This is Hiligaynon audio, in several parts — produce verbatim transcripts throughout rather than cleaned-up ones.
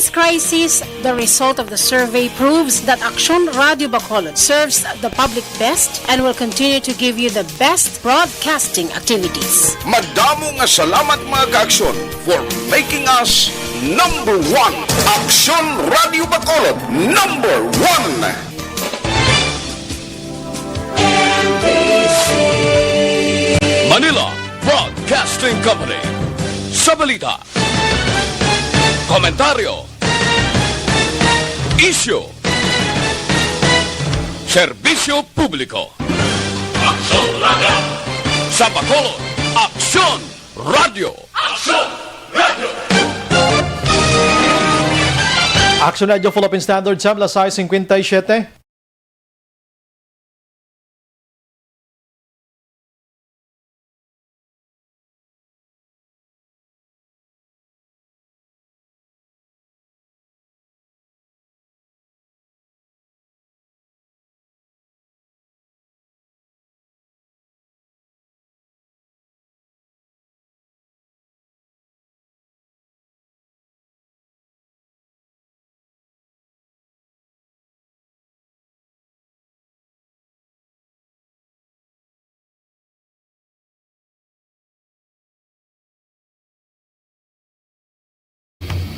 This crisis, the result of the survey proves that Aksyon Radio Bacolod serves the public best and will continue to give you the best broadcasting activities. Madamo nga salamat, mga ka-Aksyon, for making us number one. Aksyon Radio Bacolod, number one. Manila Broadcasting Company. Sa balita, komentaryo, isyu, serbisyo publiko. Aksyon Radio. Sa Bacolod, Aksyon Radio. Aksyon Radio. Aksyon Radio Philippine Standard Time, alas sais cincuenta y siete.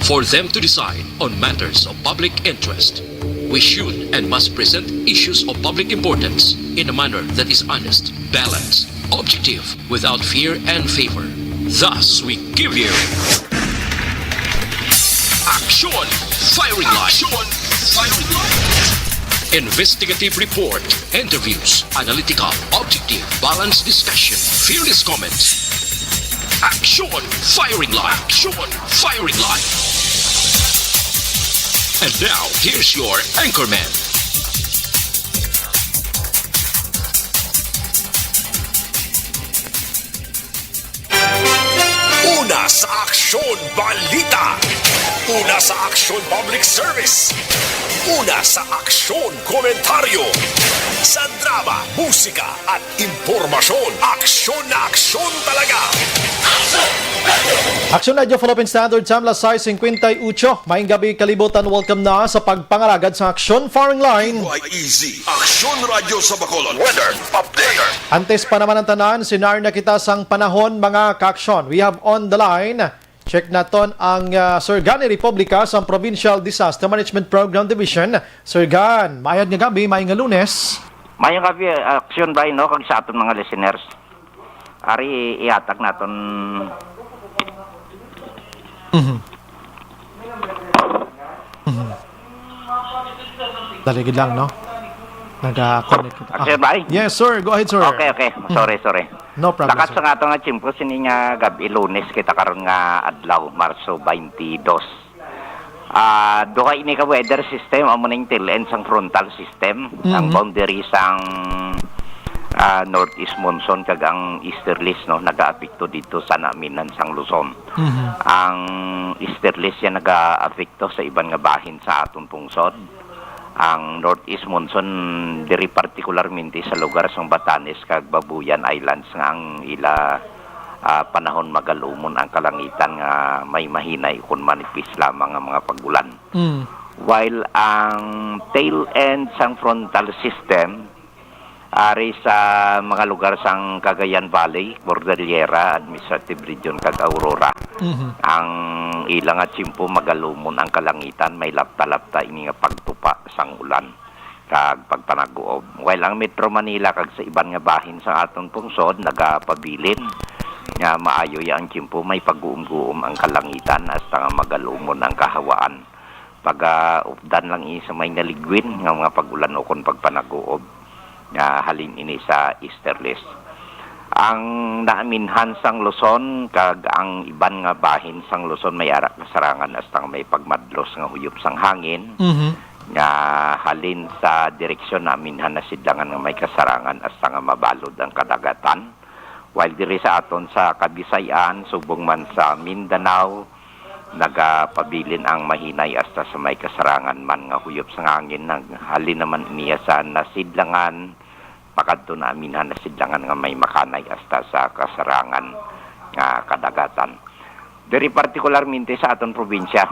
For them to decide on matters of public interest, we should and must present issues of public importance in a manner that is honest, balanced, objective, without fear and favor. Thus, we give you Aksyon Firing Line. Aksyon Firing Line. Investigative report, interviews, analytical, objective, balanced discussion, fearless comments. Aksyon Firing Line. Aksyon Firing Line. And now, here's your anchorman. Una sa Aksyon Balita. Una sa Aksyon Public Service. Una sa Aksyon Komentaryo. Sa drama, musika, at impormasyon. Aksyon na aksyon talaga. Aksyon Radio Philippine Standard Time, alas sais cincuenta y ocho. Maayong gabi, kalibutan. Welcome na sa pagpangalagad sa Aksyon Firing Line. Y E Z, Aksyon Radio sa Bacolod. Weather update. Antes pa naman ang tanan, sinar na kita sang panahon, mga ka-aksyon. We have on the line, check naton ang, ah, Sir Gan Republica sang Provincial Disaster Management Program Division. Sir Gan, maayad nga gabi, maayong nga Lunes. Maayong gabi, Aksyon Brian, no, kag sa aton mga listeners. Ari, ihatag naton. Mhm. Mhm. Dali gid lang, no? Naga-connect kita. Ah, sir, bye. Yes, sir. Go ahead, sir. Okay, okay. Mm. Sorry, sorry. No problem, sir. Lakat sa nga ato nga tiyempo, sini nga gab-i, Lunes kita karon nga adlaw, Marso twenty-two. Ah, duha ini ka weather system, amo ning tail end sang frontal system, ang, mhm, boundary sang, ah, northeast monsoon kag ang easterlies, no, nagaapekto dito sa naaminan sang Luzon. Mhm. Ang easterlies siya nagaapekto sa iban nga bahin sa aton pungsod. Ang northeast monsoon diri partikularmente sa lugar sang Batanes kag Babuyan Islands nga ang ila, ah, panahon magalumon ang kalangitan nga may mahinay kon manipis lamang nga mga pag-ulan. Mm. While ang tail end sang frontal system ari sa mga lugar sang Cagayan Valley, Cordillera, Administrative Region, kag Aurora, mhm, ang ila nga tiyempo magalumon ang kalangitan, may lapta-lapta ini nga pagtupa sang ulan kag pagpanaguob. While ang Metro Manila kag sa iban nga bahin sa aton pungsod nagapabilin nga maayo ya ang tiyempo, may paguom-guom ang kalangitan hasta nga magalumon ang kahawaan. Pagaupdan lang ini sa may naligwin nga mga pag-ulan ukon pagpanaguob nga halin ini sa easterlies. Ang naaminhan sang Luzon kag ang iban nga bahin sang Luzon may ara kasarangan hasta nga may pagmadlos nga huyop sang hangin, mhm, nga halin sa direksyon naaminhan na sidlangan nga may kasarangan hasta nga mabalod ang kadagatan. While diri sa aton sa Kabisayan, subong man sa Mindanao, nagapabilin ang mahinay hasta sa may kasarangan man nga huyop sang hangin, naghalin naman niya sa nasidlangan, pakadto naaminhan nasidlangan nga may makanay hasta sa kasarangan nga kadagatan. Diri partikularmente sa aton probinsya,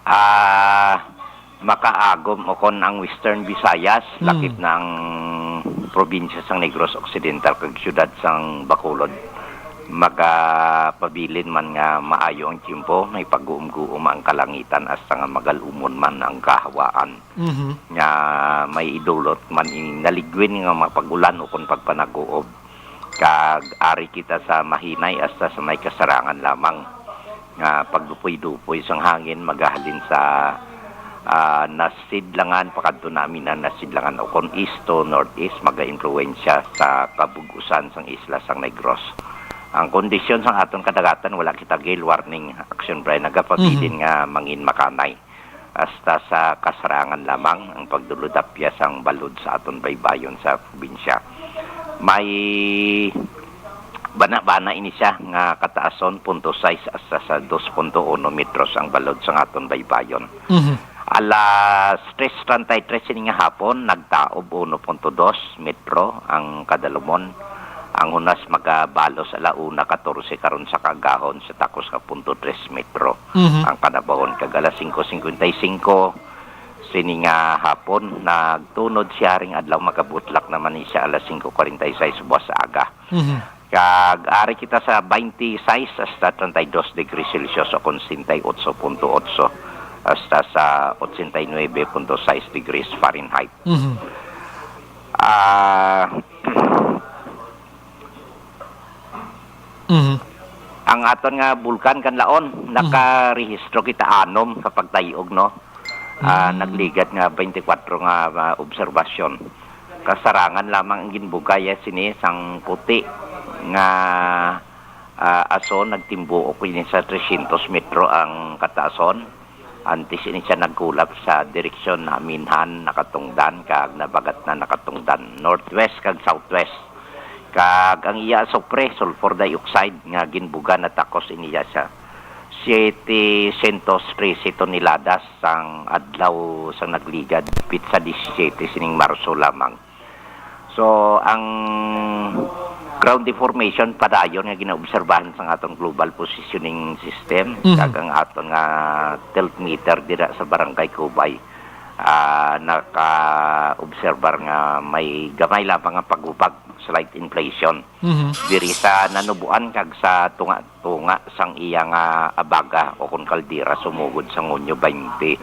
Ah, makaagom o kon ang Western Visayas, Hmm. lakip na ang probinsya sang Negros Occidental kag siyudad sang Bacolod, magapabilin man nga maayo ang tiyempo, may pag-uumguom ang kalangitan hasta nga magalumon man ang kahawaan. Mhm. Nga may idulot man ini naligwin nga mga pag-ulan o kon pagpanaguob. Kag ari kita sa mahinay hasta sa may kasarangan lamang nga pagdupoy-dupoy sang hangin magahalin sa, ah, nasidlangan pakadto na amin na nasidlangan o kon east to northeast, maga-impluwensya sa kabug-usan sang isla sang Negros. Ang kondisyon sang aton kadagatan, wala kita gale warning, Action Brian, nagapabilin Mhm. nga mangin makanay. Hasta sa kasarangan lamang ang pagdulodapya sang balod sa aton baybayon sa probinsya. May bana-bana ini siya nga kataason, punto sais hasta sa dos punto uno metros ang balod sang aton baybayon. Mhm. Alas tres treinta y tres ini nga hapon, nagtaob uno punto dos metro ang kadalumon. Ang hunas magabalos ala una katorse karon sa kaagahon sa takos ka punto tres metro Mhm. ang kanabahon. Kag alas singko singkwenta y singko sini nga hapon, nagtunod siya ring adlaw, magabutlak naman ni siya alas singko kwarenta y sais buwas aga. Mhm. Kag ari kita sa twenty-six hasta treinta y dos degrees Celsius o kon sesenta y ocho punto ocho hasta sa ochenta y nuebe punto sais degrees Fahrenheit. Mhm. Ah, Mhm. Ang aton nga bulkan Kanlaon, Mhm. nakarehistro kita anom ka pagtay-og, no? Ah, Mm. nagligad nga twenty-four nga, ah, obserbasyon. Kasarangan lamang ang ginbugaya sini sang puti nga, ah, aso, nagtimbuok ini sa trescientos metro ang kataason. Antes ini siya nagkulap sa direksyon na Minhan nakatungdan kag Nabagatnan nakatungdan, northwest kag southwest. Kag ang iya asupre, sulfur dioxide, nga ginbuga natakos ini iya sa setecientos trese toneladas sang adlaw sang nagligad, pitsa disisiete sining Marso lamang. So, ang ground deformation padayon nga ginaobserbahan sang aton global positioning system, Mhm. kag ang aton nga tilt meter dira sa Barangay Cubay, ah, naka-obserbar nga may gamay lamang nga paghubag, slight inflation. Mhm. Diri sa Nanubuan kag sa tunga-tunga sang iya nga abaga o kon kaldera sumugod sa Hunyo twenty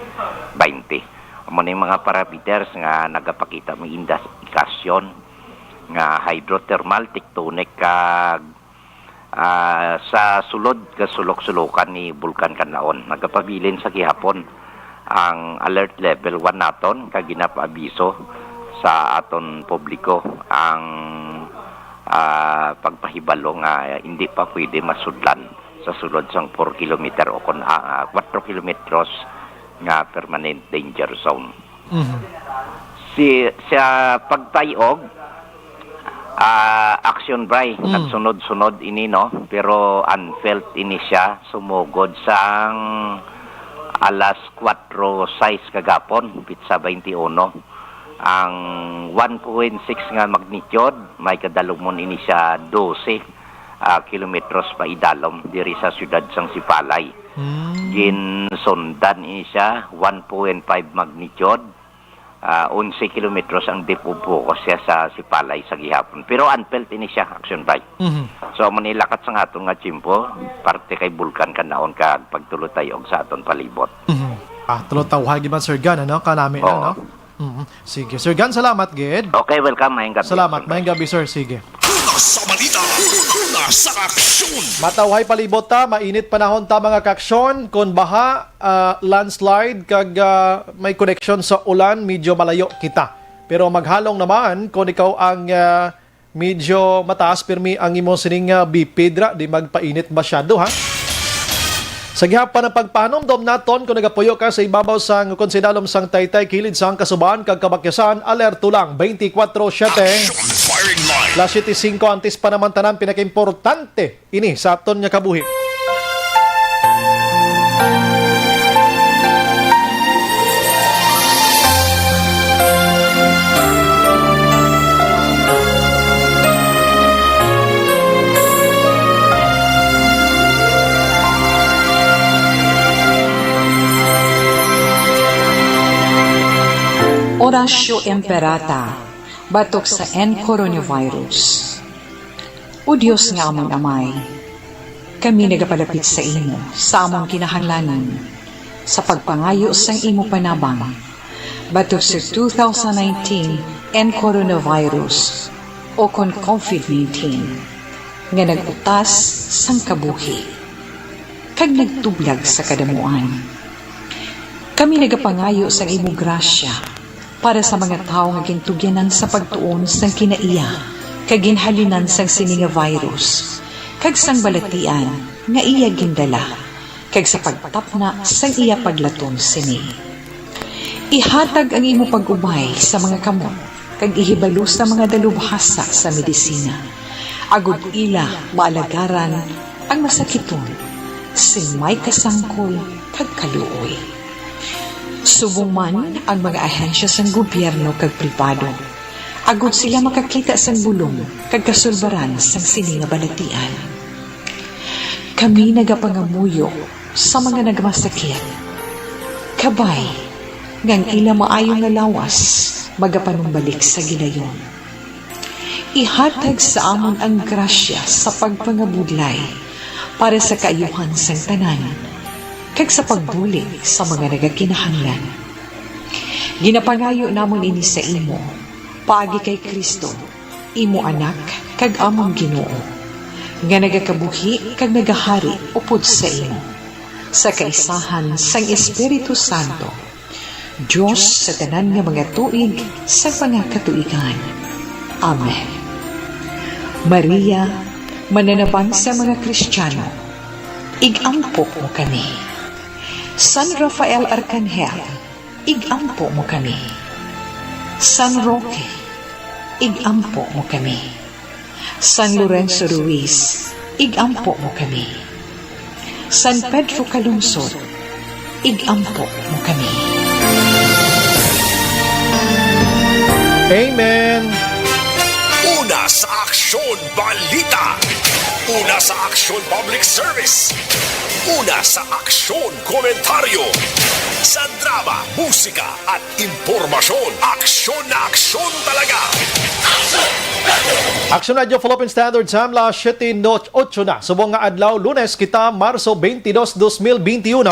twenty. Amo ni mga parameters nga nagapakita may indikasyon nga hydrothermal, tectonic, kag, ah, sa sulod ka sulok-sulokan ni Bulkan Kanlaon. Nagapabilin sa gihapon ang alert level one naton, kag ginapaabiso sa aton publiko ang, ah, pagpahibalo nga hindi pa pwede masudlan sa sulod sang four kilometer o kon, ah, ah, four kilometros nga permanent danger zone. Mhm. Si, sa pagtay-og, ah, Action Bray, Mm. nagsunod-sunod ini, no? Pero unfelt ini siya, sumugod sang alas kuwatro sais kagapon, pitsa twenty-uno. Ang one point six nga magnitude, may kadalumon ini siya dose, ah, kilometros pa idalom diri sa siyudad sang Sipalay. Hmm. Ginsundan ini siya, one point five magnitude, ah, onse kilometros ang depth of focus siya sa Sipalay sa gihapon. Pero unfelt ini siya, Action Bray. Mhm. So, amo ni lakat sang aton nga tiyempo, parte kay Bulkan Kanlaon kag pagtulotay-og sa aton palibot. Mhm. Ah, tulotawhay gid man, Sir Gan, ano? Kanami na, Oo. no? Mhm. Sige. Sir Gan, salamat gid. Okay, welcome. Maayong gabi, Salamat. Action Bray. Maayong gabi, sir. Sige. Una sa balita, una sa aksyon. Matawhay palibot ta, mainit panahon ta, mga kaaksyon. Kon baha, ah, landslide, kag, ah, may koneksyon sa ulan, medyo malayo kita. Pero maghalong naman kon ikaw ang, ah, medyo mataas pirmi ang imo sining, ah, B P dira, di magpainit masyado, ha? Sa gihapon ang pagpahanumdom naton, kung nagapuyo ka sa ibabaw sang, kung sa idalom sang Taytay, kilid sang Kasuban kag Kabakyasan, alerto lang, twenty-four siete. Action Firing Line. Las siete cinco, antes pa naman tanan, pinakaimportante ini sa aton nga kabuhi. Consultatio Imperata batok sa N coronavirus. O Dios nga amon Amay, kami nagapalapit sa imo sa among kinahanglanan sa pagpangayo sang imo panabang batok sa two thousand nineteen N coronavirus o kon COVID nineteen nga nag-utas sang kabuhi kag nagtublag sa kadamuan. Kami nagapangayo sang imo grasya para sa mga tawo nga gintugyanan sa pagtuon sang kinaiya kag ginhalinan sang sini nga virus kag sang balatian nga iya gindala, kag sa pagtapna sang iya paglaton sini. Ihatag ang imo pag-ubay sa mga kamot kag ihibalo sa mga dalubhasa sa medisina, agod ila maalagaran ang masakiton sing may kasangkol kag kaluoy. Subong man ang mga ahensya sang gobyerno kag pribado, agod sila makakita sang bulong kag kasulbaran sang sini nga balatian. Kami nagapangamuyo sa mga nagmasakit, kabay nga ang ila maayo nga lawas magapanumbalik sa gilayon. Ihatag sa amon ang grasya sa pagpangabudlay para sa kaayuhan sang tanan kag sa pagbulig sa mga nagakinahanglan. Ginapangayo namon ini sa imo paagi kay Cristo, imo Anak kag amon Ginoo, nga nagakabuhi kag nagahari upod sa imo, sa kaisahan sang Espiritu Santo, Dios sa tanan nga mga tuig sa mga katuigan. Amen. Maria, mananabang sa mga Kristiyano, ig-ampo mo kami. San Rafael Arkanghel, ig-ampo mo kami. San Roque, ig-ampo mo kami. San Lorenzo Ruiz, ig-ampo mo kami. San Pedro Calungsod, ig-ampo mo kami. Amen. Una sa Aksyon Balita. Una sa Aksyon Public Service. Una sa Aksyon Komentaryo. Sa drama, musika, at impormasyon. Aksyon na aksyon talaga. Aksyon Radyo Philippine Standard Time, las siete ocho na. Subong nga adlaw, Lunes kita, Marso twenty-two, dos mil twenty-one.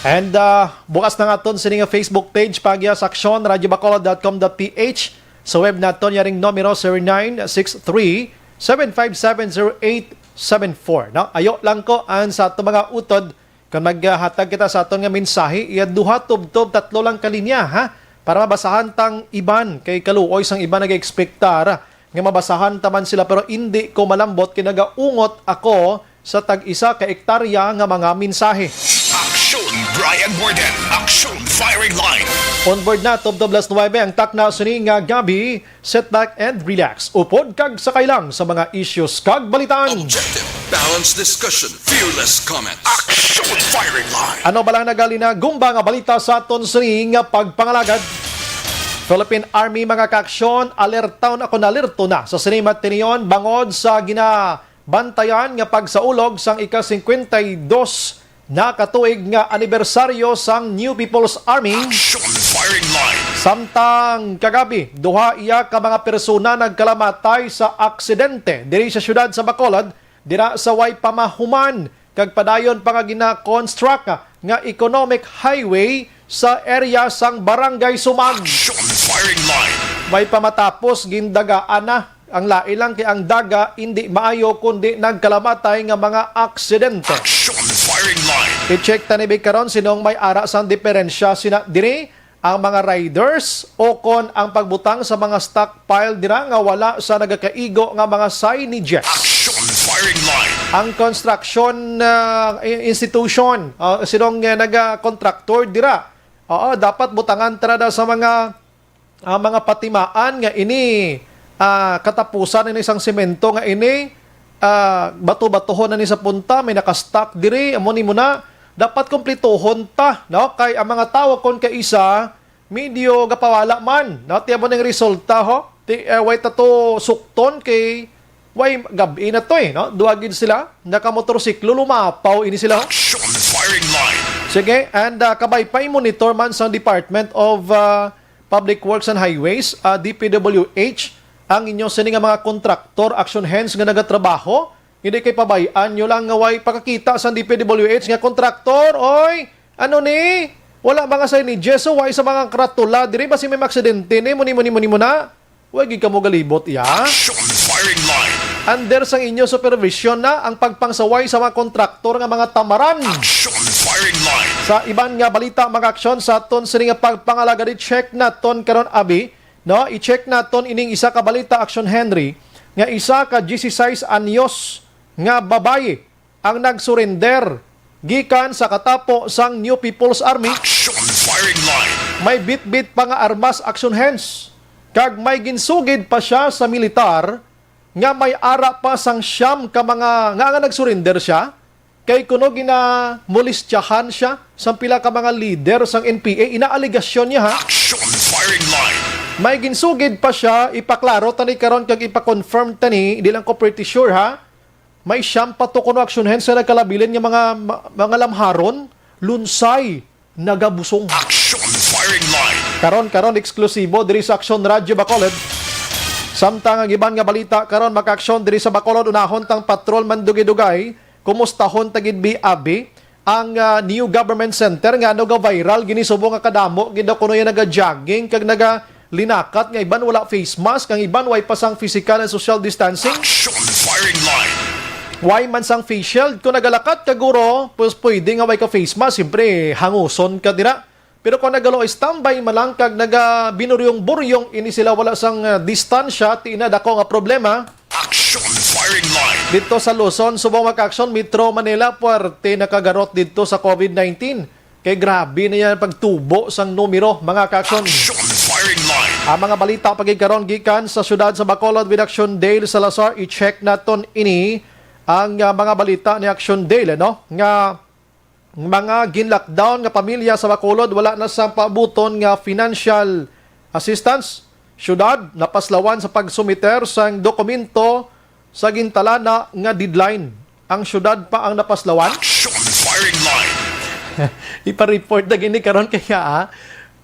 And uh, bukas na nga aton sini nga Facebook page, Pagya sa Aksyon, radyo bacolod dot com dot P H. Sa web naton, yaring numero, zero nine six three, seven five seven, zero eight seven four. No? Ayo lang ko ang sa ato mga utod Kon maghatag kita sa aton nga mensahe, iya duha, tubtob, tatlo lang ka linya, ha? Para mabasahan tang iban, kay kaluoy sang iban nagaekspektar nga mabasahan ta man sila, pero indi ko malambot kay nagaungot ako sa tag-isa ka ektarya nga mga mensahe. Aksyon Brian Warden, Aksyon Firing Line. On board na, tubtob las nuwebe ang takna sini nga gabi. Sit back and relax. Upod kag sakay lang sa mga issues kag balitaan. Objective, balanced discussion, fearless comment. Aksyon Firing Line. Ano bala ang nagalinagumba nga balita sa aton sini nga pagpangalagad? Philippine Army, mga kaaksyon, alertaw na kon alerto na sa sini matinion bangod sa ginabantayan nga pagsaulog sang ika-cincuenta y dos na katuig nga anibersaryo sang New People's Army. Aksyon Firing Line. Samtang kagabi, duha iya ka mga persona nagkalamatay sa aksidente diri sa siyudad sa Bacolod, dira sa way pamahuman kag padayon pa nga gina-construct nga economic highway sa area sang Barangay Sumag. Aksyon Firing Line. May pamatapos gindagaan na ang lain lang kay ang daga indi maayo kundi nagkalamatay nga mga aksidente. Aksyon Firing Line. I-check ta ni karon sinong may ara sang diferensya sina diri, ang mga riders o kon ang pagbutang sa mga stockpile dira nga wala sa nagakaigo nga mga signage. Aksyon Firing Line. Ang construction uh, institution, uh, sinong uh, naga-contractor dira, oo, dapat butangan ta na sa mga ah, mga patimaan nga ini ah, katapusan ini sang semento nga ini ah, bato-batohon na ni sa punta, may naka-stock diri, amo ni mo na dapat kumplituhon ta, no? Kay ang mga tawo kon kaisa medyo gapawala man, no? Ti amo ning resulta ho. Ti eh, way ta to sukton kay way gab-i na to eh, no? Duwa gid sila nakamotorsiklo, lumapaw ini sila. Action Firing Line. Sige, and ah, kabay pa i-monitor man sang Department of ah, Public Works and Highways, ah, D P W H, ang inyo sini nga mga kontraktor, action hands nga nagatrabaho, hindi kay pabay-an nyo lang nga way pakakita sa D P W H nga kontraktor, oy, ano ni? Wala mga signages, so way sa mga karatula, diri ba si may aksidente ni? Muni, muni, muni, muna? Way gid kamo galibot, ya? Action firing line. Under sang inyo supervision na ang pagpangsaway sa mga kontraktor nga mga tamaran. Action firing line. Sa iban nga balita, mga aksyon sa aton sini nga pagpangalaga, i-check naton karon, abi, no? I-check naton ining isa ka balita, Action Henry, nga isa ka diyesisais anyos nga babayi ang nagsurrender gikan sa katapo sang New People's Army. Action firing line. May bitbit pa nga armas, action hands, kag may ginsugid pa siya sa militar nga may ara pa sang siyam ka mga nga, nga nagsurrender siya kay kuno ginamolestyahan siya sang pila ka mga leader sang N P A. Ina alegasyon niya, ha. Action firing line. May ginsugid pa siya, ipaklaro tani karon kag ipa-confirm tani, di lang ko pretty sure, ha. May siyam pa to kuno, action hands, nga nagkalabilin nga mga ma- mga lamharon, lunsay, nagabusong. Action firing line. Karon, karon eksklusibo diri sa Action Radyo Bacolod. Samtang ang iban nga balita karon, makaaksyon diri sa Bacolod, unahon tang patrol man dugay-dugay, kumustahon ta gid bi abi ang, ah, new government center nga ano ga viral gini subong nga kadamo gid daw kuno yung naga-jogging kag naga linakat nga iban wala face mask, ang iban way pa sang physical and social distancing. Action firing line. Way man sang face shield. Kung nagalakat ka, guro, pus-, pwede nga way ka face mask, siyempre, hanguson ka dira. Pero kung nagalo standby man lang kag naga binuryong-buryong ini sila wala sang, ah, distansya, ti na dako nga problema. Action firing line. Dito sa Luzon, subong mga ka-aksyon, Metro Manila, puwerte nakagarot dito sa COVID nineteen. Kay grabe na yan pagtubo sang numero, mga ka-aksyon. Action firing line. Ang mga balita pagigkaron gikan sa siyudad sa Bacolod with Action Dale Salazar. I-check naton ini ang, ah, mga balita ni Action Dale, no? Nga mga gin-lockdown nga pamilya sa Bacolod wala na sang paabuton nga financial assistance. Siyudad napaslawan sa pagsumiter sang dokumento sa gintalana nga deadline. Ang siyudad pa ang napaslawan. Action firing line. Ipa-report na gini karon kaya, ah.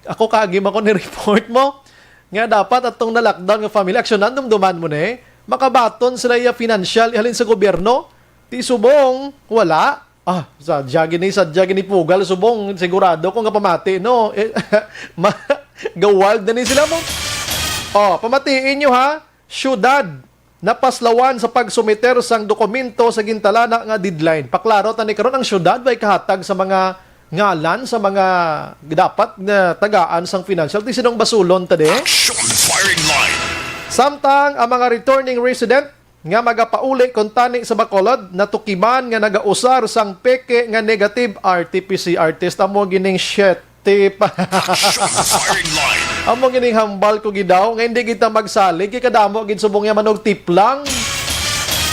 Ako kaagi man ko ni report mo nga dapat atong na-lockdown nga family action, dumduman mo ni makabaton sila iya financial ihalin sa gobyerno. Ti subong wala. Ah, sadya gini, sadya gini pugal subong, sigurado ko nga pamati, no? Eh, ma- ga-wild na ni sila mo. Oh, pamatiin nyo ha, syudad napaslawan sa pagsumiter sang dokumento sa gintalana nga deadline. Paklaro tani karon, ang syudad way kahatag sa mga ngalan sa mga dapat nga tagaan sang financial, ti sinong basulon ta di? Action firing line. Samtang ang mga returning resident nga magapauli kuntani sa Bacolod natukiman nga nagausar sang peke nga negative R T P C R test. Amo gining shit tip. Action firing line. Amo gining hambal ko gidaw nga hindi kita magsalig kay kadamo gid subong nga manugtiplang.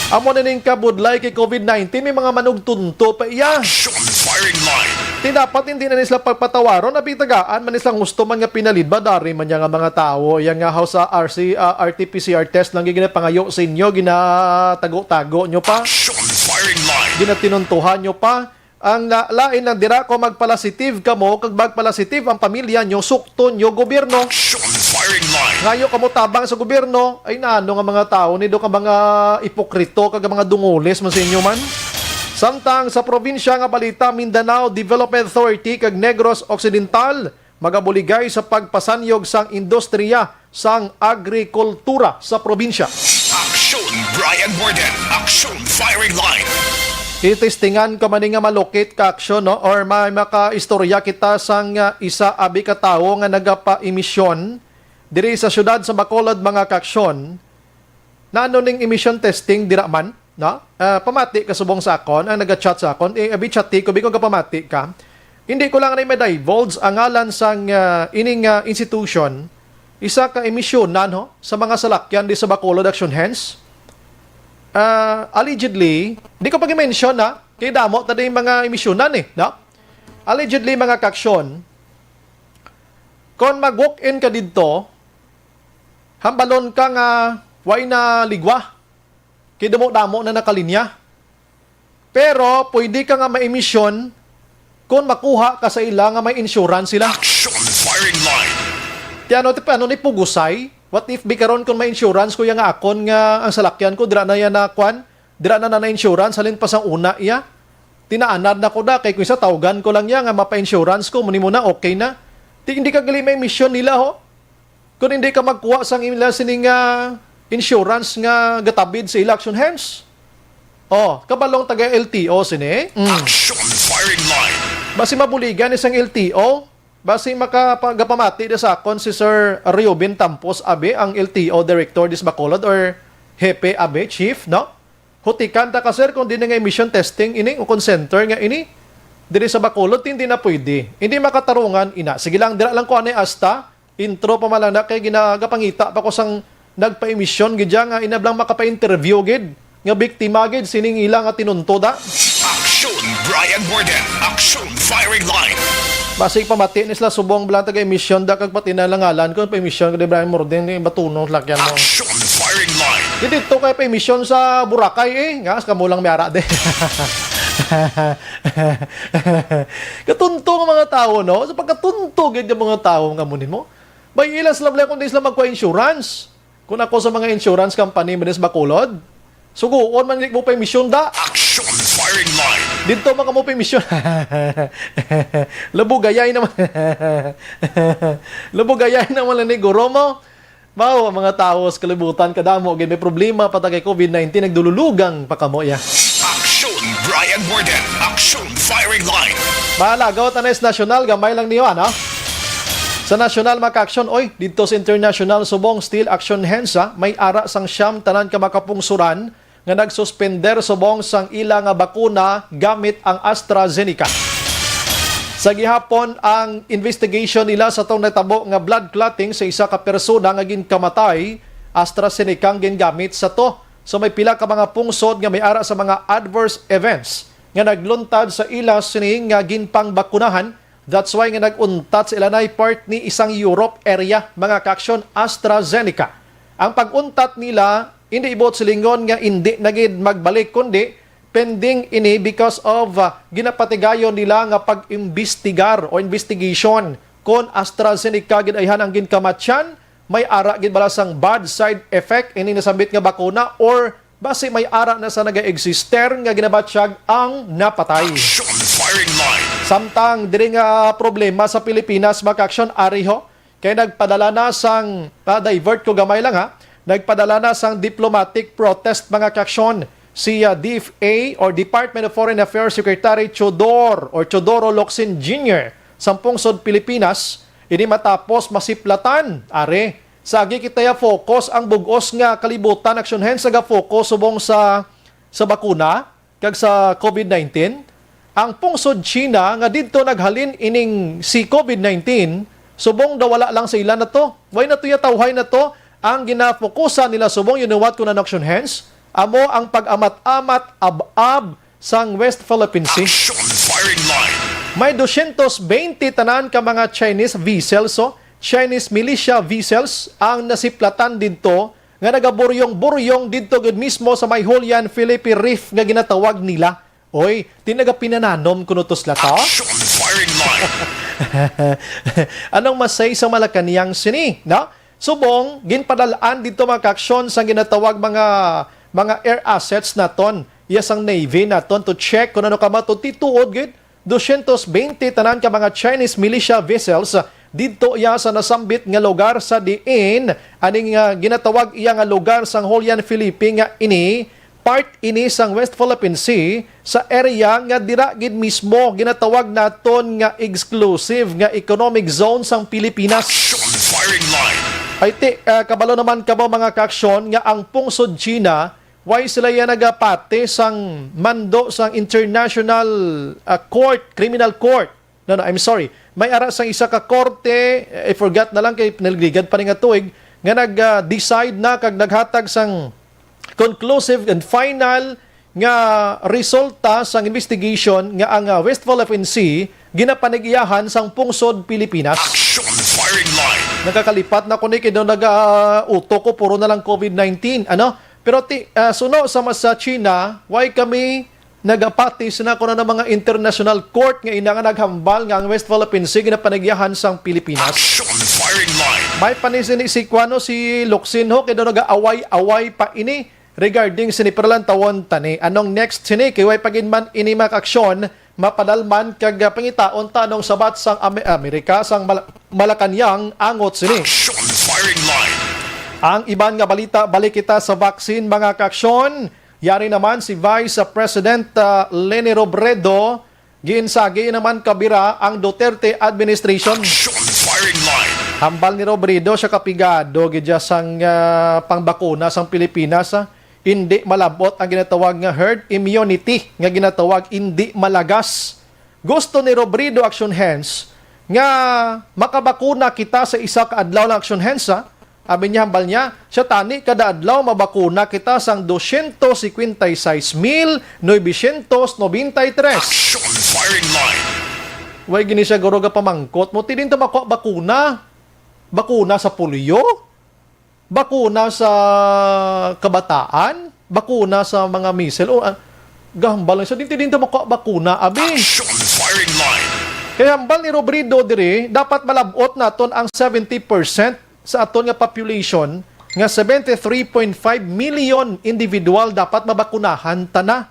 Amo na ning kabudlay kay COVID nineteen, may mga manugtunto pa iya. Action firing line. Ti dapat hindi na ni sila pagpatawaron, abi tagaan man ni silang husto man nga pinalidba, dari man niya nga mga tawo, iya nga haw sa R C, ah, R T P C R test lang gid ginapangayo sa inyo, ginatago-tago nyo pa, Action firing line. Ginatinuntuhan nyo pa. Ang la-, lain lang dira kung magpalasitive kamo, kag magpalasitive ang pamilya nyo, sukton nyo gobyerno. Action firing line. Ngayo kamo tabang sa gobyerno, ay naano nga mga tawo ni do ka mga ipokrito kag mga dungulis man sa inyo man. Samtang sa probinsya nga balita, Mindanao Development Authority kag Negros Occidental magabuligay sa pagpasanyog sang industriya sang agrikultura sa probinsya. Action Brian Warden, Action Firing Line. Itestingan ko man ni nga malukit ka aksyon, no? Or may makaistorya kita sang, ah, isa abi ka tawo nga nagapaimisyon diri sa siyudad sa Bacolod, mga kaaksyon. Nano ning emission testing dira man, no? Ah, pamati ka subong sa akon, ang naga-chat sa akon, eh, abi chati ko, bikon ka pamati ka. Hindi ko lang na ma-divulge ang ngalan sang, ah, ining, ah, institution, isa ka emisyonan, ho, sa mga salakyan di sa Bacolod Action Hands. Ah, allegedly, di ko pag-mention, ha, kay damo ta di mga emisyonan, eh, no? Allegedly, mga kaaksyon, kon mag-walk-in ka didto, hambalon ka nga way na ligwa. Kay damo-damo na nakalinya. Pero pwede ka nga ma-emission kung makuha ka sa ila nga may insurance sila. Action firing line. Ti ano, ti ano ni pugusay? What if bi karon kung may insurance ko ya nga akon nga ang salakyan ko dira na ya na kwan? Dira na na, na insurance halin pa sang una iya. Tinaanad na ko da kay kung isa tawgan ko lang ya nga mapa-insurance ko, muni mo na okay na. Ti hindi ka gali may emission nila ho. Kung hindi ka magkuha sang ila sini nga insurance nga gatabid sa ila action hands. Oh, kabalong taga L T O sini. Mm. Action firing line. Basi mabuligan isang L T O. Basi makapagapamati da sa akon si Sir Reubin Tampos Abe, ang L T O director dis Bacolod or hepe Abe, chief, no? Hutikan ta ka, sir, kung di na nga emission testing ini o kung center nga ini diri sa Bacolod, hindi na pwede. Hindi makatarungan ina. Sige lang, dira lang ko ani asta. Intro pa man lang na kay ginagapangita pa ko sang nagpa-emission gid dyan nga inablang makapa-interview gid nga biktima gid sining ila nga tinunto da. Action, Brian Morden. Action, firing line. Basig pamati ni sila subong bilang taga-emission da kag pati na lang ngalan ko pa-emission ko di Brian Morden ni batunon lakyan mo. Action, firing line. Di dito kay pa-emission sa Boracay eh. Nga, sa kamo lang may ara de. Katunto nga mga tao, no? Sa pagkatunto gid nga mga tao nga munin mo. May ilas lang lang kung di sila magkuha insurance. Kung ako sa mga insurance company, Minis Bacolod, suguon man mo pa emisyon da. Action firing line. Dito man kamo pa emisyon. Labugayay naman. Labugayay naman lang ni guro mo. Mao ang mga tawo sa kalibutan, kadamo gid may problema pa ta kay covid nineteen, nagdululugang pa kamo iya. Action, Brian Morden. Action firing line. Malagaw ta na sa nasyonal, gamay lang niyo, ano? Sa nasyonal, mga ka-action, oy, dito sa international, subong still action hands, ha? May ara sang siyam tanan ka makapungsuran nga nagsuspender subong sang ila nga bakuna gamit ang AstraZeneca. Sa gihapon, ang investigation nila sa tong natabo nga blood clotting sa isa ka persona nga ginkamatay, AstraZeneca ang gingamit sa to. So may pila ka mga pungsod nga may ara sa mga adverse events nga nagluntad sa ila sini nga ginpangbakunahan. That's why nga nag-untat sa ilanay part ni isang Europe area, mga ka-action, AstraZeneca. Ang pag-untat nila, hindi ibot silingon nga hindi na gid magbalik, kundi pending ini because of, ah, ginapatigayon nila nga pag-imbestigar o investigation kon AstraZeneca gid ayhan ang ginkamatyan, may ara gid bala sang bad side effect ini nasambit nga bakuna or basi may ara na sa naga-exister nga ginabatyag ang napatay. Action firing line. Samtang diri nga problema sa Pilipinas, mga ka-action, ari ho, kay nagpadala na sang, pa-divert ko gamay lang ha, nagpadala na sang diplomatic protest, mga ka-action, si, ah, D F A or Department of Foreign Affairs Secretary Teodoro or Teodoro Locsin Junior sa pungsod Pilipinas, ini matapos masiplatan, are, sa agi kita ya focus ang bug-os nga kalibutan, action hands, naga-focus subong sa, sa bakuna kag sa covid nineteen. Ang pungsod China nga didto naghalin ining si covid nineteen, subong daw wala lang sa ila na to. Why na to ya tawhay na to? Ang ginafokusan nila subong, you know what, kun ano, action hands? Amo ang pag-amat-amat, ab-ab sang West Philippine Sea. Action firing line. May dosyentos bente tanan ka mga Chinese vessels, so Chinese militia vessels ang nasiplatan didto nga nagaburyong-buryong didto gid mismo sa may Julian Felipe Reef nga ginatawag nila. Oy, ti nagapinananom kuno to sila to? Action firing line. Anong masay sa Malacañang sini, no? Subong, ginpadal-an didto mga ka-action sang ginatawag mga, mga air assets naton, iya sang Navy naton to check kung ano ka matuti tuod gid. Dosyentos bente tanan ka mga Chinese militia vessels didto iya sa nasambit nga lugar sa diin aning, ah, ginatawag iya nga lugar sang Julian Felipe nga ini part ini sang West Philippine Sea, sa area nga dira gid mismo ginatawag naton nga exclusive nga economic zone sang Pilipinas. Action firing line. Ay ti, ah, kabalo naman kamo mga ka-action nga ang pungsod China, why sila ya nagapati sang mando sang international, ah, court, criminal court? No, no, I'm sorry. May ara sang isa ka korte, I forgot na lang kay pinaligligad pa ni nga tuig, nga nag, ah, decide na kag naghatag sang conclusive and final nga resulta sang investigation nga ang, ah, West Philippine Sea ginapanag-iyahan sang pungsod Pilipinas. Action firing line. Nakakalipat na ko ni kay daw naga-utok ko puro na lang covid nineteen, ano? Pero ti, ah, suno sa mas sa China, why kami nagapati sina kuno na mga international court nga ina nga naghambal nga ang West Philippine Sea ginapanagyahan sang Pilipinas. Action firing line. May pa ni sini si kuno si Locsin ho, kay daw nagaaway-away pa ini regarding sini, pero lantawon ta ni. Anong next sini? Kay way pa gid man ini makaaksyon, mapadalman kag, ah, pangitaon ta anong sabat sang Ame-, Amerika, sang Mal-, Malacañang angot sini. Action firing line. Ang iban nga balita, balik kita sa vaccine, mga kaaksyon. Yari naman si Vice President, ah, Leni Robredo, giinsagi naman kabira ang Duterte administration. Action firing line. Hambal ni Robredo siya kapigado gid siya sang, ah, pangbakuna sang Pilipinas, ah. Indi malab-ot ang ginatawag nga herd immunity nga ginatawag indi malagas. Gusto ni Robredo Action Hands nga makabakuna kita sa isa ka adlaw lang, Action Hands, ha? Abi niya, hambal niya, siya tani kada adlaw mabakuna kita sang dosyentos singkwenta y seis mil nobesyentos nobenta y tres. Action firing line. Way gini siya guro gapamangkot mo, ti din ta makuha bakuna? Bakuna sa polio? Bakuna sa kabataan? Bakuna sa mga measles? O, ah, gahambal lang siya, din, din ta makuha bakuna, abi. Action firing line. Kaya hambal ni Robredo diri, dapat malab-ot naton ang seventy percent sa aton nga population nga seventy-three point five million individual dapat mabakunahan ta na.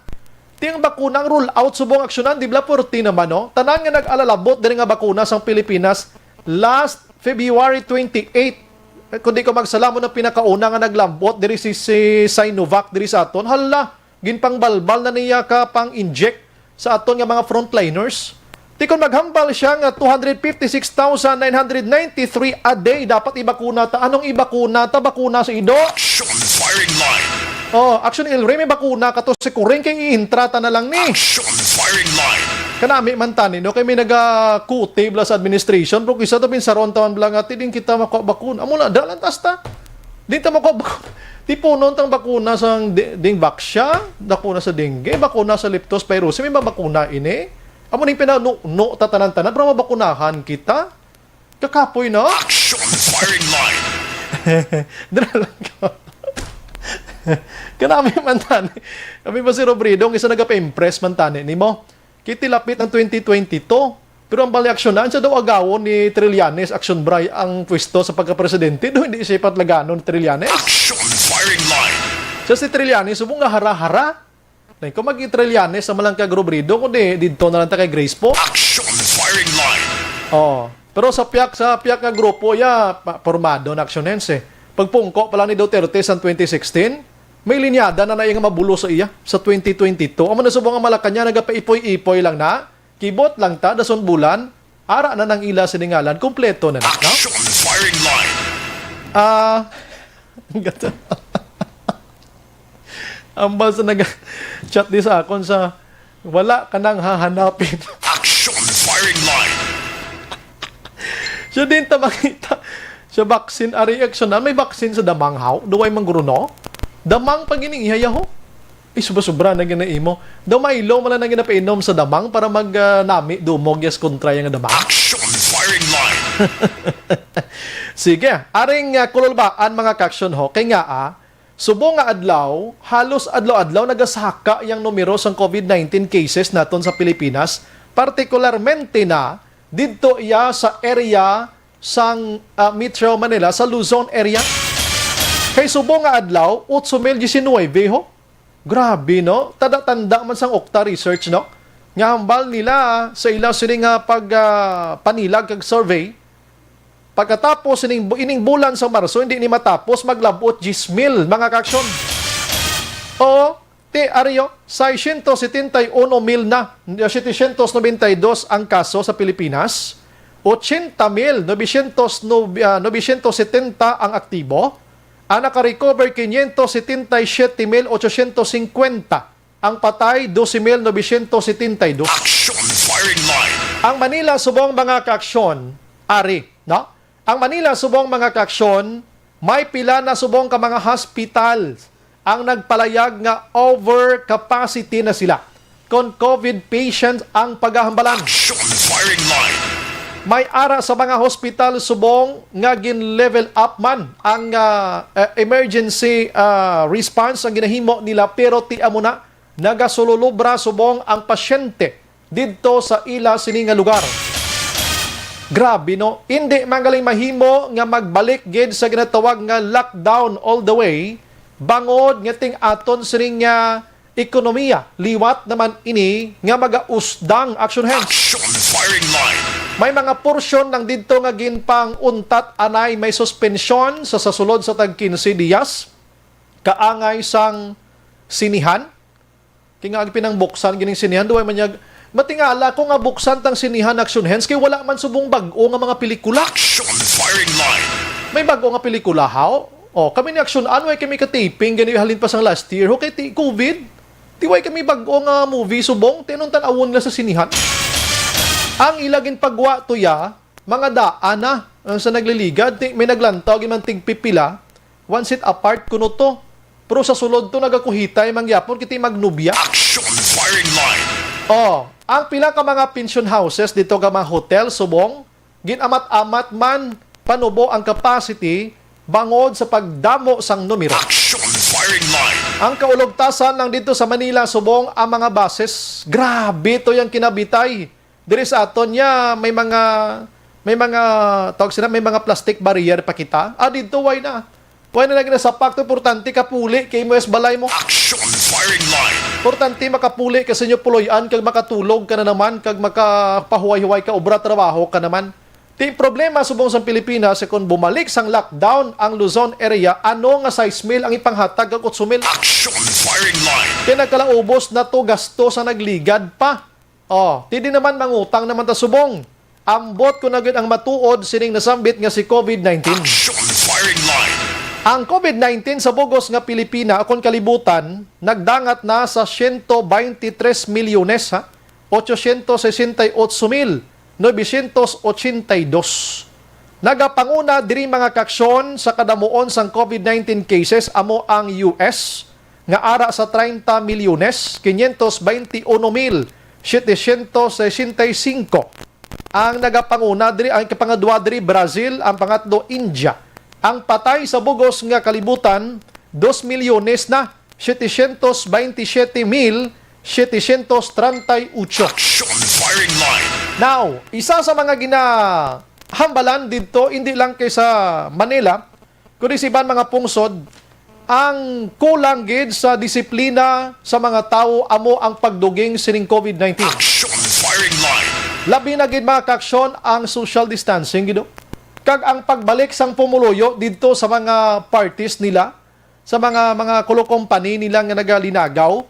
Ti ang bakuna ang roll out subong aksyonan, di ba, forty naman, no? Tanan nga nag-alalabot diri nga bakuna sang Pilipinas last February twenty-eight. Eh, kung di ko magsala, mo na pinakauna nga naglambot diri si, si Sinovac diri sa aton. Hala, ginpangbalbal na niya ka pang-inject sa aton nga mga frontliners. Ti kon maghambal siya nga two hundred fifty-six thousand nine hundred ninety-three a day dapat ibakuna ta. Anong ibakuna ta? Bakuna sa ido? Action firing line. Oh, Action El Rey, may bakuna ka to si Kuring kay iintra ta na lang ni. Action firing line. Kanami man tani, no? Kay may nagakutib la sa administration, pero kisa to pinsaron tawan bala nga, ti din kita makuha bakuna. Amo na, dalan tas ta. Di ta makuha bakuna. Tipunon tang bakuna sa di-, ding baksia, bakuna sa dengue, bakuna sa leptospirosis, may mabakuna ini. Amo ning pinanuno ta tanan-tanan, pero mabakunahan kita. Kakapoy na. Action firing line. Dira lang ko. Kanami man tani. Kami ba si Robredo, ang isa nagapa-impress man tani nimo. Kiti lapit ang twenty twenty-two. Pero ang bali aksyonan siya daw agawon ni Trillanes, action bray ang pwesto sa pagkapresidente. Do hindi siya patlaganon ni Trillanes. Action firing line. Siya si Trillanes, subong nga hara-hara. Nay, kung mag-Trillanes sa malang kag Robredo, kundi didto na lang ta kay Grace po. Action firing line. Oh. Pero sa piyak, sa piyak nga grupo, ya, pa-, pormado na aksyonan si. Pagpungko pa lang ni Duterte sa twenty sixteen, may linyada na na iya nga mabulo sa iya sa twenty twenty-two. Amo na subong ang Malacañang nagapaipoy-ipoy lang na. Kibot lang ta, dason bulan, ara na nang ila siningalan, kompleto na na, no? Action firing line. Ah, ang basa nag-chat di sa akon sa wala ka nang hahanapin. Action firing line. Siya din ta makita. Siya vaccine, ari action na. May vaccine sa damang haw. Duway man guro, no? Damang pag ining ihayaho. Ay, sobra-sobra na gina imo. Daw Milo man lang na ginapainom sa damang para mag, ah, nami, dumog, yes, kontra yung damang. Action firing line. Sige, aring, ah, kululbaan, mga kaksyon, ho. Kay nga, ah, subong nga adlaw, halos adlaw-adlaw nagasaka yang numero sang covid nineteen cases naton sa Pilipinas, partikularmente na didto iya sa area sang, ah, Metro Manila, sa Luzon area. Kay subong nga adlaw, otso mil diecinuebe, ho. Grabe, no? Tanda-tanda man sang Okta Research, no? Nga hambal nila sa ila sini nga pag, ah, panilag kag survey, pagkatapos ining, ining bulan sa Marso, hindi ni matapos, maglabot diyes mil, mga kaksyon. Oo, ti, ari, oh, seiscientos setenta y uno mil na, setecientos noventa y dos ang kaso sa Pilipinas, ochenta mil novecientos, nob-, ah, novecientos setenta ang aktibo, ang naka-recover, quinientos setenta y siete mil ochocientos cincuenta. Ang patay, doce mil novecientos setenta y dos. Action firing line. Ang Manila subong, mga kaaksyon, ari, no? Ang Manila subong, mga kaaksyon, may pila na subong ka mga hospital ang nagpalayag nga over capacity na sila kon covid patients ang pagahambalan. Action firing line. May ara sa mga hospital subong nga gin-level up man ang, ah, eh, emergency, ah, response ang ginahimo nila, pero ti amo na Nagasululobra subong ang pasyente didto sa ila sini nga lugar. Grabe, no? Indi man galing mahimo nga magbalik gid sa ginatawag nga lockdown all the way, bangod nga ting-aton sining nga ekonomiya. Liwat naman ini nga magausdang action hands. Action firing line. May mga porsyon lang didto nga ginpang-untat anay may suspensyon sa, sa sulod sa tag quince dias. Kaangay sang sinihan. Kay nga pinangbuksan gining sinihan, duway man niya, matingala ko nga buksan tang sinihan, action hands, kay wala man subong bag-o nga mga pelikula. Action firing line. May bag-o nga pelikula, haw? Oh, kami ni Action An, way kami ka-taping, gani halin pa sang last year. Okay, ti COVID. Ti way kami bag-o nga movie subong, ti anong tan-awon nila sa sinihan? Ang ila ginpagwa to ya, mga daan na, ang sa nagliligad, ti, may naglantaw, gid man tigpipila, one seat apart kuno to. Pero sa sulod to, nagakuhitay man gyapon, kiti magnubya. Action firing line. Oh, ang pila ka mga pension houses dito nga mga hotel, subong, gin-amat-amat man panubo ang capacity bangod sa pagdamo sang numero. Action firing line. Ang kaulogtasan lang dito sa Manila, subong ang mga buses. Grabe to yang kinabitay. Diri sa aton niya, may mga, may mga, tawag sila, may mga plastic barrier pa kita. Ah, dito, why na? Why na lagi nasapak to? Importante, kapuli kay mo sa balay mo. Action firing line. Importante, makapuli ka sa inyo puloy-an, kag makatulog ka na naman, kag makapahuway-huway ka, obra, trabaho ka naman. Ti problema subong sa Pilipinas, kung bumalik sang lockdown ang Luzon area, ano nga sais mil ang ipanghatag kag otso mil? Action firing line. Kay nagkalaubos na to, gasto sa nagligad pa. Oh, ti di naman mangutang naman ta subong. Ambot ko na gid ang matuod sining nasambit nga si COVID nineteen. Action firing line. Ang COVID nineteen sa bugos nga Pilipina akon kalibutan nagdangat na sa siyento baynte tres milyones, ha? Ochocientos sesenta y ocho mil novecientos ochenta y dos. Nagapanguna diri, mga kaaksyon, sa kadamuon sang COVID nineteen cases amo ang U S, nga ara sa treinta milyones quinientos veintiuno mil setecientos sesenta y cinco. Ang nagapanguna diri, ang ikapangadua diri, Brazil, ang pangatlo, India. Ang patay sa bugos nga kalibutan, dos milyones na, setecientos veintisiete mil setecientos treinta y ocho. Action firing line. Now, isa sa mga ginahambalan didto, hindi lang kay sa Manila, kundi sa iban mga pungsod, ang kulang gid sa disiplina sa mga tawo amo ang pagduging sining COVID nineteen. Action firing line. Labi na gid, mga kaaksyon, ang social distancing, gid, oh. Kag ang pagbalik sang pumuluyo didto sa mga parties nila, sa mga, mga kulukompani nila nga nagalinagaw,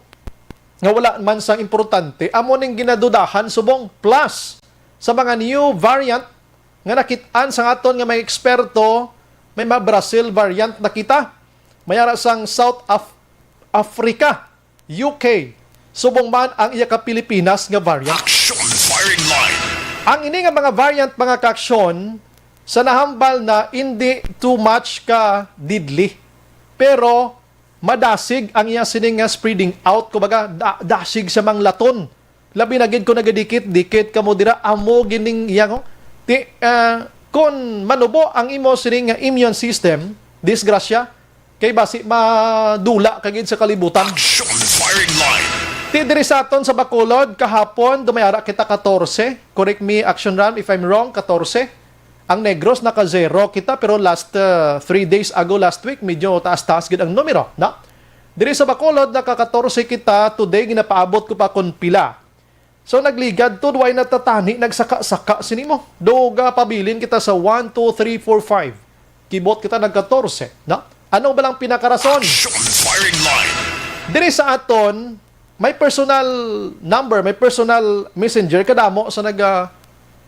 nga wala man sang importante, amo ning ginadudahan subong. Plus, sa mga new variant nga nakit-an sang aton nga mga eksperto, may mga Brazil variant na kita. May ara sang South Af-, Africa, U K, subong man ang iya ka Pilipinas nga variant. Action firing line. Ang ini nga mga variant, mga kaaksyon, sa nahambal na hindi too much ka deadly, pero madasig ang iya sini nga spreading out, kumbaga, da-, dasig sa manglaton. Labi na gid kung nagadikit-dikit kamo dira, amo gining iya, no? Ti, ah, kung manubo ang imo sini nga immune system, disgrasya, kay basi madula ka gid sa kalibutan. Action firing line. Ti diri sa aton sa Bacolod, kahapon, dumayara kita katorse. Correct me, Action Ram, if I'm wrong, katorse. Ang Negros naka-zero kita, pero last, uh, three days ago, last week, medyo taas-taas gid ang numero, na? Diri sa Bacolod, naka-katorse kita. Today, ginapaabot ko pa kon pila. So, nagligad to, way natatani, nagsaka-saka sini mo. Duga, pabilin kita sa one, two, three, four, five. Kibot kita nag-katorse, na? Ano ba lang pinakarason? Action firing line. Diri sa aton, may personal number, may personal messenger, kadamo sa naga-,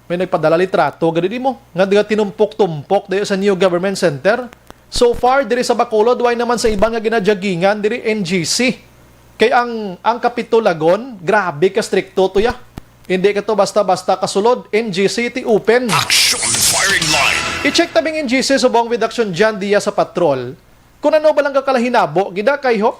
may nagpadala litrato, gani di mo, nga diga tinumpok-tumpok dayo sa New Government Center. So far, diri sa Bacolod, way naman sa iban nga ginajagingan, diri N G C. Kay ang, ang Kapitulagon, grabe ka strikto to ya. Hindi ka to basta-basta kasulod, N G C ti open. Action firing line. I-check tabing N G C subong with Action Jan Diaz sa patrol. Kung ano ba lang kakalahinabo, gida kay ho,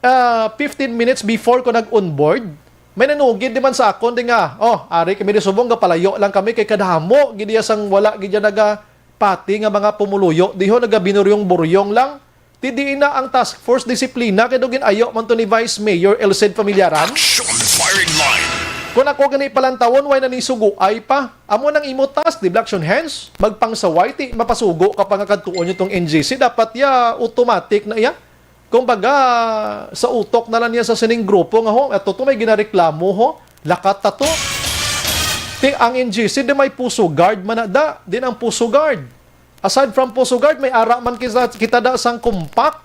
ah, fifteen minutes before ko nag-onboard, may nanugid di man sa akon di nga, "Oh, ari kami di subong, gapalayo lang kami kay kadamo gid iya sang wala gid iya nagapati nga mga pumuluyo diho, nagabinuryong-buryong lang." Ti diin na ang task force disiplina kay daw gin-ayo man to ni Vice Mayor Elced Familiaran. Action firing line. Kung ako gani palantawon, way na ni suguay pa. Amo nang imo task, di ba, Action Hands? Magpangsaway, ti mapasugo ka pa nga kadtuon niyo tong N G C. Dapat ya, automatic na iya. Kumbaga, sa utok na lang niya sa sining grupo nga, "Ho, ato to may ginareklamo, ho. Lakat ta to." Ti ang N G C, di may Puso Guard man na da. Din ang Puso Guard. Aside from Puso Guard, may ara man kita, kita da sang Compact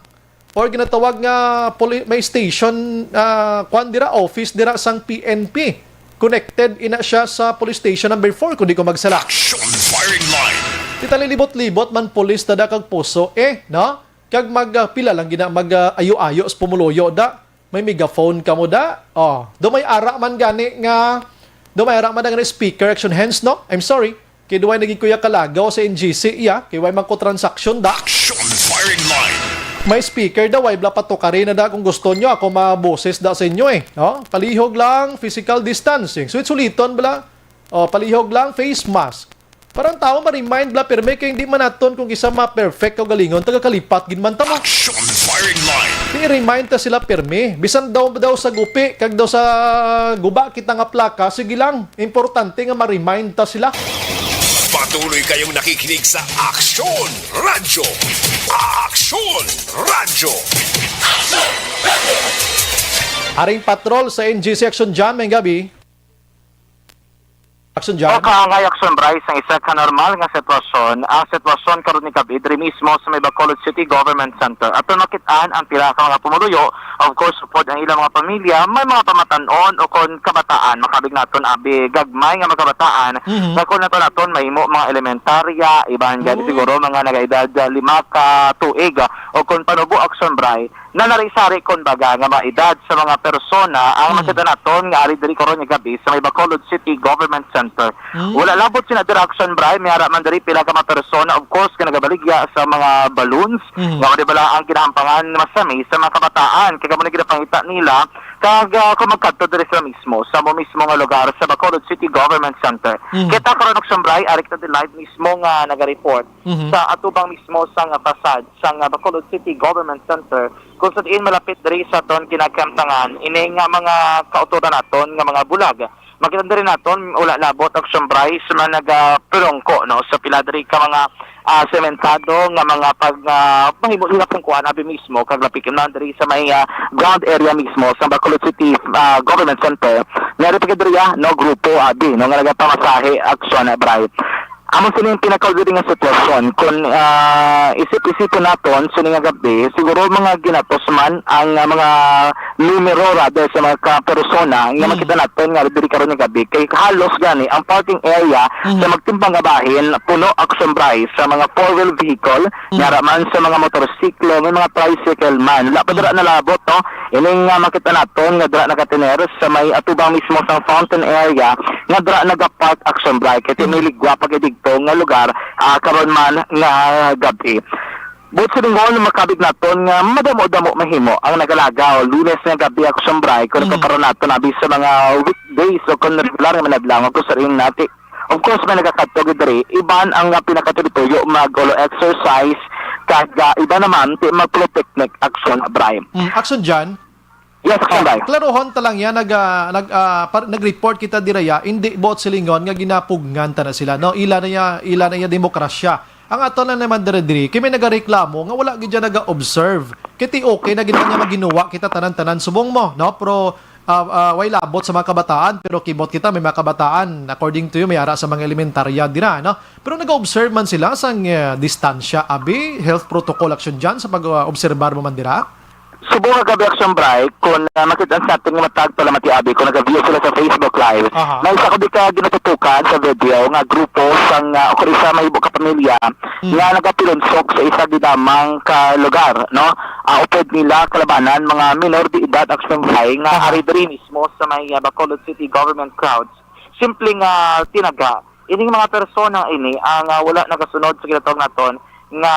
or ginatawag nga poli-, may station, ah, kwan dira, office dira sang P N P. Connected ina siya sa police station number four, kung di ko magsala. Action firing line. Ti talilibot-libot man, police, tada kag puso, eh, no? Kag mag, ah, pila lang gina, mag, ah, ayo-ayo sa pumuluyo da. May megaphone ka mo da. Oh, do may ara man gani nga, do may ara man gani speaker, Action Hands, no? I'm sorry. Kay duway naging kuya kalagaw sa N G C iya, kay way man ko transaction da. Action firing line. May speaker daw, way bala patukari na da kung gusto nyo, ako maboses da sa inyo eh. No? Palihog lang, physical distancing. Sulit-suliton bala. Oh, palihog lang, face mask. Para ang tao ma-remind bala pirmi kay hindi man naton kung isa ma-perfect o galingon, taga kalipat gid man ta mo. Action firing line. I-remind ta sila pirmi. Bisan daw, daw sa gupi, kag daw sa guba kita nga plaka, sige lang. Importante nga ma-remind ta sila. Patuloy kayong nakikinig sa Action Radyo. Action Radyo. Aring patrol sa N G C Action John, may gabi. Action John. O kaangay, Action Bryce, ang isa ka normal nga sitwasyon. Ang sitwasyon karon ni gabi diri mismo sa may Bacolod City Government Center. Aton makit-an ang pila ka mga pumuluyo, of course, upod ang ilang mga pamilya, may mga pamatan-on o kon kabataan, makabig naton abi gagmay nga mga kabataan, Mhm. nga kon nato naton mahimo mga elementarya, iban gani Oh. siguro mga nagaedad, ah, lima ka tuig, ah, o kon panubo, Action Bryce, na nari-sari, kon baga, nga mga edad sa mga persona ang Mm. makita naton nga ari diri karon nga gabi sa may Bacolod City Government Center. Mm. Wala labot sina dira, Action Bryce, may ara man diri pila ka mga persona, of course, nga nagabaligya sa mga balloons, Mm. nga wala bala ang kinahampangan masami sa mga kabataan, kay amo na ginapangita nila, kag, ah, kung magkadto diri sila mismo sa amo mismo nga lugar sa Bacolod City Government Center. Mm. Kita karon, Action Bryce, ari kita live mismo nga naga-report Mhm. sa atubang mismo sang, ah, facade sang, ah, Bacolod City Government Center, kung sa diin malapit diri sa aton ginakahimtangan ini nga mga kautoran naton nga mga bulag. Makita diri naton, wala labot, Action Bryce, nga nagapulungko, no, sa pila diri ka mga, ah, sementado nga mga pag, ah, mahimo nila pang kuan abi mismo kag lapik na diri sa may, ah, ground area mismo sa Bacolod City, ah, Government Center. Meron pa diri, ah, no, grupo abi, no, nga nagapamasahe, Action Bryce. Amo sini ang pinakauli nga sitwasyon. Kung, ah, isip-isipon naton, sini nga gabi, siguro mga ginatos man ang, ah, mga numero rather sa mga ka-, persona nga Mm. makita naton nga diri karon nga gabi. Kay halos gani ang parking area Mm. sa magtimbang nga bahin puno, Action Bryce, sa mga four-wheel vehicle, Mm. nga ra man sa mga motorsiklo, may mga tricycle man. Wala pa Mm. dira nalabot, no? Ining, ah, makita naton nga dira nakatiner sa may atubang mismo sa fountain area nga dira nagapark, Action Bryce, kay Mm. may ligwa pa gid didto nga lugar, ah, karon man nga gabi. Buot silingon, makabig naton nga madamo-damo mahimo ang nagalagaw Lunes nga gabi, Action Bryce, kung Mm. ikumpara naton abi sa mga weekdays o kung regular nga mga adlaw, kung sa rin nati. Of course, may nagakadto gid diri. Iban ang, ah, pinakatuyo-tuyo mag-olo exercise, kag, ah, iba naman ti mag-picnic, Action Bryce. Mm, Action John? Yes, Action Bryce. Klarohon ta lang yan, nag, ah, nag, ah, par-, nag-report kita dira ya, hindi buot silingon nga ginapugngan ta na sila, no? Ila na ya, ila na ya demokrasya. Ang ato lang naman diri diri, kay may nagareklamo nga wala gid dyan naga-observe. Kay ti okay na gid man nga maginuwa kita tanan-tanan subong mo, no? Pero, ah, ah, way labot sa mga kabataan, pero kibot kita may mga kabataan, according to you, may ara sa mga elementarya dira, no? Pero naga-observe man sila sang, eh, distansya, abi, health protocol action dyan sa pag-obserbar mo man dira? Subong nga gabi, Action Bryce, kung, ah, makita sa ating matag pala mati abi, kung nag-view sila sa Facebook Live, Aha. may isa ko di ka ginatutukan sa video nga grupo sang, ah, o kung isa may ibo ka pamilya Mm. nga nagapilonsok sa isa gid lamang ka lugar, no? Ah, upod nila kalabanan mga minor de edad, Action Bryce, nga Aha. ari diri mismo sa may, ah, Bacolod City Government Grounds. Simple nga tinaga. Ining mga persona ini ang, ah, wala nagasunod sa ginatawag naton nga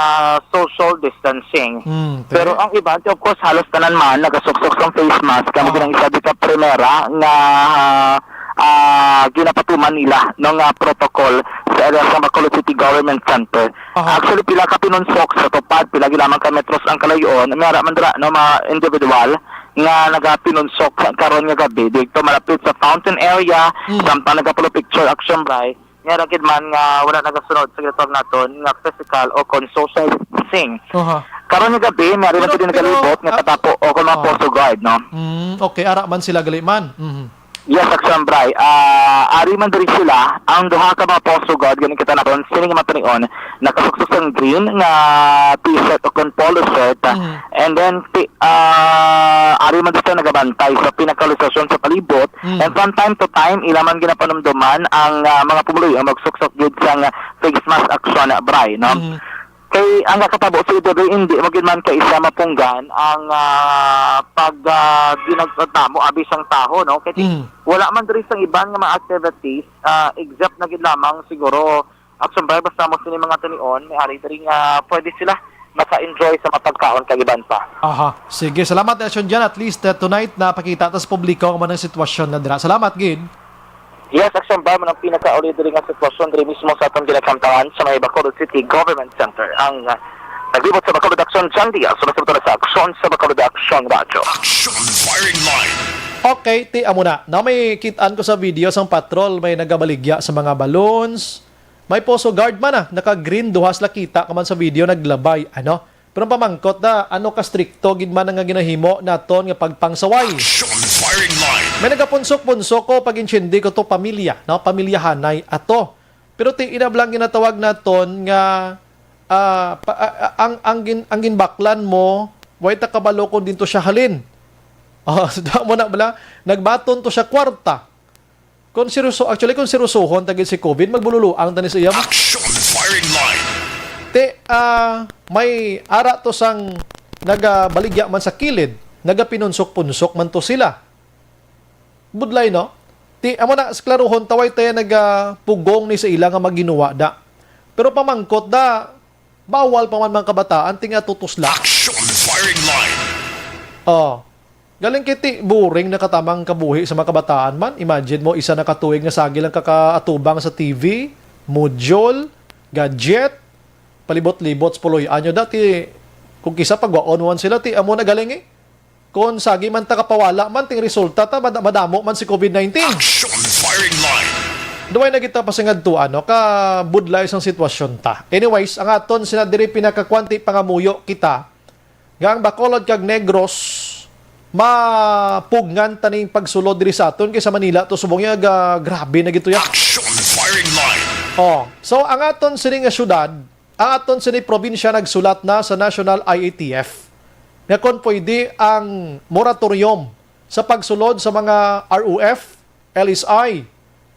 social distancing. Mm, te. Pero ang iban, of course, halos tanan man nagasuksok sang face mask. Kamo Ah. ginang isa di ka primera nga, ah, ah, ginapatuman nila, no, nga protocol sa area sa Bacolod City Government Center. Aha. Actually, pila ka pinunsok sa tupad, pila gid lamang ka metros ang kalayo-on, may ara man dira, no, mga individual nga nagapinunsok karon nga gabi dito malapit sa fountain area, Mm. samtang nagapulo picture action by, may ara gid man nga wala nagasunod sa ginatawag naton nga physical o kon social distancing. Aha. Karon nga gabi, may ari man Pero, gid pero, nagalibot nga ah, katapo o kon mga ah. Poso Guard, no? Mm, okay, ara man sila gali man. Mhm. Yes, Action Bray. Ah, ari man diri sila, ang duha ka mga Poso Guard, gani kita naton, sining matanion, nakasuksok sang green nga t-shirt o kon polo shirt. Mm. And then, ti-, ah, ari man diri sila nagabantay sa pinakalistasyon sa palibot. Mm. And from time to time, ila man ginapanumduman ang, ah, mga pumuluyo magsuksok gid sang face mask, Action Bray, no? Mm. Kay ang nakatabo sa ito, hindi mo gid man kaisa mapunggan ang, ah, pag, ah, ginagtamo abi sang taho, no? Kay ti-, Mm. wala man diri sang iban nga mga activities, ah, except na gid lamang siguro, Action Bray, basta mo sini mga tanion, may ari diri nga pwede sila maka-enjoy sa mga pagkaon kag iban pa. Aha. Sige, salamat, Action Jan. At least, uh, tonight, napakita ta sa publiko ang manang sitwasyon na dira. Salamat gid. Yes, Action Bray, man ang pinakauli diri nga sitwasyon diri mismo sa atong ginakamtangan sa may Bacolod City Government Center. Ang, uh, naglibot sa Bacolod, Action Jan Diaz, sumasagot sa Action sa Bacolod, Action Radyo. Action Firing Line. Okay, ti amo na. Na may kitaan ko sa video sang patrol, may nagabaligya sa mga balloons. May Poso Guard man, ah, naka-green, duha sila kita ka man sa video, naglabay, ano? Pero ang pamangkot da, ano ka strikto gid man nga ginahimo naton nga pagpangsaway? Action Firing Line. May nagapunsok-punsok ko pag-intindi ko to pamilya, no? Pamilyahanay ato. Pero ti inablang ginatawag naton nga, ah, pa-, ah, ah, ang, ang gin-, ang ginbaklan mo, way ta kabalo kung dinto siya halin. Oh, so, mo na bala, nagbaton to siya kwarta. Kung seryoso, actually, kung seryosohon ta gid si COVID, magbululuang ta ni sa iya. Action Firing Line. Ti, ah, may ara to sang nagabaligya man sa kilid, nagapinunsok-punsok man to sila. Budlay, no? Ti, amo na, sa klaruhon, taway tayo nagapugong ni sa ila nga maginuwa da. Pero pamangkot da, bawal pa man mga kabataan, ti nga tutusla. Action Firing Line. Oh. Galing kay ti boring na katamang kabuhi sa mga kabataan man. Imagine mo, isa na ka tuig nga sagil ang kakaatubang sa T V, module, gadget, palibot-libot sa puloy-an nyo. Dati, kung kisa pagwaon mo man sila, ti amo na galing eh. Kung sagi man ta kapawala man, ting resulta ta, mad-, madamo man si COVID nineteen. Action Firing Line. Duway na kita pa sa ngadtuan, no? Kabudlay sang sitwasyon ta. Anyways, ang aton sina diri pinakakwanti pangamuyo kita nga ang Bacolod kag Negros mapugngan taning pagsulod diri sa aton kay sa Manila to subong ya ga-, grabe na gito ya. Action Firing Line. Oh, so ang aton sini nga syudad, ang aton sini probinsya nagsulat na sa National I A T F nga kon pwede ang moratorium sa pagsulod sa mga R O F, L S I.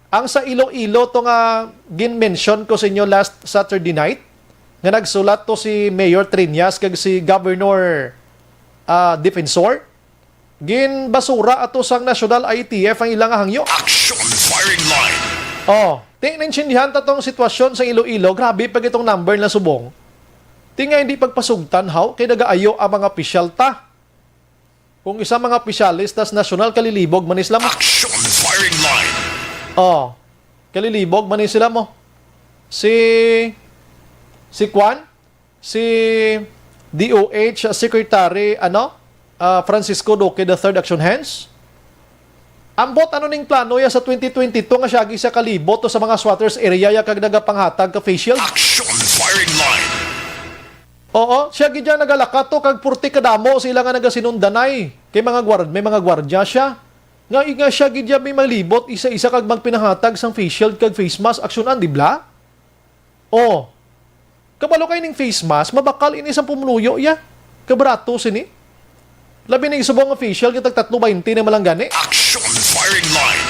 Ang sa Iloilo to nga gin-mention ko sa inyo last Saturday night, nga nagsulat to si Mayor Triñas kag si Governor, ah, Defensor. Ginbasura ato sang National I A T F ang ilang hangyo. Action Firing Line. Oh, ti naintindihan ta tong sitwasyon sa Iloilo, grabe pa gitong number na subong. Ti nga hindi pagpasugtan, haw, kay nagaayo ang mga opisyal ta. Kung isa mga opisyalis tas nasyonal, kalilibog man ni sila mo. Action Firing Line. Oh, kalilibog man ni sila mo. Si, si Kwan, si D O H Secretary, ano, ah, Francisco Duque the third, Action Hands. Ambot ano ning plano ya sa twenty twenty-two nga siya agi sa kalibot to sa mga squatters area ya kag nagapanghatag ka face shield? Action Firing Line. Oo, siya gid dyan nagalakat to kag purti kadamo sila nga nagasinundanay. Kay mga guard-, may mga gwardya siya. Nga, nga siya gid dyan may malibot isa-isa kag magpinahatag sang face shield kag face mask, aksyonan, di bla? Oh. Kabalo kay ning face mask, mabakal ini sa pumluyo ya. Kabrato sini. Labi na isubong nga facial, kitag tatlo baynte na malanggani. Action Firing Line.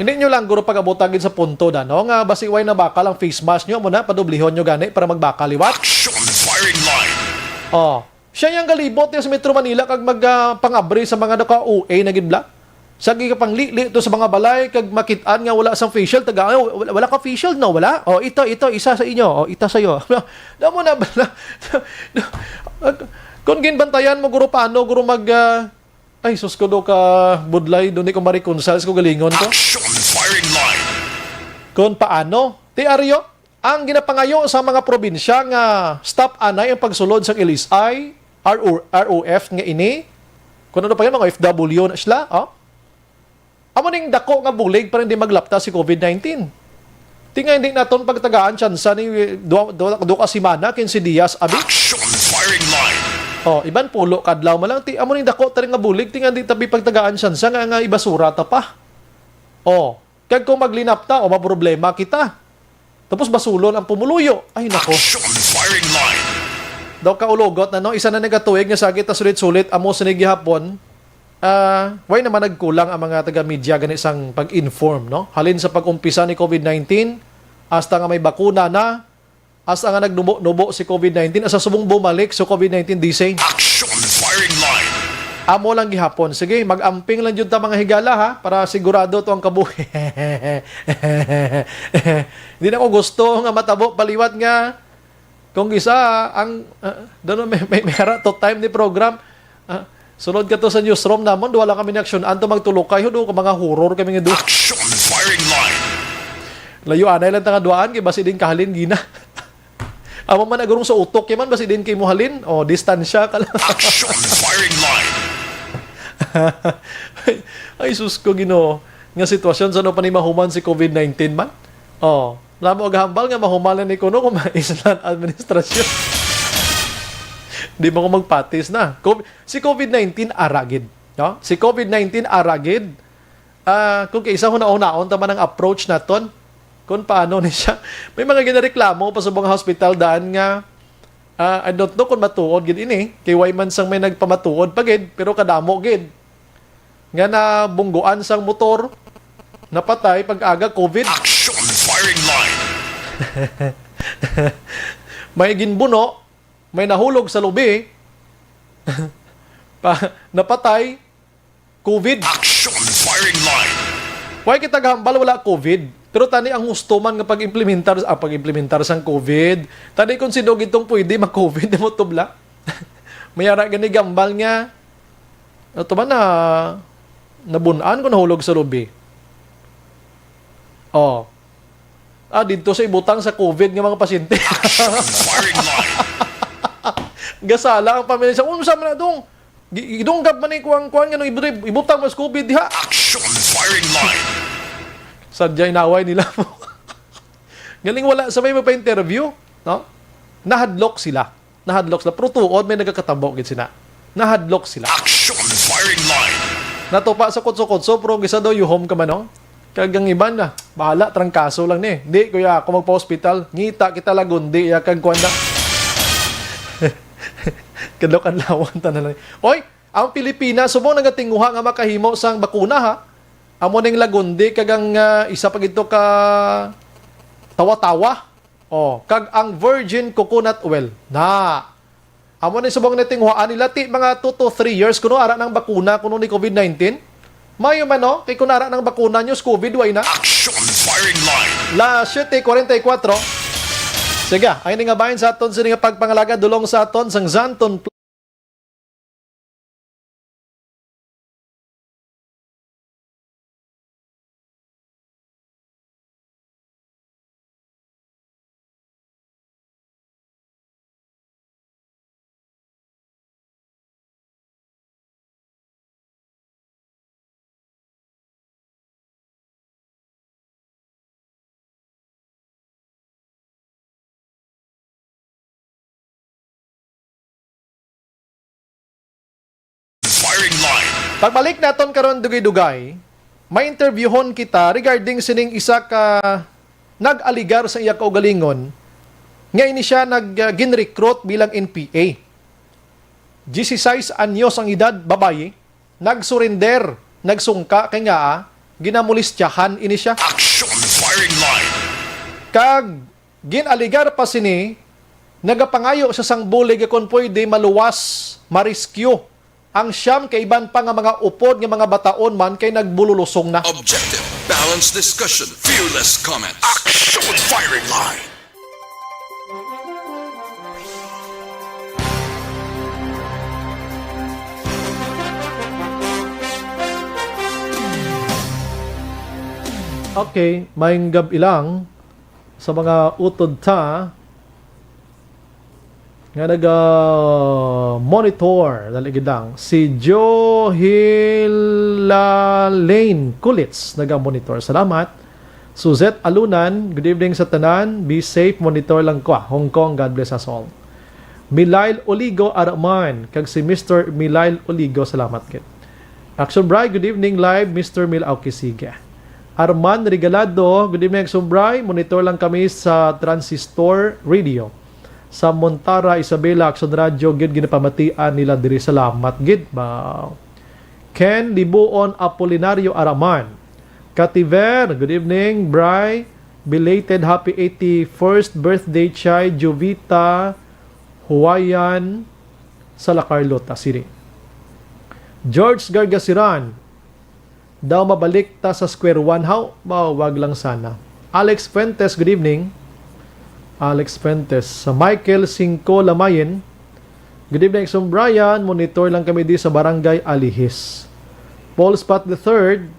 Hindi nyo lang guro pag-abot agad sa punto na, no? Nga basi way nabakal ang face mask nyo, mo na, padoblihon nyo gani para magbakal liwat. Action Firing Line. Oh. Siya yang galibot niya sa Metro Manila kag mag, ah, pangabri sa mga naka-O A na gid bla. Sa gipanglili to sa mga balay kag makit-an nga wala sang facial, taga, "Ay, wala, wala ka facial, no? Wala? O, ito, ito, isa sa inyo. O, ita sa'yo." Damo na bala. Kung ginbantayan mo, guro, paano, guro, mag, ah, Ay, sus ko do ka budlay, duni ko ma-reconcile sa kaugalingon ko. Action Kung paano? Ti Aryo, ang ginapangayo sa mga probinsya nga stop anay ang pagsulod sang L S I, R O, R O F nga ini, kung ano pa yun, mga O F W na sila, oh? Amo ning dako nga bulig para hindi maglapta si COVID nineteen. Ti nga hindi naton pagtagaan tsansa ni duha, duha, duha ka semana, quince dias, abi? Action firing line. Oh, iban pulo kadlaw man lang. Ti, amo ning dako tari nga bulig, ti nga hindi tabi pagtagaan tsansa nga, nga ibasura ta pa. Oh, kag kung maglinapta, o maproblema kita. Tapos basulon ang pumuluyo. Ay, nako. Action firing line. Daw kaulogot na, no? Isa na nagatuig nga sakit na sulit-sulit, amo sini gihapon. Ah, why naman nagkulang ang mga taga-media gani sang pag-inform, no? Halin sa pag-umpisa ni COVID nineteen, hasta nga may bakuna na, hasta nga nagnubo-nubo si COVID nineteen, hasta subong bumalik sa COVID nineteen, di same. Action firing line. Amo lang gihapon. Sige, mag-amping lang jud ta, mga higala, ha, para sigurado to ang kabuhi. Hindi na ko gusto nga matabo paliwat nga kung isa ang, ah, doon may, may, may hara to time ni program. Ah, sunod ka to sa newsroom namon, duha lang kami ni action. Anto magtulokay, hudo ko, mga horror kami nga duha. Action firing line. Layo anay lang ta nga duaan, kay basi din kahalin gina. Amo man agurong sa utok, kay man basi din kay mo halin. O, distansya ka lang. Action firing line. Ay, sus ko, Ginoo. Nga sitwasyon sa ano pa ni mahuman si COVID nineteen man? Oh, namo gahambal nga mahuman ni kuno kung maislan administrasyon. Di mo ko magpatis na. Covid, si COVID nineteen ara gid, no? Si COVID nineteen ara gid. Ah, kung kaisa hunahunaon ta man ang approach naton, kung paano ni siya. May mga ginareklamo pa sa mga hospital daan nga, ah, I don't know kung matuod gid ini. Kay way man sang may nagpamatuod pa gid, pero kadamo gid nga nabungguan sang motor, napatay pag-aga COVID. Action firing line. May ginbuno, may nahulog sa lubi, pa, napatay, COVID. Action firing line. Why kita gahambal wala COVID? Pero tani ang husto man nga pag-implementar, ah, pag-implementar sang COVID. Tani kung sino gitong pwede mag-COVID na mo tubla. May ara gani gambal nga, ato ba na, nabun-an ko nahulog sa lubi. Oh. Ah, dito sa ibutang sa COVID nga mga pasyente. Action firing line. Gasala ang pamilya sa, "Unsa man na dong? Gi-, gidunggab man ni kuwang kuwan nga nung ibutang mas COVID diha." Action firing line. Sadya inaway nila mo. Galing wala sa may magpa-interview, no? Nahadlok sila. Nahadlok sila. Pero tuod, may nagakatabo gid sina. Nahadlok sila. Action firing line. Natupa sa kutso-kutso, pero gisa daw, "You home ka man, no?" Kag ang iban na, "Bahala, trangkaso lang ni. Di, kuya, ako magpa-hospital. Ngita kita lagundi, ya, kag kuwan na." Kadlok-adlawan ta na lang. Oy, ang Pilipinas, subong nagatinguha nga makahimo sang bakuna, ha? Amo ning lagundi, kag ang, ah, isa pa gito ka tawa-tawa. Oh, kag ang virgin coconut oil. Na. Amo ni subong ni tinguhaan nila, ti mga two to three years kuno ara nang bakuna kuno ni COVID nineteen. Mayo man, no? Kay kun ara nang bakuna news COVID, way na. Action firing line. Las siete cuarenta y cuatro. Sige, ay ni nga bahin sa aton sini nga pagpangalaga dulong sa aton sang Xanthone Firing line. Pagbalik naton karon, dugay-dugay, may interviewhon kita regarding sining isa ka nag-aligar sa iya kaugalingon nga ini siya nag, ah, ginrecruit bilang N P A. Diyesisais anyos ang edad, babayi, nagsurrender, nagsungka kay ngaa ginamolestyahan ini siya. Action firing line. Kag gin-aligar pa sini, nagapangayo siya sang bulig nga kon pwede maluwas, ma-rescue ang siyam ka iban pa nga mga upod nga mga bataon man kay nagbululusong na. Objective, balanced discussion, fearless comment. Action firing line. Okay, maayong gab-i lang sa mga utod ta nga naga-monitor, dali gid lang, si Johila Lane Kulits naga-monitor. Salamat. Suzette Alunan, good evening sa tanan. Be safe, monitor lang ko, ah. Hong Kong, God bless us all. Milail Oligo Araman, kag si Mister Milail Oligo, salamat gid. Action Bri, good evening live, Mister Mil, okay, sige. Arman Regalado, good evening, Action Bri. Monitor lang kami sa Transistor Radio. Sa Montara, Isabela, Action Radio, gid ginapamatian nila diri. Salamat gid. Ba? Ken Libuon Apolinario Araman. Kativer, good evening, Bri. Belated happy eighty-first birthday, Chay Jovita Huwayan, sa La Carlota City. George Gargasiran, daw mabalik ta sa square one, haw? Ba, wag lang sana. Alex Fuentes, good evening. Alex Fuentes. Sa Michael Cinco Lamayen, good evening, Exum Brian. Monitor lang kami di sa Barangay Alihis. Paul Spot the third,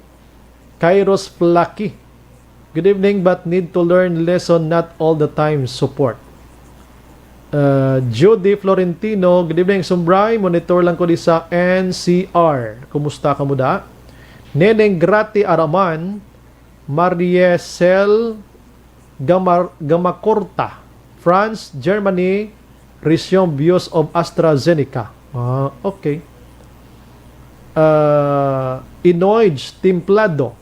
Kairos Flaki. Good evening, but need to learn lesson, not all the time support. Uh, Judy Florentino, good evening, Exum Bri. Monitor lang ko di sa N C R. Kumusta ka mo da? Neneng Grati Araman, Mariesel Gamar-, Gamacorta, France, Germany, Resume views of AstraZeneca. Ah, okay. Uh, Inoij Templado.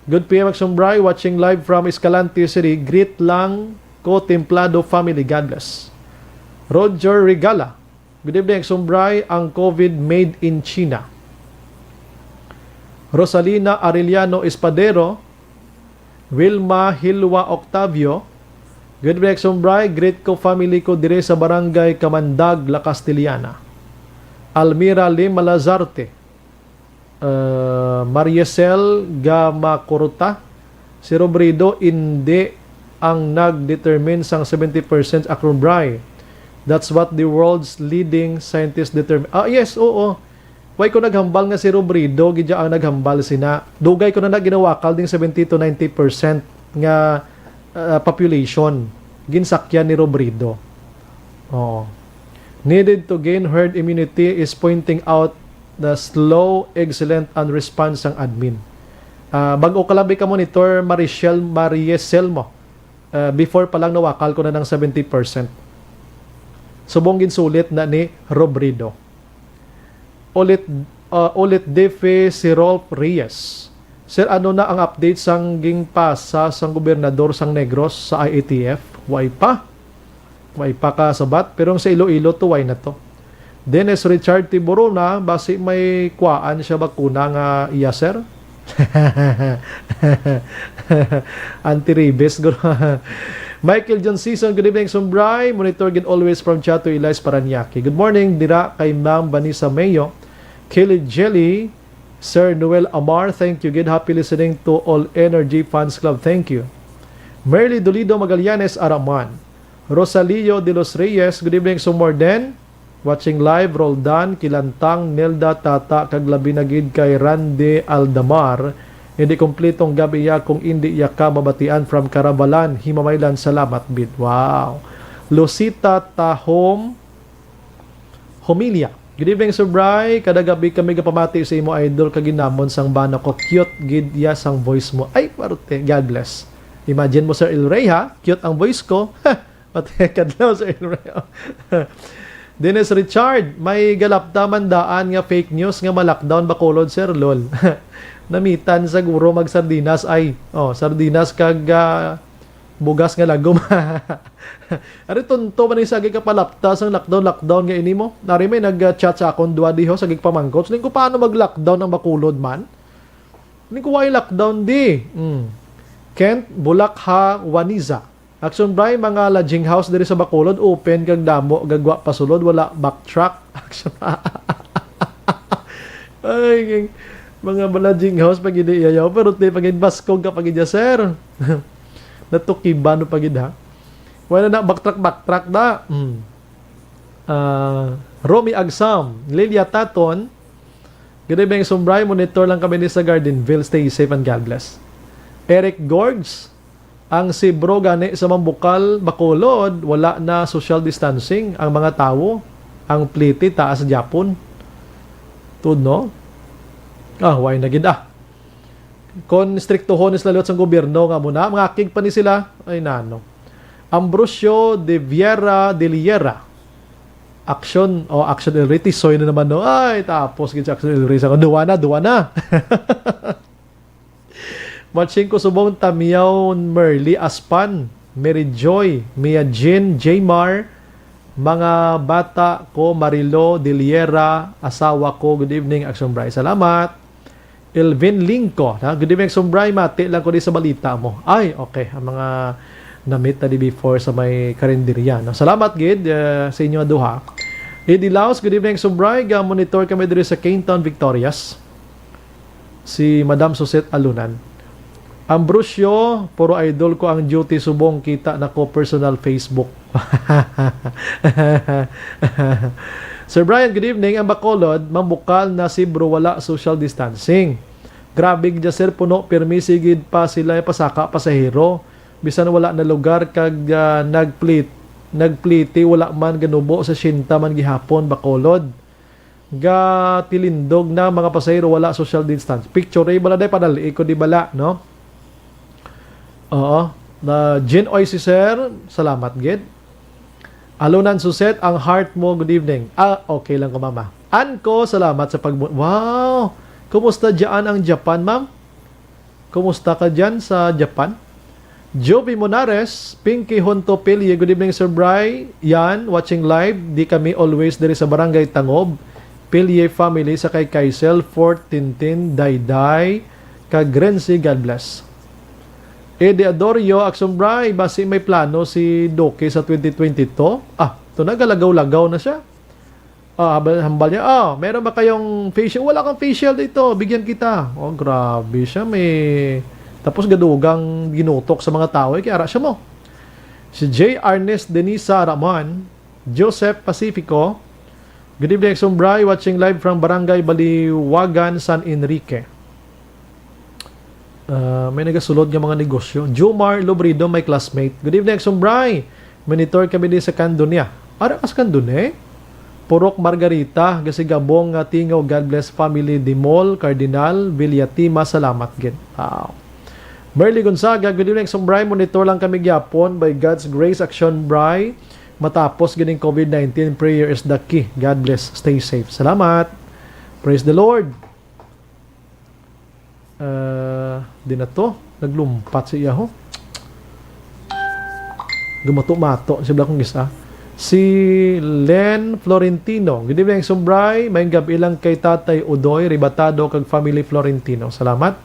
Good P M, Exum Bri, watching live from Escalante City. Greet lang ko, Templado family. God bless. Roger Regala. Good evening, Exum Bri. Ang COVID made in China. Rosalina Arellano Espadero. Wilma Hilwa Octavio. Good evening, Exum Bri. Greet ko family ko dire sa Barangay Kamandag, La Castellana. Almira Lim Malazarte. Uh, Mariesel Gamacorta, si Robredo indi ang nag-determine sang seventy percent, Exum Bri. That's what the world's leading scientists determine. Ah, yes, oo. Why ko naghambal nga si Robredo gid ang naghambal sina? Dugay ko na na ginawakal ding seventy to ninety percent nga, uh, population ginsakyan ni Robredo. Oo. Needed to gain herd immunity is pointing out the slow, excellent, and response sang admin. Ah, bag-o ka lang bi ka monitor, Marichelle, Mariesel mo. Ah, before pa lang nawakal ko na ng seventy percent. Subong ginsulit na ni Robredo. Ulit, ah, ulit difi si Rolf Reyes. Sir, ano na ang update sang ginpasa sang gobernador sang Negros sa I A T F? Way pa. Way pa ka sabat, pero sa Iloilo to, way na to. Dennis Richard Tiburona, basi may kuwaan siya bakuna nga iya, sir? Anti-rabies, guro. Michael John Season, good evening, Exum Bri. Monitor gid always from Chato Elias, Parañaque. Good morning, dira kay Ma'am Vanessa Mayo, Kelly Jelly, Sir Noel Amar, thank you gid. Happy listening to all Energy Fans Club. Thank you. Merly Dolido Magallanes Araman. Rosalio de los Reyes, good evening, Exum Bri. Watching live, Roldan, Kilantang, Nelda, Tata, kag labi na gid kay Randy Aldamar. Hindi kompletong gab-i iya kung indi iya ka mabatian from Karavalan, Himamaylan. Salamat, bid. Wow. Lucita Tahom Homilia. Good evening, Sir Bri. Kada gabi kami gapamati sa imo, idol, kag ginamon sang bana ko. Cute gid iya sang voice mo. Ay, parte. God bless. Imagine mo, Sir El Rey, ha? Cute ang voice ko. Pati kadlaw, Sir El Rey. Dennis Richard, may galapta man daan nga fake news nga ma-lockdown Bacolod, sir, lol. Namitan sa guro mag sardinas ay. Oh, sardinas kag, ah, bugas nga lagom. Ari, tunto man ni sa gigpalapta sang lockdown, lockdown nga ini mo. Nari may nag-chat sa akon, dua diho, sa gigpamangkot. Siling ko, "Paano mag-lockdown ang Bacolod man?" Siling ko, "Why lockdown di?" Mm. Kent Bulakha Waniza. Exum Bri, mga lodging house diri sa Bacolod, open kag damo, gagwa pa sulod, wala backtrack. Exum, ay, mga lodging house pag ini iyayaw, pero ti pag baskog ka pag iya, sir. Natukiban pa gid, ha? Wala na, backtrack, backtrack na. Mm. Ah, Romy Agsam, Lilia Taton, good evening, Exum Bri. Monitor lang kami ni sa Gardenville. Stay safe and God bless. Eric Gorgs, ang Sibro gani sa Mambukal, Bacolod, wala na social distancing ang mga tawo. Ang pliti taas gyapon. Tuod, no? Ah, why na gid, ah. Kon striktohon ni sila liwat sang gobyerno nga mo na, mangakig pa ni sila. Ay, nano. Ambrosio de Viera de Liera. Action, o Action El Rey, tisoy na naman, no? Ay, tapos gid si Action El Rey. Sa duwa na, duwa na. Matching ko subong, Tamiyaw, Merly Aspan, Mary Joy, Mia Jean, Jmar, mga bata ko, Marilo, Diliera, asawa ko. Good evening, Action Bray. Salamat. Elvin Lingco, na, "Good evening, Action Bray. Mati lang ko di sa balita mo." Ay, okay. Ang mga namit na di before sa may karinderya, no? Salamat gid, eh, sa inyo duha. Eddie Laos, "Good evening, Action Bray. Ga-monitor kami diri sa Kington, Victorias." Si Madam Suzette Alunan. "Ambrosio, puro idol ko ang duty subong kita na ko personal Facebook." Sir Brian, good evening. Ang Bacolod, Mambukal na Sibro, wala social distancing. Grabe gid, sir, puno, pirmi, sigid pa sila pasaka pasahero. Bisan wala na lugar kag, ah, nagplit-, nagpliti, wala man ganubo, sesenta man gihapon, Bacolod. Gatilindog na mga pasahero, wala social distance. Picture, eh, bala, day, padali ko di bala, no? Oo. Na, Jean Oy, si Sir, salamat gid. Alunan Suset, ang heart mo, good evening. Ah, okay lang ko, mama. Anko, salamat sa pag-, wow! Kumusta dyan ang Japan, ma'am? Kumusta ka dyan sa Japan? Jovi Monares, Pinky Honto Pilye, good evening, Sir Bry. Yan, watching live. Di kami always diri sa Barangay Tangob. Pilye family sa kay Kaisel, Fort Tintin, Dayday, kag Renzi, God bless. Eddie Adorio, Action Bry, basi may plano si Duque sa twenty twenty-two? Ah, ito na, galagaw-lagaw na siya. Ah, hambal, hambal niya, "Ah, meron ba kayong facial?" "Wala kang facial dito, bigyan kita." Oh, grabe siya, may, tapos gadugang ginutok sa mga tao, eh, kaya ara siya mo. Si J. Arnes Denisa Ramon, Joseph Pacifico, "Good evening, Action Bry, watching live from Barangay Baliwagan, San Enrique." Ah, may nagasulod nga mga negosyo. Jomar Lobrido, my classmate. "Good evening, Action Bry. Monitor kami din sa Candonia." Ara ka sa Candonia? Purok Margarita, Gasigabong nga Tingo, God bless family, Dimol, Cardinal, Villatima, salamat gid. Wow. Merly Gonzaga, "Good evening, Action Bry. Monitor lang kami gyapon. By God's grace, Action Bry. Matapos gining COVID nineteen, prayer is the key. God bless. Stay safe." Salamat. Praise the Lord. Ah, di na to. Naglumpat si iya, ho. Gumato-mato, si Black Kong Gis, ah. Si Len Florentino. "Good evening, Action Bry. Maayong gabi lang kay Tatay Udoy Ribatado kag family Florentino." Salamat.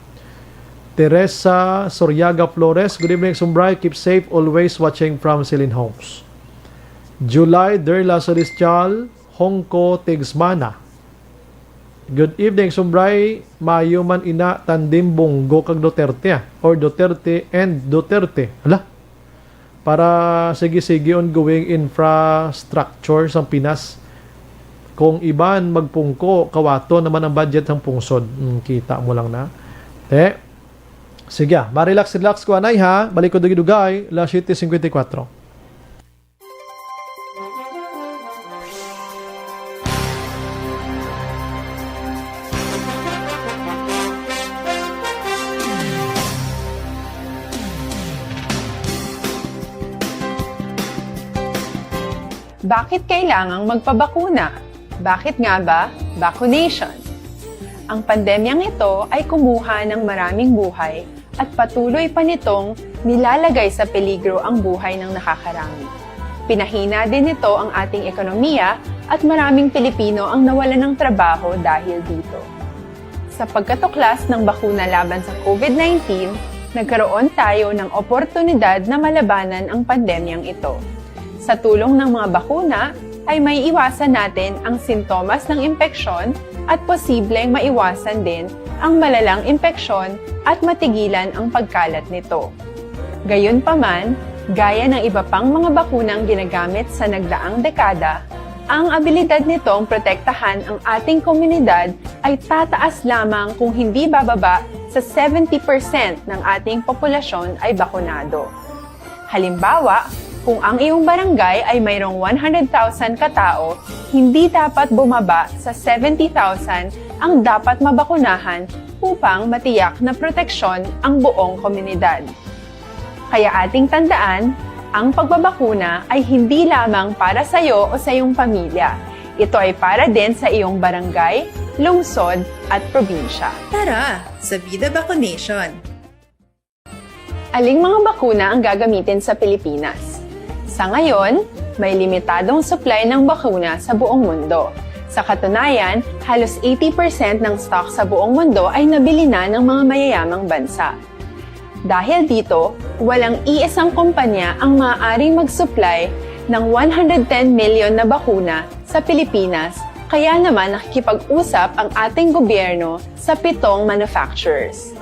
Teresa Soriaga Flores. "Good evening, Action Bry. Keep safe. Always watching from Celine Homes." July Derla Celestial, Hongko Tigsmana. "Good evening, Action Bry. Maayo man ina tandem Bong Go kag Duterte, ah, or Duterte and Duterte." Hala. "Para sige-sige ongoing infrastructure sang Pinas. Kung iban magpungko, kawaton naman ang budget sang pungsod." Hmm, kita mo lang na. Te. Sige, ah. Ma-relax, relax ko, anay, ha. Balik ko dugay-dugay, las siete cincuenta y cuatro. Bakit kailangang magpabakuna? Bakit nga ba vaccination? Ang pandemyang ito ay kumuha ng maraming buhay at patuloy pa nitong nilalagay sa peligro ang buhay ng nakakarami. Pinahina din nito ang ating ekonomiya at maraming Pilipino ang nawalan ng trabaho dahil dito. Sa pagkatuklas ng bakuna laban sa COVID nineteen, nagkaroon tayo ng oportunidad na malabanan ang pandemyang ito. Sa tulong ng mga bakuna, ay maiiwasan natin ang sintomas ng impeksyon at posibleng maiwasan din ang malalang impeksyon at matigilan ang pagkalat nito. Gayunpaman, gaya ng iba pang mga bakunang ginagamit sa nagdaang dekada, ang abilidad nitong protektahan ang ating komunidad ay tataas lamang kung hindi bababa sa seventy percent ng ating populasyon ay bakunado. Halimbawa, kung ang iyong barangay ay mayroong one hundred thousand katao, hindi dapat bumaba sa seventy thousand ang dapat mabakunahan upang matiyak na proteksyon ang buong komunidad. Kaya ating tandaan, ang pagbabakuna ay hindi lamang para sa iyo o sa iyong pamilya. Ito ay para din sa iyong barangay, lungsod, at probinsya. Tara, sa Vida Vaccination! Aling mga bakuna ang gagamitin sa Pilipinas? Sa ngayon, may limitadong supply ng bakuna sa buong mundo. Sa katunayan, halos eighty percent ng stock sa buong mundo ay nabili na ng mga mayayamang bansa. Dahil dito, walang iisang kumpanya ang maaaring mag-supply ng one hundred ten million na bakuna sa Pilipinas, kaya naman nakikipag-usap ang ating gobyerno sa pitong manufacturers.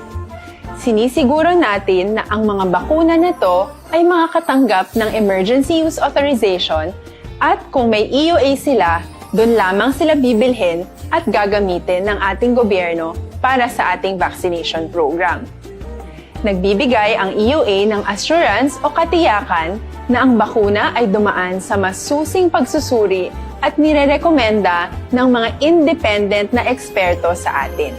Sinisiguro natin na ang mga bakuna na to ay makakatanggap ng emergency use authorization at kung may E U A sila, doon lamang sila bibilhin at gagamitin ng ating gobyerno para sa ating vaccination program. Nagbibigay ang E U A ng assurance o katiyakan na ang bakuna ay dumaan sa masusing pagsusuri at nirerekomenda ng mga independent na eksperto sa atin.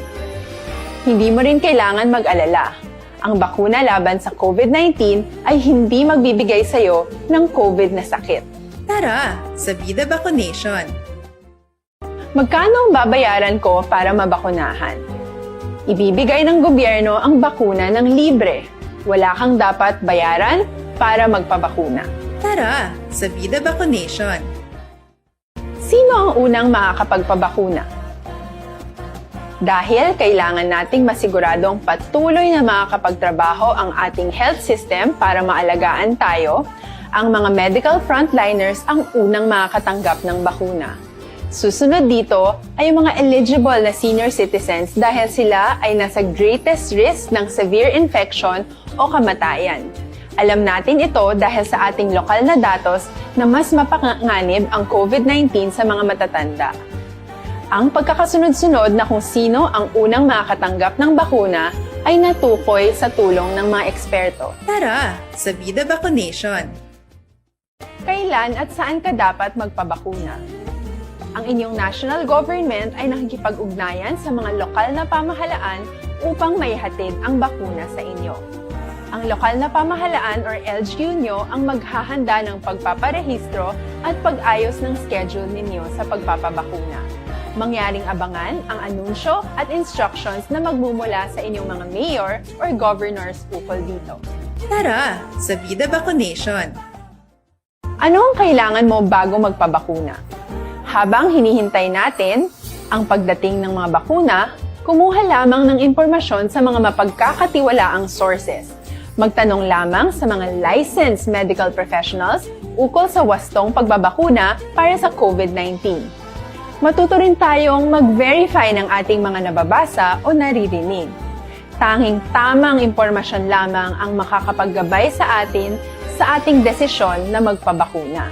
Hindi mo rin kailangan mag-alala. Ang bakuna laban sa COVID nineteen ay hindi magbibigay sa iyo ng COVID na sakit. Tara, sa Vida Vaccination! Magkano ang babayaran ko para mabakunahan? Ibibigay ng gobyerno ang bakuna ng libre. Wala kang dapat bayaran para magpabakuna. Tara, sa Vida Vaccination! Sino ang unang makakapagpabakuna? Dahil kailangan nating masiguradong patuloy na makakapagtrabaho ang ating health system para maalagaan tayo, ang mga medical frontliners ang unang makakatanggap ng bakuna. Susunod dito ay ang mga eligible na senior citizens dahil sila ay nasa greatest risk ng severe infection o kamatayan. Alam natin ito dahil sa ating lokal na datos na mas mapanganib ang COVID nineteen sa mga matatanda. Ang pagkakasunod-sunod na kung sino ang unang makakatanggap ng bakuna ay natukoy sa tulong ng mga eksperto. Tara, sa Vida Vaccination! Kailan at saan ka dapat magpabakuna? Ang inyong national government ay nakikipag-ugnayan sa mga lokal na pamahalaan upang maihatid ang bakuna sa inyo. Ang lokal na pamahalaan or L G U nyo ang maghahanda ng pagpaparehistro at pag-ayos ng schedule ninyo sa pagpapabakuna. Mangyaring abangan ang anunsyo at instructions na magmumula sa inyong mga mayor or governors ukol dito. Tara, sa Vida Vaccination! Ano ang kailangan mo bago magpabakuna? Habang hinihintay natin ang pagdating ng mga bakuna, kumuha lamang ng impormasyon sa mga mapagkakatiwalaang sources. Magtanong lamang sa mga licensed medical professionals ukol sa wastong pagbabakuna para sa COVID nineteen. Matuto rin tayong mag-verify ng ating mga nababasa o naririnig. Tanging tamang impormasyon lamang ang makakapaggabay sa atin sa ating desisyon na magpabakuna.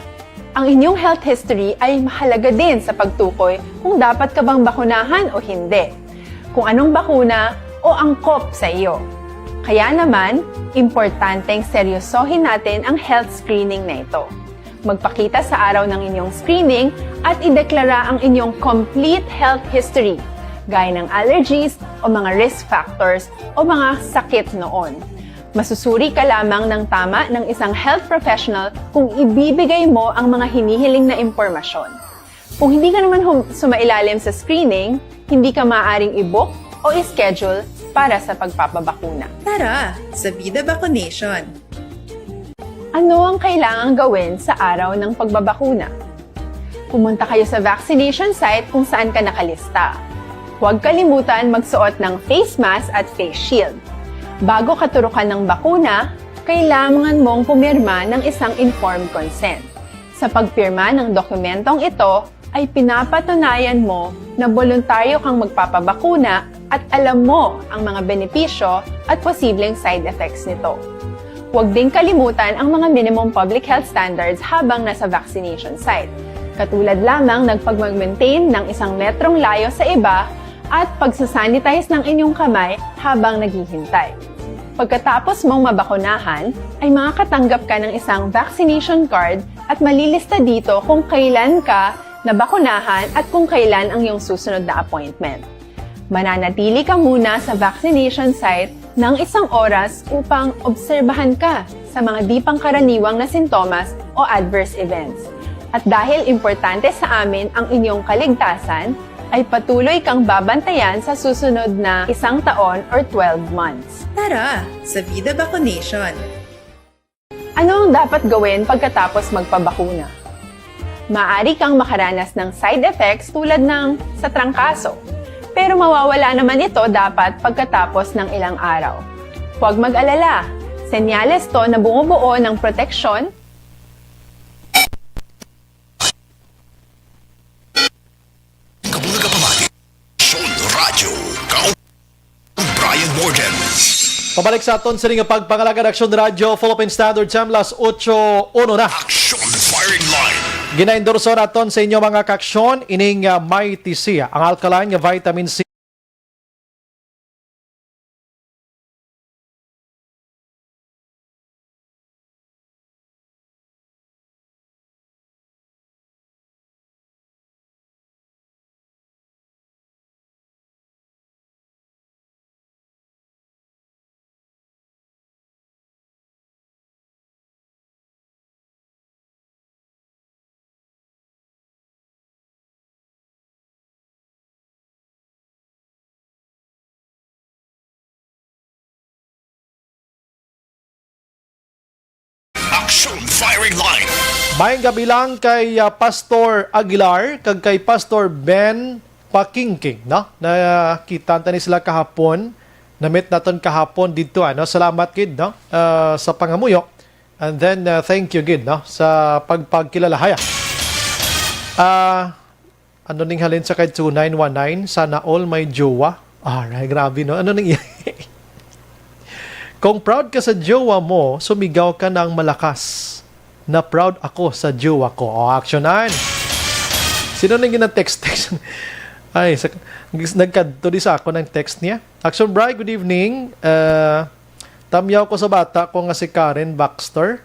Ang inyong health history ay mahalaga din sa pagtukoy kung dapat ka bang bakunahan o hindi, kung anong bakuna o angkop sa iyo. Kaya naman, importanteng seryosohin natin ang health screening na ito. Magpakita sa araw ng inyong screening at ideklara ang inyong complete health history, gaya ng allergies o mga risk factors o mga sakit noon. Masusuri ka lamang ng tama ng isang health professional kung ibibigay mo ang mga hinihiling na impormasyon. Kung hindi ka naman hum- sumailalim sa screening, hindi ka maaaring i-book o i-schedule para sa pagpapabakuna. Tara, sa Vida Vaccination! Ano ang kailangang gawin sa araw ng pagbabakuna? Pumunta kayo sa vaccination site kung saan ka nakalista. Huwag kalimutan magsuot ng face mask at face shield. Bago katurukan ng bakuna, kailangan mong pumirma ng isang informed consent. Sa pagpirma ng dokumentong ito, ay pinapatunayan mo na boluntaryo kang magpapabakuna at alam mo ang mga benepisyo at posibleng side effects nito. Huwag ding kalimutan ang mga minimum public health standards habang nasa vaccination site, katulad lamang ng pagmag-maintain ng isang metrong layo sa iba at pagsasanitize ng inyong kamay habang naghihintay. Pagkatapos mong mabakunahan, ay makakatanggap ka ng isang vaccination card at malilista dito kung kailan ka nabakunahan at kung kailan ang iyong susunod na appointment. Mananatili ka muna sa vaccination site ng isang oras upang obserbahan ka sa mga di pangkaraniwang na sintomas o adverse events. At dahil importante sa amin ang inyong kaligtasan, ay patuloy kang babantayan sa susunod na isang taon or twelve months. Tara sa Vida Vaccination! Ano ang dapat gawin pagkatapos magpabakuna? Maaari kang makaranas ng side effects tulad ng sa trangkaso, pero mawawala naman ito dapat pagkatapos ng ilang araw. Huwag mag-alala, senyales to na bumubuo ng proteksyon. Kabulaga pamati. Aksyon Radyo. Kau Brian Morgan. Pabalik sa aton sini nga pagpangalagad, Aksyon Radyo, Philippine Standard Time, las otso uno na. Aksyon Firing Line. Ginaendorso naton sa inyo, mga kaaksyon, ining, ah, Mighty C, ang alkaline nga vitamin C. Action Firing Line. Maayong gabi lang kay, ah, Pastor Aguilar kag kay Pastor Ben Pakingking, no? Nakita ta ni sila kahapon, na-meet naton kahapon didto, ano? Salamat gid, no? Ah, sa pangamuyo. And then, ah, thank you gid, no? Sa pagpagkilala. Haya. Ah, Ano ning halin sa kay two nine one nine? Sana all may jowa. Aray, grabe, no? Ano ning iya? Kung proud ka sa jowa mo, sumigaw ka ng malakas na, "Proud ako sa jowa ko." O, action, an. Sino ning gina-text, text? Ay, sa, nagkadto di sa ako ng text niya. Action, Bri, good evening. Uh, tamyaw ko sa bata ko nga si Karen Baxter,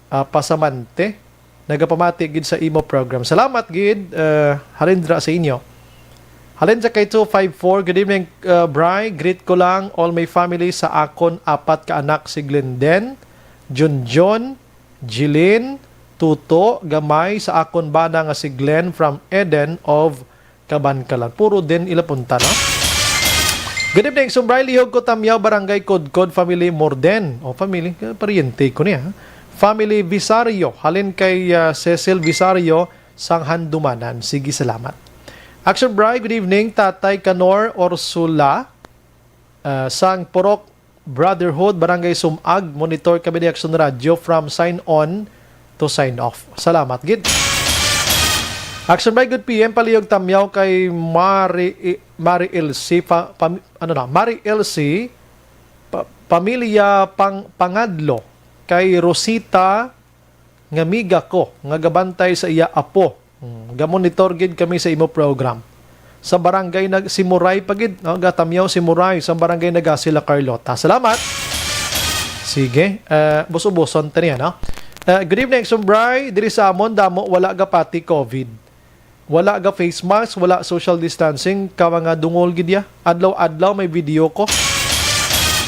ah, Pasamante. Nagapamati gid sa imo program. Salamat gid, ah, halin dira sa inyo. Halin sa kay two five four, "Good evening, ah, Bri. Greet ko lang all my family sa akon apat ka anak, si Glenden, Junjun, Jilin, Tuto, gamay sa akon bana nga si Glenn from Eden of Kabankalan." Puro din ila punta, no? Good evening, Sumbray, lihog ko, Tamyaw, Barangay Kudkod, family Morden. O, family, eh, paryente ko niya. Family Visario, halin kay, ah, Cecil Visario, sang Handumanan. Sige, salamat. Action Bri, good evening, Tatay Kanor Orsula, ah, sang Purok Brotherhood, Barangay Sumag. Monitor kami ni Action Radio from sign on to sign off. Salamat gid. Action Bri, good P M, palihog tamyaw kay Mari, Mari Elsie, pa, pam-, ano na, Mari Elsie, pa, pamilya Pang-, Pangadlo, kay Rosita, nga miga ko nga gabantay sa iya apo. Hmm, gamonitor gid kami sa imo program. Sa barangay nag-, si Muray pa gid, no? Gatamyaw si Muray sa barangay Nagasi, La Carlota. Salamat. Sige, eh, bus-ubuson ta niya, no? Eh, good evening, Sumbray. Diri sa amon, damo, wala gapati covid. Wala ga face mask, wala social distancing, ka mga dungol gid ya. Adlaw-adlaw may video ko.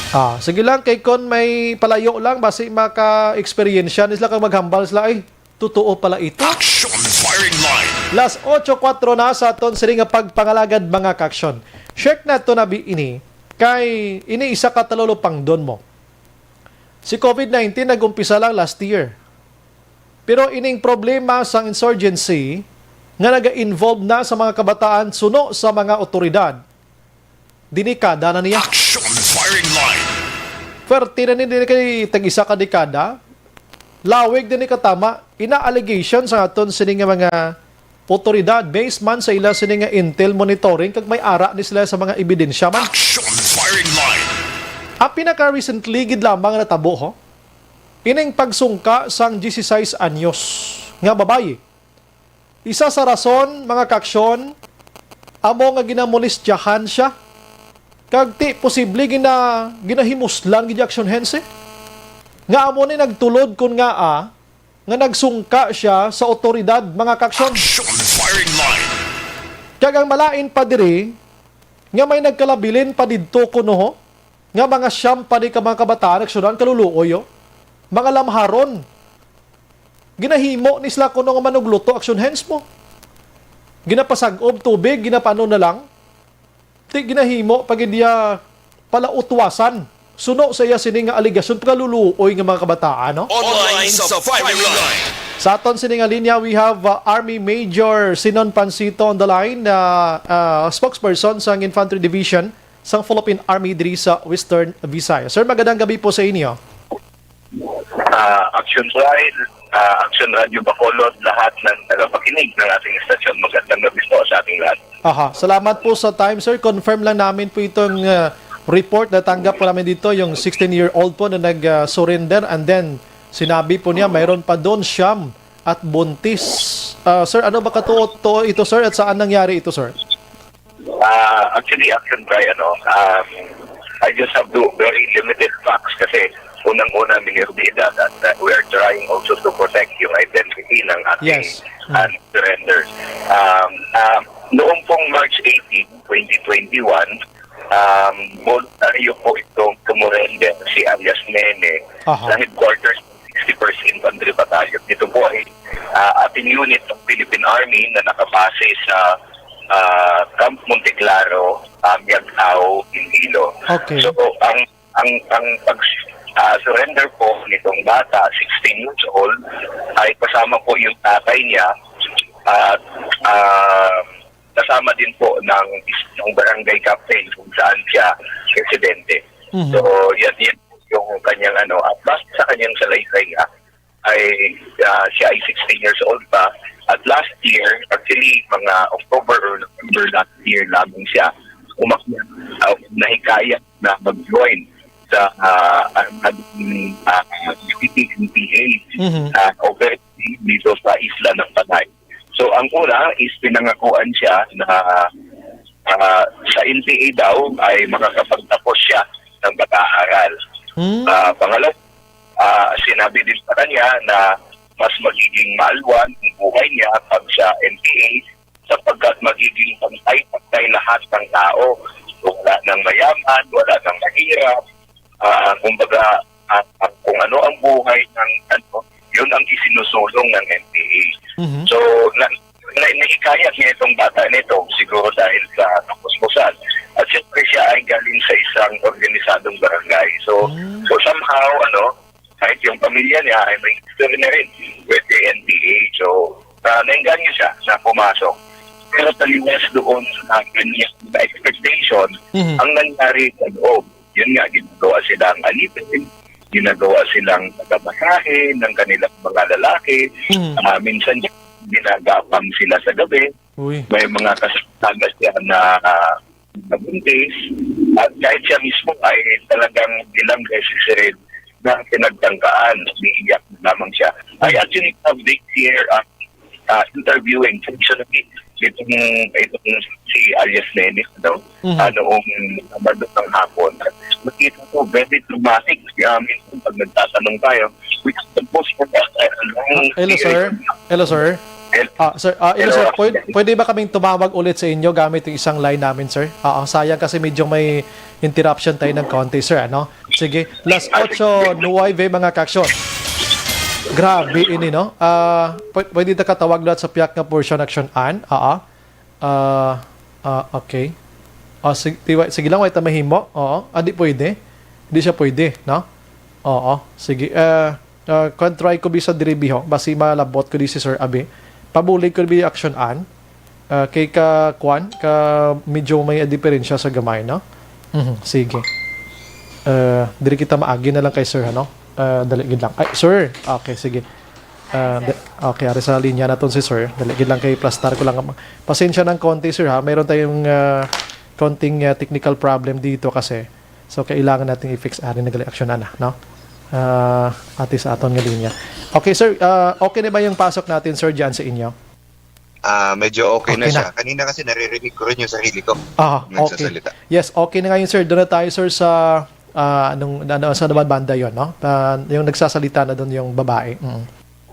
Ah, sige lang, kay kon may palayo lang, basi maka-experience ni sila kag maghambal sila, "Ay, totoo pala ito." Action Firing Line. Las otso kuwatro na sa aton sini nga pagpangalagad, mga kaaksyon. Check nato na bi ini, kay ini isa ka talulopangdon mo. Si covid nineteen nag-umpisa lang last year. Pero ining problema sang insurgency nga naga-involve na sa mga kabataan suno sa mga otoridad, delikada na niya. Action Firing Line. Pwerte na ni, dili kay tag-isa ka dekada. Lawig din ni katama. Ina allegation sa aton sini nga mga otoridad, based man sa ila sini nga intel monitoring, kag may ara ni sila sa mga ebidensya man. Action Firing Line. Ang pinaka-recently gid lamang natabo, ho? Ining pagsungka sang dieciséis anyos nga babayi. Isa sa rason, mga kaaksyon, amo nga ginamolestyahan siya. Kag ti posible gina-, ginahimuslan gid ni Action Hense. Nga amo ni nagtulod kon ngaa nga nagsungka siya sa awtoridad, mga kaaksyon. Action Firing Line. Kag ang malain pa diri, nga may nagkalabilin pa didto kuno, ho, nga mga siyam pa di ka mga kabataan, aksyonan, kaluluoy, oh. Mga lamharon. Ginahimo ni sila kuno nga manugluto, aksyon, hens mo. Ginapasag-ob tubig, ginapano na lang. Ti ginahimo pa gid iya palautwasan. Suno sa iya sini nga aligasyon, pagkaluluoy nga mga kabataan, no? Online sa firing line. Sa aton sini nga linya, we have, uh, Army Major Sinon Pansito on the line, uh, uh, spokesperson sang Infantry Division sang Philippine Army diri sa Western Visayas. Sir, magandang gabi po sa inyo. Ah, Action Pride, ah, Action Radio Bacolod, lahat ng tagapakinig ng ating istasyon, magandang gabi po sa ating lahat. Aha, salamat po sa time, sir. Confirm lang namin po itong, ah, report na tanggap po namin dito, yung sixteen-year-old po na nag, ah, surrender, and then sinabi po niya mayroon pa doon siyam at buntis. Ah, sir, ano ba katuo-tuo ito, sir, at saan nangyari ito, sir? Ah, actually, Action Pride, ano, um, I just have to very limited facts kasi unang-una, Mayor Bida, that, that we are trying also to protect yung identity ng ating, Yes. Mm. uh, surrenders. Um, um, noong pong March eighteen, twenty twenty-one, um, voluntaryo po itong sumurrender si alias Nene Aha. sa headquarters ng sixty-first Infantry Battalion. Ito po ay, ah, ating unit ng Philippine Army na nakabase sa, ah, Camp Monteclaro, ah, Miagao, Iloilo. Okay. So, ang, ang, ang pag, ah, surrender po nitong bata, sixteen years old, ay kasama po yung tatay niya at, ah, kasama din po ng isang barangay captain kung saan siya residente. Mhm. So, yan, yan po yung kanyang ano, at base sa kanyang salaysay nga, ay, ah, siya ay sixteen years old pa. At last year, actually, mga October or November last year lamang siya umakyat, ah, nahikayat na mag-join sa, ah, ang, ah, P T N P A, Mhm. ah, operation dito sa isla ng Panay. So, ang una is pinangakuan siya na, ah, sa N P A daw ay makakapagtapos siya ng pag-aaral. Hmm. Ah, pangalawa, ah, sinabi din sa kanya na mas magiging maalwan ang buhay niya pag sa N P A sapagkat magiging pantay-pantay lahat ng tao. Wala nang mayaman, wala nang mahirap. Ah, kumbaga, ah, ah, kung ano ang buhay ng, ano, yun ang isinusulong ng N P A. Mhm. So, na, na, naikayat niya itong bata nito, siguro dahil sa kakuskusan. At siyempre, siya ay galing sa isang organisadong barangay. So, Mm. so somehow, ano, kahit yung pamilya niya ay may history na rin with the N P A. So, ah, naengganyo siya na pumasok. Pero taliwas doon sa kanyang expectation, Mhm. ang nangyari sa loob, yun nga, ginagawa silang alipin, ginagawa silang tagamasahe ng kanilang mga lalaki. Mhm. Ah, minsan, ginagapang sila sa gabi. Uy. May mga kasama siya na, ah, nabuntis. At kahit siya mismo ay talagang bilang necessary na pinagtangkaan, umiiyak lamang siya. I Mhm. actually have this year, ah, ah, interviewing, personally, itong, itong si alias Nene, ano, Mhm. ah, noong Sabado ng hapon. At nakita ko, very dramatic. Ah, minsan pag nagtatanong tayo, we have to pause for that, ah, long Ah, hello, period. sir. Hello, sir. Hel-, Ah, sir, ah, hello, hello, sir. Pwede, pwede ba kaming tumawag ulit sa inyo gamit yung isang line namin, sir? Oo, sayang kasi medyo may interruption tayo ng konti, sir, ano? Sige, las Ah, sige. ocho nueve, mga kaaksyon. Grabe ini, no? Ah, pw-, pwede ta katawag lahat sa piyak nga portion, action an. Oo. Ah, ah, okay. Ah, sig-, tiwa-, sige lang, wait, mahimo. Oo. Ah, di pwede. Di siya pwede, no? Oo. Sige. Ah, ah, kwan, try ko bisa diri, biho. Basi malabot ko di si Sir Abi. Pabulig ko di action an. Ah, kay ka, kwan, ka medyo may diferensya sa gamay, no? Mhm, sige. Ah, diri kita maagi na lang kay Sir, ano? Ah, dali gid lang. Ay, Sir. Okay, sige. Ah, di-, okay, ari sa linya naton si Sir. Dali gid lang kay plastar ko lang. Pasensya ng konti, Sir, ha. Mayroon tayong, ah, konting, ah, technical problem dito kasi. So, kailangan natin i-fix. Ari na gali action na, no? Ah, ati sa aton nga linya. Okay, Sir, ah, okay na ba yung pasok natin, Sir, dyan sa inyo? Ah, medyo okay na Okay na. siya. Kanina kasi naririnig ko rin yung sarili ko Ah, okay. nagsasalita. Yes, okay na ngayon, sir. Doon na tayo, sir, sa ah, anong ano, sa naman banda yon, no? Ah, yung nagsasalita na doon yung babae. Mm.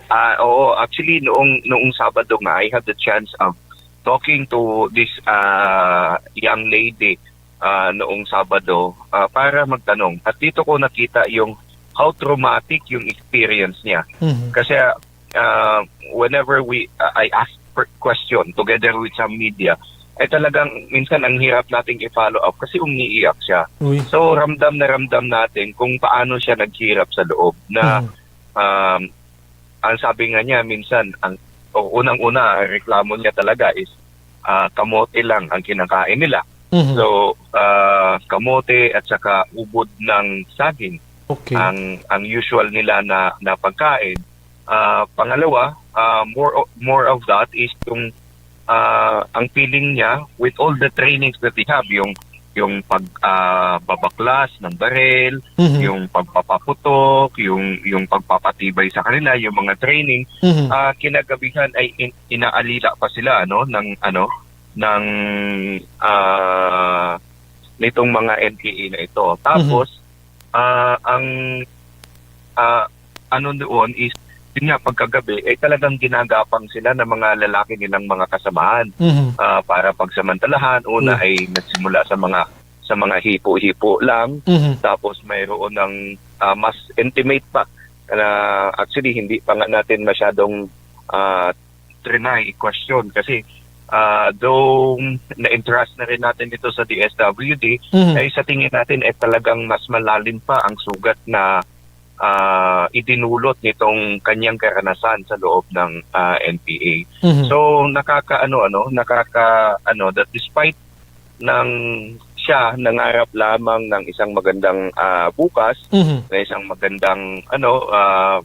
Ah, oo, actually noong noong Sabado nga, I had the chance of talking to this ah young lady ah noong Sabado ah, para magtanong. At dito ko nakita yung how traumatic yung experience niya. Mhm. Kasi ah, whenever we ah, I ask per question together with some media, ay talagang minsan ang hirap nating i-follow up kasi umiiyak siya. Uy. So ramdam na ramdam natin kung paano siya naghirap sa loob na Mhm. um, ang sabi nga niya minsan ang o, unang-una ang reklamo niya talaga is ah, kamote lang ang kinakain nila. Mhm. So ah, kamote at saka ubod ng saging Okay. ang ang usual nila na na pagkain. Ah, pangalawa, ah, more o- more of that is yung ah, ang feeling niya with all the trainings that they have, yung yung pag ah, babaklas ng baril, Mhm. yung pagpapaputok, yung yung pagpapatibay sa kanila, yung mga training, Mhm. ah, kinagabihan ay in, inaalila pa sila ano ng ano ng ah nitong mga N P A na ito. Tapos ah ang ah ano doon is yun nga pagkagabi ay talagang ginagapang sila ng mga lalaki nilang mga kasamahan Mhm. ah para pagsamantalahan. Una Uy. Ay nagsimula sa mga sa mga hipo-hipo lang, Mhm. tapos mayroon ng ah, mas intimate pa na actually hindi pa nga natin masyadong ah, trinay i-question kasi ah, though na-entrust na rin natin ito sa D S W D, Mhm. ay sa tingin natin ay talagang mas malalim pa ang sugat na ah, idinulot nitong kanyang karanasan sa loob ng ah, N P A. Mhm. So nakakaano ano, nakaka ano that despite ng siya nangarap lamang ng isang magandang ah, bukas, Mhm. na isang magandang ano ah,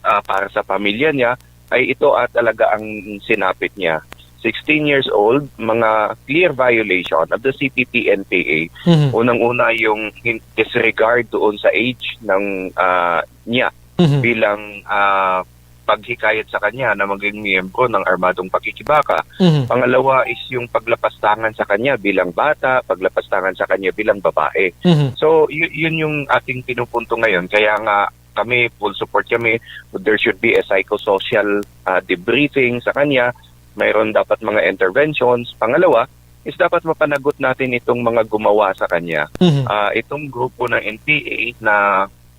ah, para sa pamilya niya, ay ito ah, talaga ang sinapit niya. Sixteen years old, mga clear violation of the C P P N P A. Mhm. Unang-una yung hin- disregard doon sa age ng ah, niya Mhm. bilang ah, paghikayat sa kanya na maging miyembro ng armadong pakikibaka. Mhm. Pangalawa is yung paglapastangan sa kanya bilang bata, paglapastangan sa kanya bilang babae. Mhm. So, y- yun yung ating pinupunto ngayon. Kaya nga kami, full support kami. There should be a psychosocial ah, debriefing sa kanya. Mayroon dapat mga interventions. Pangalawa is dapat mapanagot natin itong mga gumawa sa kanya. Mhm. Ah, itong grupo ng N P A na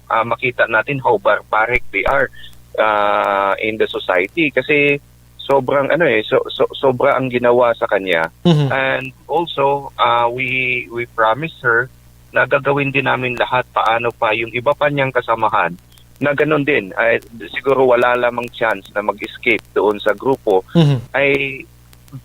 ah, makita natin how barbaric they are ah, in the society. Kasi sobrang ano eh, so, so, sobra ang ginawa sa kanya. Mhm. And also, ah, we we promise her na gagawin din namin lahat paano pa yung iba pa niyang kasamahan na ganun din. Ay, siguro wala lamang chance na mag-escape doon sa grupo Mhm. ay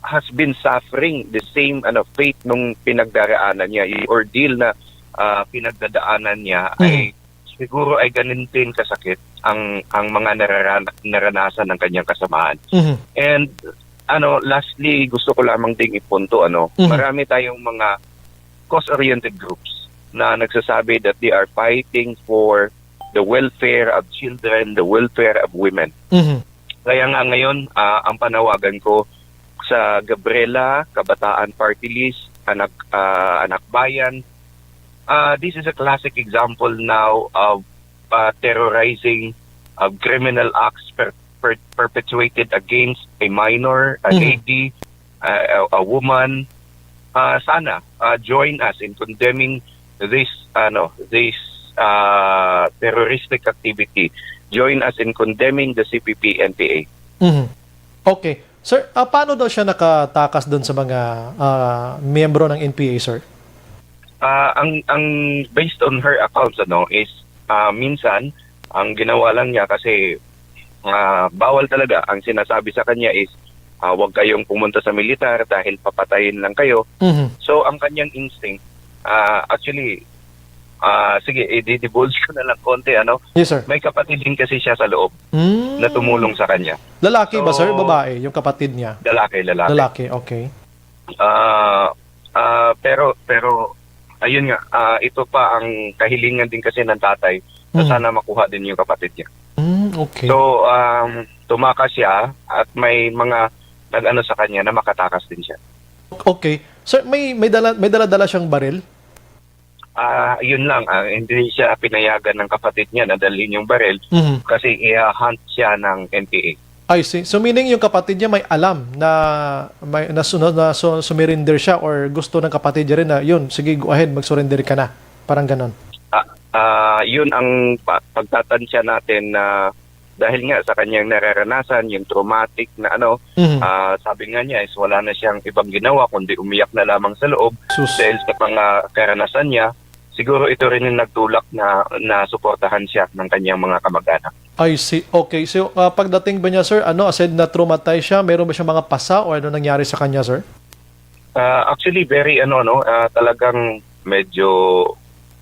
has been suffering the same ano fate nung pinagdaraanan niya, yung ordeal na ah, pinagdadaanan niya Mhm. Ay siguro ay ganun din kasakit ang ang mga nararana, naranasan ng kanyang kasamahan. Mhm. And ano, lastly, gusto ko lamang ding ipunto ano, Mhm. marami tayong mga cause-oriented groups na nagsasabi that they are fighting for the welfare of children, the welfare of women. Mhm. Kaya nga ngayon, ah, ang panawagan ko sa Gabriela Kabataan Party List, Anak ah, Anak Bayan, ah, this is a classic example now of ah, terrorizing of criminal acts per, per, perpetuated against a minor, a Mhm. lady, ah, a, a woman. Ah, sana ah, join us in condemning this ano this ah, terroristic activity. Join us in condemning the C P P N P A. Mhm. Okay. Sir, ah, paano daw siya nakatakas doon sa mga ah, miyembro ng N P A, sir? Ah, ang ang based on her accounts ano is ah, minsan ang ginawa lang niya kasi ah, bawal talaga ang sinasabi sa kanya is ah, wag kayong pumunta sa militar dahil papatayin lang kayo. Mhm. So ang kanyang instinct ah, actually ah, sige i-divulge ko na lang konti ano. Yes, sir. May kapatid din kasi siya sa loob Mm. na tumulong sa kanya. Lalaki ba, sir? So, Babae, yung kapatid niya? Lalaki, lalaki. Lalaki, okay. Ah, ah, pero pero ayun nga, ah, ito pa ang kahilingan din kasi ng tatay na Mhm. sana makuha din yung kapatid niya. Mm, okay. So, um, tumakas siya at may mga nag-ano sa kanya na makatakas din siya. Okay. Sir, may, may dala, may dala-dala siyang baril? Ah, yun lang, ah, hindi siya pinayagan ng kapatid niya na dalhin yung baril Mhm. kasi i-hunt siya ng N P A. I see. So, meaning yung kapatid niya may alam na may, na, su-, na su-, sumirinder siya or gusto ng kapatid niya rin na, "Yun, sige, go ahead, mag-surrender ka na." Parang ganon. Ah, ah, yun ang pa-, pagtatansya natin na dahil nga sa kanyang nararanasan, yung traumatic na ano, Mhm. ah, sabi nga niya is wala na siyang ibang ginawa kundi umiyak na lamang sa loob Sus. dahil sa mga karanasan niya. Siguro ito rin yung nagtulak na, na suportahan siya ng kanyang mga kamag-anak. I see. Okay. So, ah, pagdating ba niya, sir, ano, aside na traumatized siya, meron ba siyang mga pasa o ano nangyari sa kanya, sir? Ah, actually, very ano, no, ah, talagang medyo,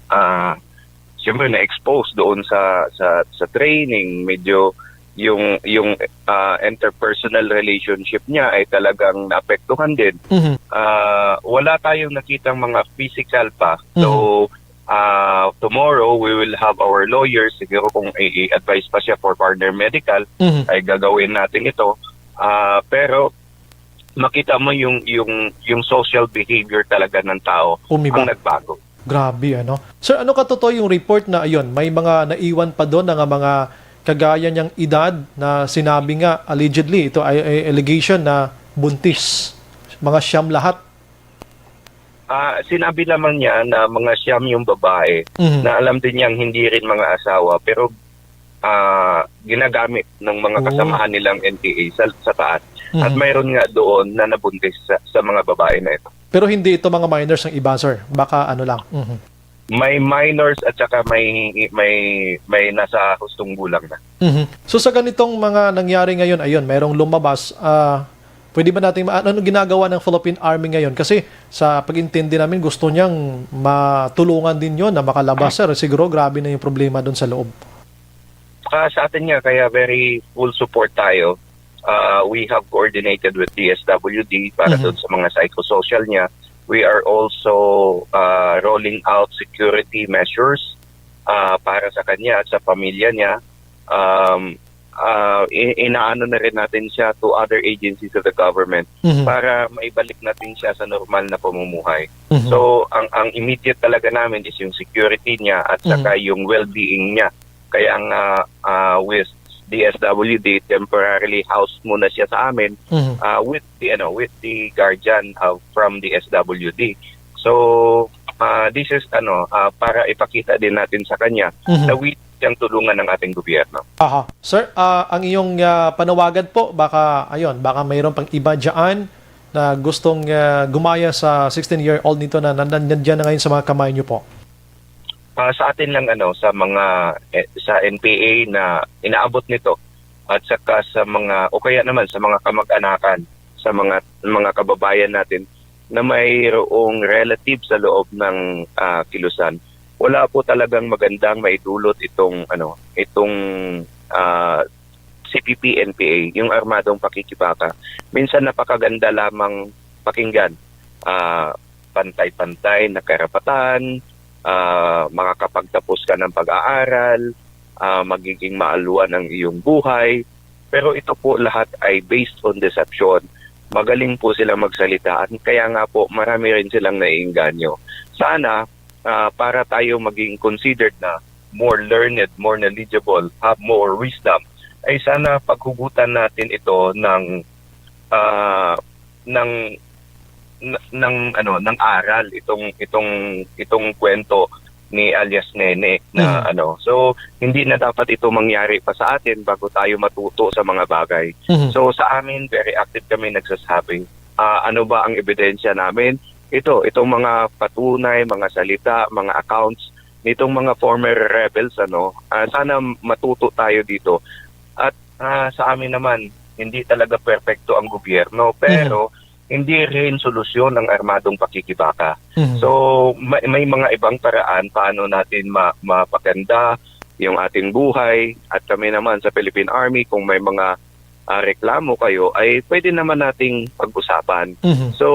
ah, siyempre na-expose doon sa, sa, sa training, medyo yung, yung, ah, interpersonal relationship niya ay talagang naapektuhan din. Mhm. Ah, wala tayong nakitang mga physical pa. So, Mhm. ah, tomorrow we will have our lawyers. Siguro kung i-, i-advise pa siya for further medical, Mhm. ay gagawin natin ito. Ah, pero makita mo yung, yung, yung social behavior talaga ng tao Umiba. ang nagbago. Grabe, ano? Sir, ano katotoo yung report na, ayun, may mga naiwan pa doon na nga mga kagaya niyang edad na sinabi nga, allegedly, ito ay, ay allegation na buntis? Mga siyam lahat? Ah, sinabi lamang niya na mga siyam yung babae Mhm. na alam din niyang hindi rin mga asawa, pero, ah, ginagamit ng mga Oh. kasamahan nilang N P A sa, sa taas. At Mhm. mayroon nga doon na nabuntis sa, sa mga babae na ito. Pero hindi ito mga minors ang iba, sir? Baka ano lang. Mhm. May minors at saka may, may, may nasa hustong gulang na. Mhm. So, sa ganitong mga nangyari ngayon, ayun, mayroong lumabas, ah, pwede ba natin ma-, ano ginagawa ng Philippine Army ngayon? Kasi sa pag-intindi namin, gusto niyang matulungan din yon na makalabas, sir. Siguro grabe na yung problema doon sa loob. Ah, sa atin nga, kaya very full support tayo. Ah, we have coordinated with D S W D para Mhm. doon sa mga psychosocial niya. We are also, ah, rolling out security measures, ah, para sa kanya at sa pamilya niya. Um, ah, i-, inaano na rin natin siya to other agencies of the government Mhm. para maibalik natin siya sa normal na pamumuhay. Mhm. So, ang, ang immediate talaga namin is yung security niya at Mhm. saka yung well-being niya. Kaya nga, ah, with D S W D, temporarily housed muna siya sa amin, Mhm. ah, with the, ano, with the guardian, ah, from D S W D. So, ah, this is, ano, ah, para ipakita din natin sa kanya Mhm. na willing siyang tulungan ng ating gobyerno. Aha. Sir, ah, ang iyong, ah, panawagan po, baka, ayun, baka mayroon pang iba dyan na gustong, ah, gumaya sa sixteen-year-old nito na nan-, nan-, nandiyan na ngayon sa mga kamay niyo po. Ah, sa atin lang, ano, sa mga, eh, sa N P A na inaabot nito at saka sa mga, o kaya naman sa mga kamag-anakan, sa mga, mga kababayan natin na mayroong relative sa loob ng, ah, kilusan, wala po talagang magandang maidulot itong, ano, itong, ah, C P P N P A, yung armadong pakikibaka. Minsan napakaganda lamang pakinggan. Ah, pantay-pantay na karapatan, ah, makakapagtapos ka ng pag-aaral, ah, magiging maaluan ang iyong buhay. Pero ito po lahat ay based on deception. Magaling po sila magsalita at kaya nga po marami rin silang naiengganyo. Sana, ah, para tayo maging considered na more learned, more knowledgeable, have more wisdom, ay sana paghugutan natin ito ng, ah, ng, n-, ng, ano, ng aral itong, itong, itong kwento ni alias Nene na, Mhm. ano. So, hindi na dapat ito mangyari pa sa atin bago tayo matuto sa mga bagay. Mhm. So, sa amin, very active kami nagsasabi, ah, ano ba ang ebidensya namin? Ito, itong mga patunay, mga salita, mga accounts nitong mga former rebels, ano, ah, sana matuto tayo dito. At, ah, sa amin naman, hindi talaga perpekto ang gobyerno, pero Mhm. hindi rin solusyon ang armadong pakikibaka. Mhm. So, may, may mga ibang paraan paano natin ma-, mapaganda yung ating buhay. At kami naman sa Philippine Army, kung may mga, ah, reklamo kayo, ay pwede naman nating pag-usapan. Mhm. So,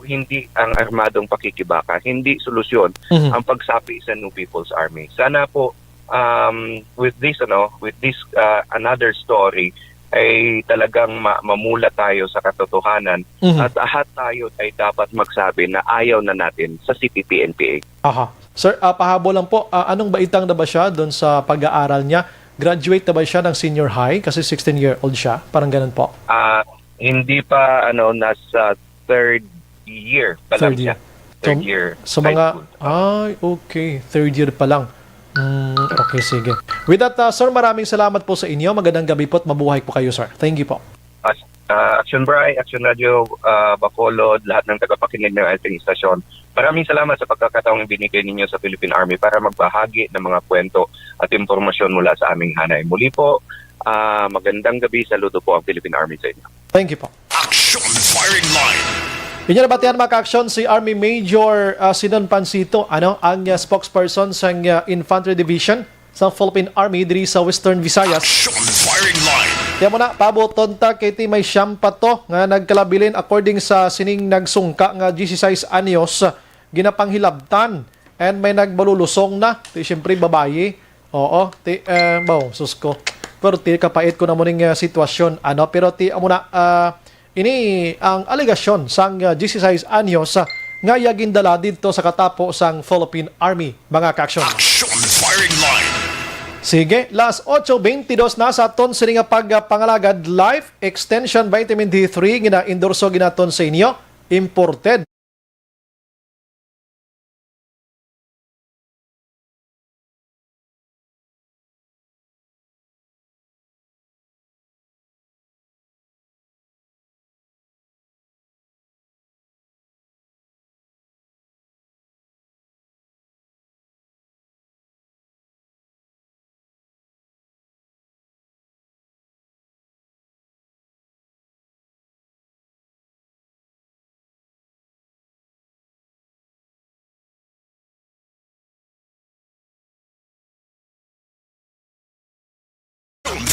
hindi ang armadong pakikibaka, hindi solusyon Mhm. ang pagsapi sa New People's Army. Sana po, um, with this, ano, with this, ah, another story, ay talagang ma- mamula tayo sa katotohanan Mhm. at lahat tayo ay dapat magsabi na ayaw na natin sa C P P N P A. Aha. Sir, ah, pahabol lang po, ah, anong baitang na ba siya doon sa pag-aaral niya? Graduate na ba siya ng senior high? Kasi sixteen-year-old siya. Parang ganun po. Ah, hindi pa, ano, nasa third year pa lang Third year. siya. Third So, year sa high mga, school. Ay, okay. Third year pa lang. Mm, okay, sige. With that, ah, sir, maraming salamat po sa inyo. Magandang gabi po at mabuhay po kayo, sir. Thank you po. As-, ah, Action Bri, Action Radio, ah, Bacolod, lahat ng tagapakinig ng ating istasyon. Maraming salamat sa pagkakataong ibinigay ninyo sa Philippine Army para magbahagi ng mga kwento at impormasyon mula sa aming hanay. Muli po, ah, magandang gabi. Saludo po ang Philippine Army sa inyo. Thank you po. Action Firing Line. Inyo nabatian, mga ka-aksyon, si Army Major, ah, Sinon Pancito, ano, ang, ah, spokesperson sang, ah, Infantry Division sa Philippine Army diri sa Western Visayas. Action Firing Line. Kaya mo na, pabuton ta kay ti may siyam pa to nga nagkalabilin, according sa sining nagsungka nga diyesisais anyos, ginapanghilabtan, and may nagmalulusong na, ti siyempre babayi. Oo, ti, eh, baw, sus ko. Pero ti kapait ko na mo ning, ah, sitwasyon, ano, pero ti amo na, ah, ini ang alegasyon sang, ah, diyesisais anyos, ah, nga iya gindala didto sa katapo sang Philippine Army, mga ka-aksyon. Action Firing Line. Sige, las otso bentidós na sa aton sini nga pagpangalagad. Life Extension Vitamin D three, gina-endorso ginaton sa inyo, imported.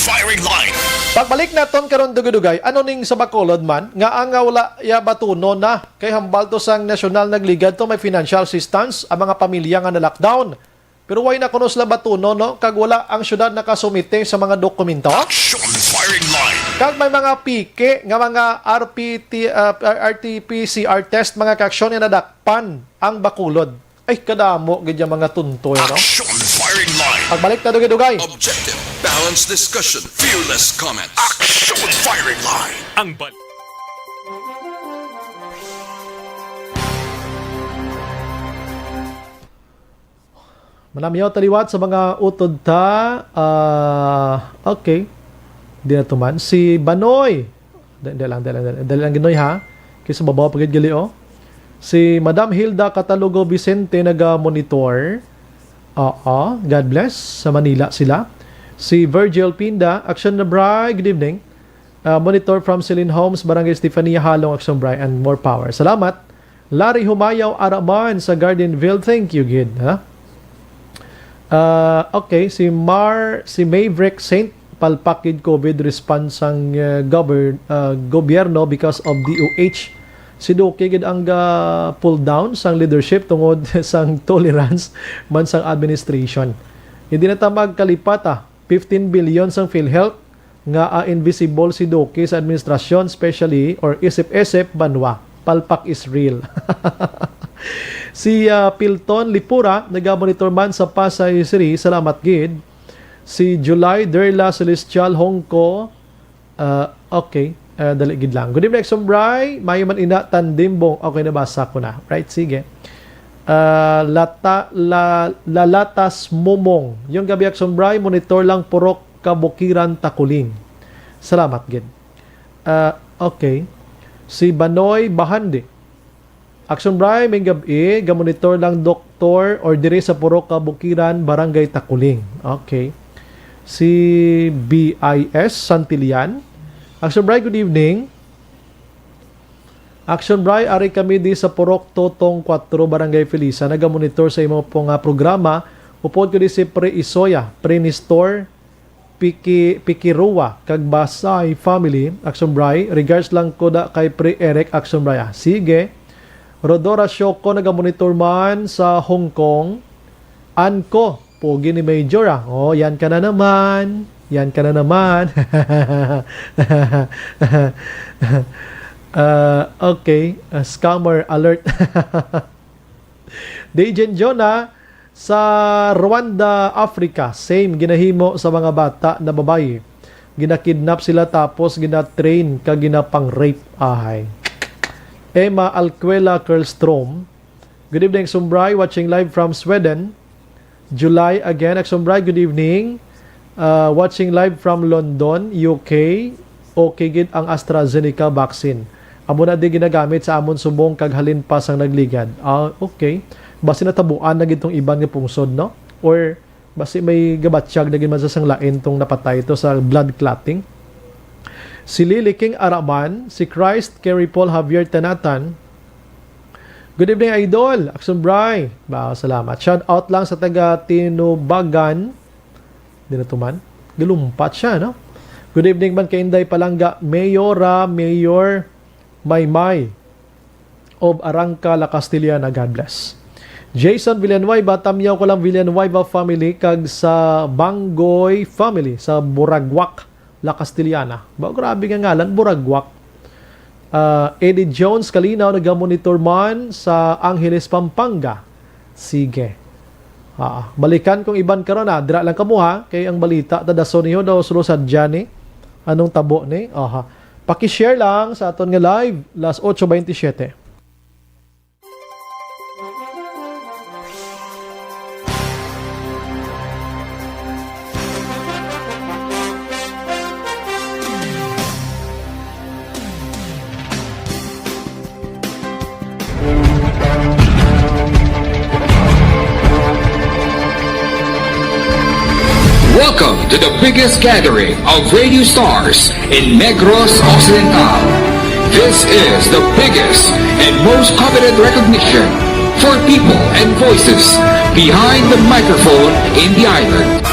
Firing line. Pagbalik naton karon, dugay-dugay, ano ning sa Bacolod man nga ang, ah, wala ya batunon na kay hambal to sang nasyonal nagligad to may financial assistance ang mga pamilya nga na-lockdown. Pero wala kuno sila batunon, no? Kag wala ang syudad nakasumite sa mga dokumento. Action Firing Line. Kag may mga peke nga mga R P T, ah, R T P C R test, mga ka-aksyon, nga nadakpan ang Bacolod. Ay, kadamo gid yung mga tuntoy, no? Action Firing Line. Pagbalik na, dugay-dugay. Objective, balanced discussion, fearless comments. Action Firing Line. Ang bal- Manamiyaw ta liwat sa mga utod ta. Ah, okay. Di na to man. Si Banoy. Dali, dali lang, dali lang, dali, dali lang, Ginoy, ha? Kay sa babaw pa gid gali, oh. Si Madam Hilda Catalogo Vicente naga-monitor. Oo, God bless. Sa Manila sila. Si Virgil Pinda, Action na Bri, good evening. Ah, monitor from Celine Homes, Barangay Estefania, Halong, Action Bri, and more power. Salamat. Larry Humayaw Araman sa Gardenville, thank you gid, ha? Ah, okay, si Mar, si Maverick Saint, palpak gid COVID response sang, uh, govern-, uh, gobyerno because of D O H. Si Duque gid ang ga-pull down sang leadership tungod sang tolerance man sang administration. Hindi na ta magkalipat, ah. Fifteen billion sang PhilHealth nga, ah, invisible si Duque sa administrasyon, especially or isip-isip banwa. Palpak is real. Si, ah, Pilton Lipura, naga-monitor man sa Pasay City. Salamat gid. Si July Derla Celestial Hongko, ah, okay. Ah, dali gid lang. Good evening, Exombray. Mayo man ina, Tandimbong. Okay, nabasa ko na. Right, sige. Ah, Lata-, La-, Lalatas Momong. Yung gabi, Exombray, monitor lang Purok Kabukiran, Takuling. Salamat gid. Ah, okay. Si Banoy Bahandi. Action Bri, may gab-i, gamonitor lang doktor or diri sa Purok Kabukiran, Barangay Takuling. Okay. Si B I S Santillan. Action Bri, good evening. Action Bri, ari kami di sa Purok Totong Kuwatro, Barangay Felisa. Nagamonitor sa imo po nga programa. Upod ko di si Pre Isoya, Pre Nestor, Piki-, Pikirua kag Basay family, Action Bri. Regards lang ko da kay Pre Eric, Action Bri. Ah, sige. Rodora Shoko nagamonitor man sa Hong Kong. Anko, pogi ni Major, ah. Oh, yan ka na naman. Yan ka na naman. Ah, okay. Ah, scammer alert. Dejen Jonah, sa Rwanda, Africa, same ginahimo sa mga bata na babayi. Ginakidnap sila tapos ginatrain kag ginapang-rape. Ahay. Emma Alquela Kerlstrom, good evening, Sumbray, watching live from Sweden. July again, Aksumbray, good evening. Uh, watching live from London, U K. Okay gid ang AstraZeneca vaccine. Amo na di ginagamit sa amon subong kag halin pa sang nagligad. Ah, okay. Basi natabuan na gid tong iban nga pungsod, no? Or basi may gabatyag na gid man sa sang lain tong napatay to sa blood clotting. Si Lily King Araman, si Christ, Kerry Paul Javier Tanatan. Good evening, Idol. Aksumbray. Ba, salamat. Shout out lang sa taga Tinubagan. Di na to man. Galumpat siya, no? Good evening man kay Inday Palangga, Mayora, Mayor Maymay of Arangka, La Castellana. God bless. Jason Villanueva, tamyaw ko lang Villanueva family kag sa Banggoy family sa Buraguac, La Castellana. Ba, grabe nga ngalan, Buraguac. Ah, Eddie Jones Kalinaw, nagamonitor man sa Angeles, Pampanga. Sige. Ah, balikan kong iban karon, ah. Dira lang kamo, ha, kay ang balita ta dason niyo daw sulo sa Johnny. Anong tabo ni? Aha. Paki-share lang sa aton nga live, las ocho veintisiete. Welcome to the biggest gathering of radio stars in Negros Occidental. This is the biggest and most coveted recognition for people and voices behind the microphone in the island.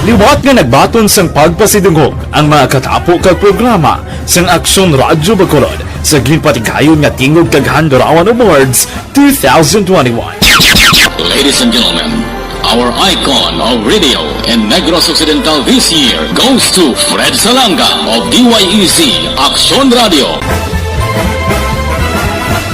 Liwat nga nagbaton sang pagpasidungog ang mga katapo kag programa sang Aksyon Radyo Bacolod sa ginpatigayon nga Tingog kag Handurawan Awards two thousand twenty-one. Ladies and gentlemen, our icon of radio in Negros Occidental this year goes to Fred Salanga of D Y E Z Aksyon Radio.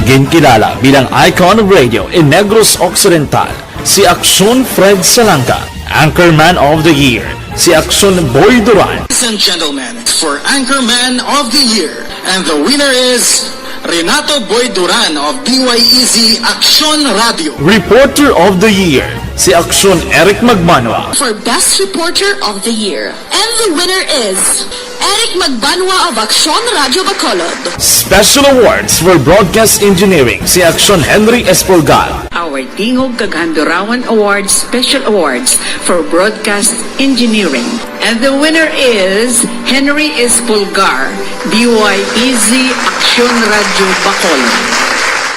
Ginkilala bilang icon of radio in Negros Occidental si Aksyon Fred Salanga, Anchorman of the Year si Aksyon Boy Duran. Ladies and gentlemen, for Anchorman of the Year, and the winner is Renato Boy Duran of D Y E Z Aksyon Radio. Reporter of the Year si Aksyon Eric Magbanwa. For Best Reporter of the Year, and the winner is Eric Magbanwa of Aksyon Radio Bacolod. Special Awards for Broadcast Engineering si Aksyon Henry Espolgar. Our Tingog kag Handurawan Awards Special Awards for Broadcast Engineering. And the winner is Henry Espolgar, D Y E Z Aksyon Radio Bacolod.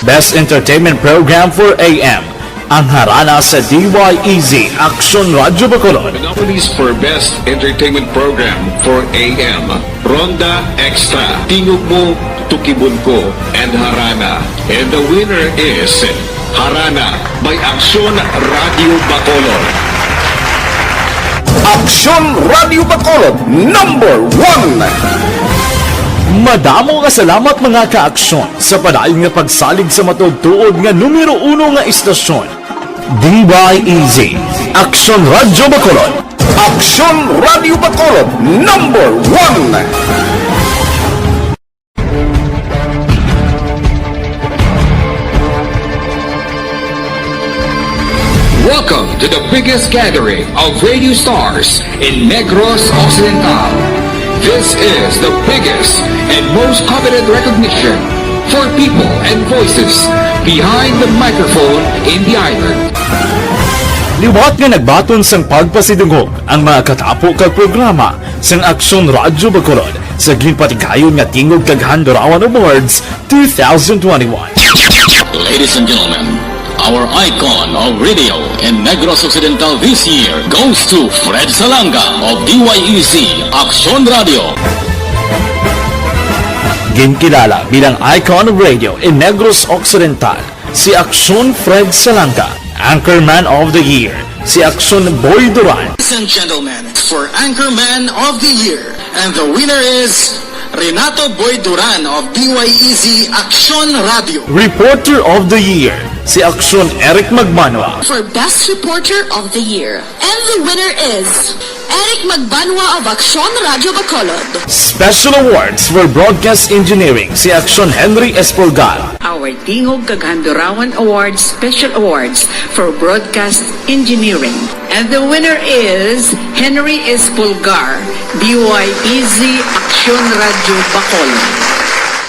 Best Entertainment Program for A M, ang harana sa D Y E Z Aksyon Radio Bacolod. The nominees for Best Entertainment Program for A M, Ronda Extra, Tingog Mo, Tukibon Ko, and Harana. And the winner is Harana by Aksyon Radio Bacolod. Aksyon Radio Bacolod, number one. Madamo nga salamat, mga ka-aksyon, sa padayon nga pagsalig sa matuod-tuod nga numero uno nga istasyon, D Y E Z, Aksyon Radio Bacolod. Aksyon Radio Bacolod, number one. Welcome to the biggest gathering of radio stars in Negros Occidental. This is the biggest and most coveted recognition for people and voices behind the microphone in the island. Liwat nga nagbaton sang pagpasidungog ang mga katapo kag programa sang Aksyon Radyo Bacolod sa ginpatigayon nga Tingog kag Handurawan Awards two thousand twenty-one. Ladies and gentlemen, our icon of radio in Negros Occidental this year goes to Fred Salanga of D Y E Z Aksyon Radio. Ginkilala bilang icon of radio in Negros Occidental si Aksyon Fred Salanga, Anchorman of the Year si Aksyon Boy Duran. Ladies and gentlemen, for Anchorman of the Year, and the winner is Renato Boy Duran of D Y E Z Aksyon Radio. Reporter of the Year, si Aksyon Eric Magbanwa. For Best Reporter of the Year, and the winner is Eric Magbanwa of Aksyon Radio Bacolod. Special Awards for Broadcast Engineering, si Aksyon Henry Espolgar. Our Tingog kag Handurawan Awards Special Awards for Broadcast Engineering. And the winner is Henry Espolgar, D Y E Z Aksyon Radio Bacolod.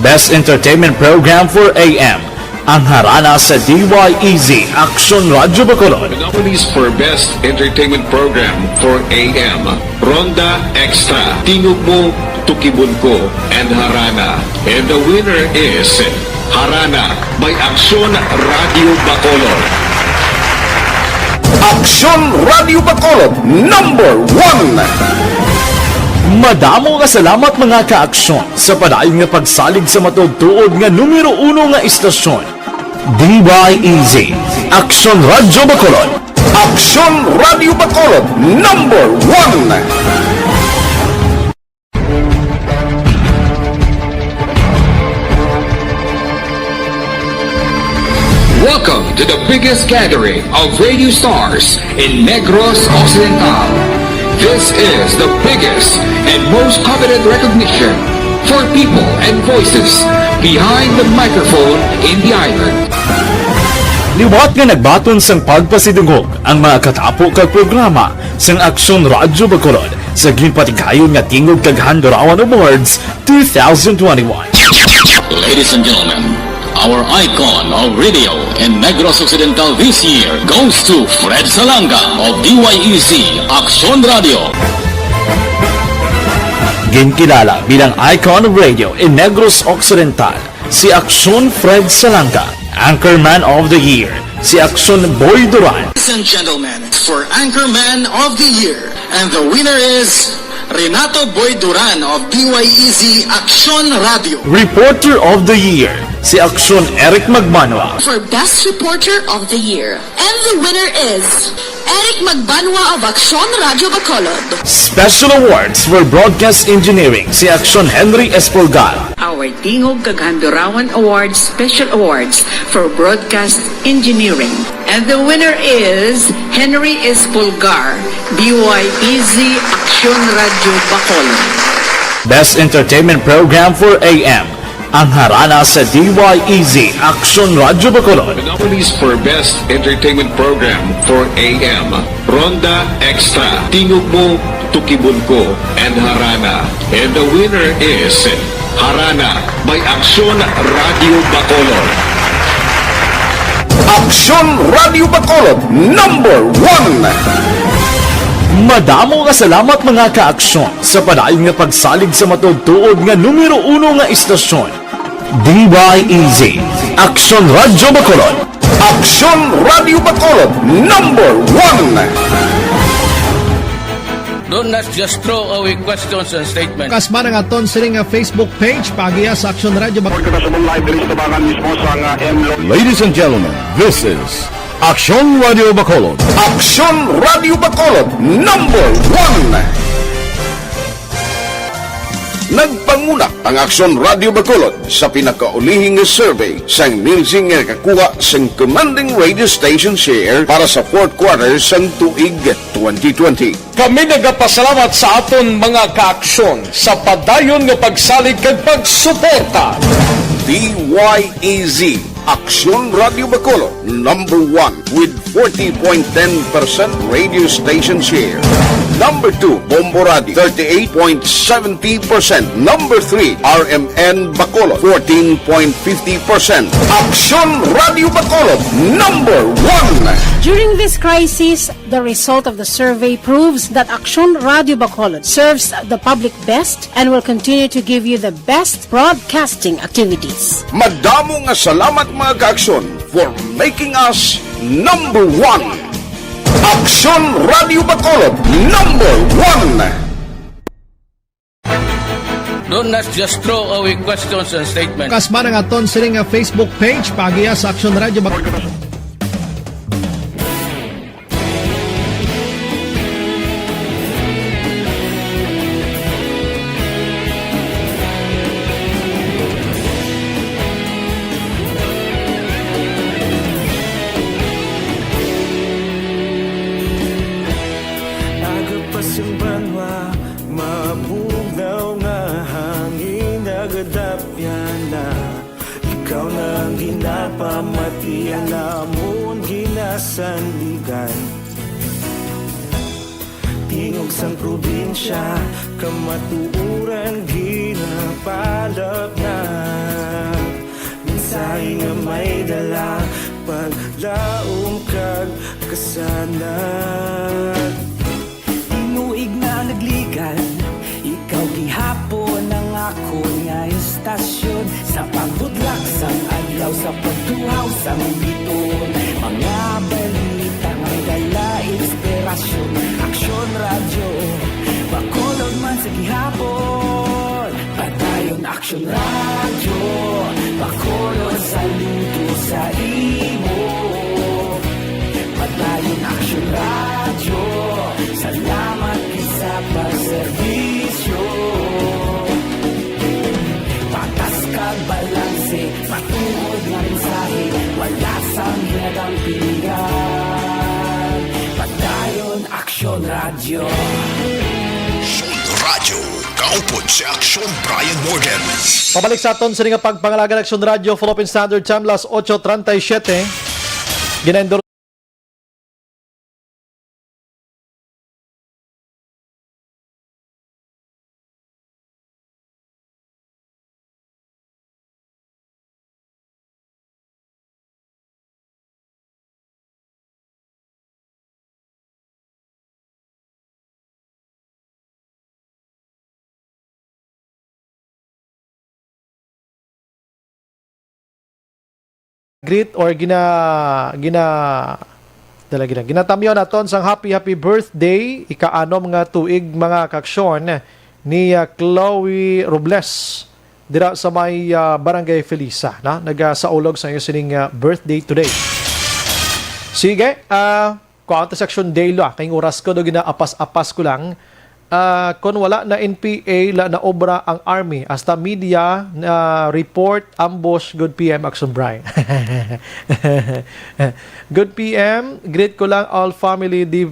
Best Entertainment Program for A M, ang Harana sa D Y E Z Aksyon Radio Bacolod. The nominees for Best Entertainment Program for A M, Ronda Extra, Tingog Mo, Tukibon Ko, and Harana. And the winner is Harana by Aksyon Radio Bacolod. Aksyon Radio Bacolod, number one. Madamo nga salamat, mga ka-aksyon, sa padayon nga pagsalig sa matuod-tuod nga numero uno nga istasyon. D Y E Z, Aksyon Radio Bacolod. Aksyon Radio Bacolod, number one. Welcome to the biggest gathering of radio stars in Negros Occidental. This is the biggest and most coveted recognition for people and voices behind the microphone in the island. Liwat nga nagbaton sang pagpasidungog ang mga katapo kag programa sang Aksyon Radyo Bacolod sa ginpatigayon nga Tingog kag Handurawan Awards two thousand twenty-one. Ladies and gentlemen, our icon of radio in Negros Occidental this year goes to Fred Salanga of D Y E Z Aksyon Radio. Ginkilala bilang icon of radio in Negros Occidental, si Aksyon Fred Salanga. Anchorman of the Year, si Aksyon Boy Duran. Ladies and gentlemen, for Anchorman of the Year, and the winner is Renato Boy Duran of D Y E Z Aksyon Radio. Reporter of the Year, si Aksyon Eric Magbanwa. For Best Reporter of the Year, and the winner is Eric Magbanwa of Aksyon Radio Bacolod. Special Awards for Broadcast Engineering, si Aksyon Henry Espolgar. Our Tingog kag Handurawan Awards Special Awards for Broadcast Engineering. And the winner is Henry Espolgar, D Y E Z Aksyon Radio Bacolod. Best Entertainment Program for A M, ang Harana sa D Y E Z Aksyon Radio Bacolod. The nominees for Best Entertainment Program for A M, Ronda Extra, Tingog Mo, Tukibon Ko, and Harana. And the winner is Harana by Aksyon Radio Bacolod. Aksyon Radio Bacolod, number one. Madamo nga salamat, mga ka-aksyon, sa padayon nga pagsalig sa matuod-tuod nga numero uno nga istasyon. D Y E Z, Aksyon Radyo Bacolod. Aksyon Radyo Bacolod, number one. Don't not just throw away questions and statements. Kasma nga aton sini nga Facebook page, paagiha sa Aksyon Radyo Bacolod. Kita sa live diri sa tabangan mismo sa nga M Lo- Ladies and gentlemen, this is Aksyon Radyo Bacolod. Aksyon Radyo Bacolod, number one. Nagpanguna ang Aksyon Radyo Bacolod sa pinakaulihing nga survey sang Nielsen nga nakakuha sang commanding radio station share para sa fourth quarter sang tuig twenty twenty. Kami nagapasalamat sa aton mga kaaksyon sa padayon nga pagsalig kag pagsuporta. D Y E Z, Aksyon Radyo Bacolod, number one with forty point ten percent radio station share. Number two, Bombo Radio, thirty-eight point seventy percent. Number three, R M N Bacolod, fourteen point fifty percent. Aksyon Radyo Bacolod, number one. During this crisis, the result of the survey proves that Aksyon Radyo Bacolod serves the public best and will continue to give you the best broadcasting activities. Madamo nga salamat, mga kaaksyon, for making us number one. Aksyon Radyo Bacolod, number one. Don't not just throw away questions and statements. Kasma nga aton sini nga Facebook page, paagiha sa Aksyon Radyo Bacolod. Kadapyana, ikaw na ang ginapamati, alamon ginasandigan. Tingog sang probinsya, kamatuoran ginapalapnat. Mensahe nga may dala, paglaom kag kasanag. Tinuig na nagligad, ikaw gihapon ang akon nga istasyon. Sa pagbudlak sang adlaw, sa pagtuhaw sang biton, mga balita may dala inspirasyon. Aksyon Radyo, Bacolod man sa gihapon. Padayon Aksyon Radyo, Bacolod saludo sa imo. Padayon Aksyon Radyo, salamat gid sa pagserbisyo. Patas kag balanse, matuod nga mensahe, wala sang hinadampingan. Padayon Aksyon Radyo. Aksyon Radyo, kaupod si Aksyon Brian Morgan. Pabalik sa aton sini nga pagpangalagan, Aksyon Radyo, Philippine Standard Time, las ocho treinta y siete. Ginaendor Greet or gina-, gina-, dala, gina-, ginatamyaw naton sang happy, happy birthday, ika-anom nga tuig, mga kaaksyon, ni, ah, Chloe Robles, dira sa may, ah, Barangay Felisa, na nagasaulog sa iyo sining, ah, birthday today. Sige, ah, kuwanta sa Aksyon Daily, ah, kay oras ko do ginaapas-apas ko lang. Ah, kon wala na N P A, la na obra ang army. Hasta media na report, ambush, good P M, Action Bry. Good P M, greet ko lang all family di,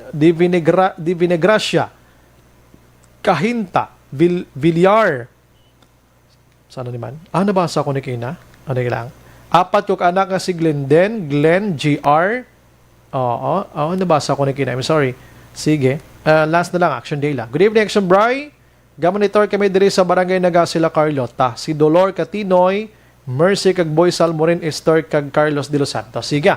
di Vinegra-, di Vinegracia, Cahinta, Vil-, Villar. Sana ni man? Ah, nabasa ko ni kina. Ano lang? Apat ko ka anak nga si Glenden, Glenn, G R. Oo, oo, nabasa ko ni kina. I'm sorry. Sige. Ah, last na lang, Action Day lang. Good evening, Action Bry. Gamonitor kami diri sa Barangay Nagasila, Carlota. Si Dolor Catinoy, Mercy kag Boy Salmorin, Esther kag Carlos de los Santos. Sige.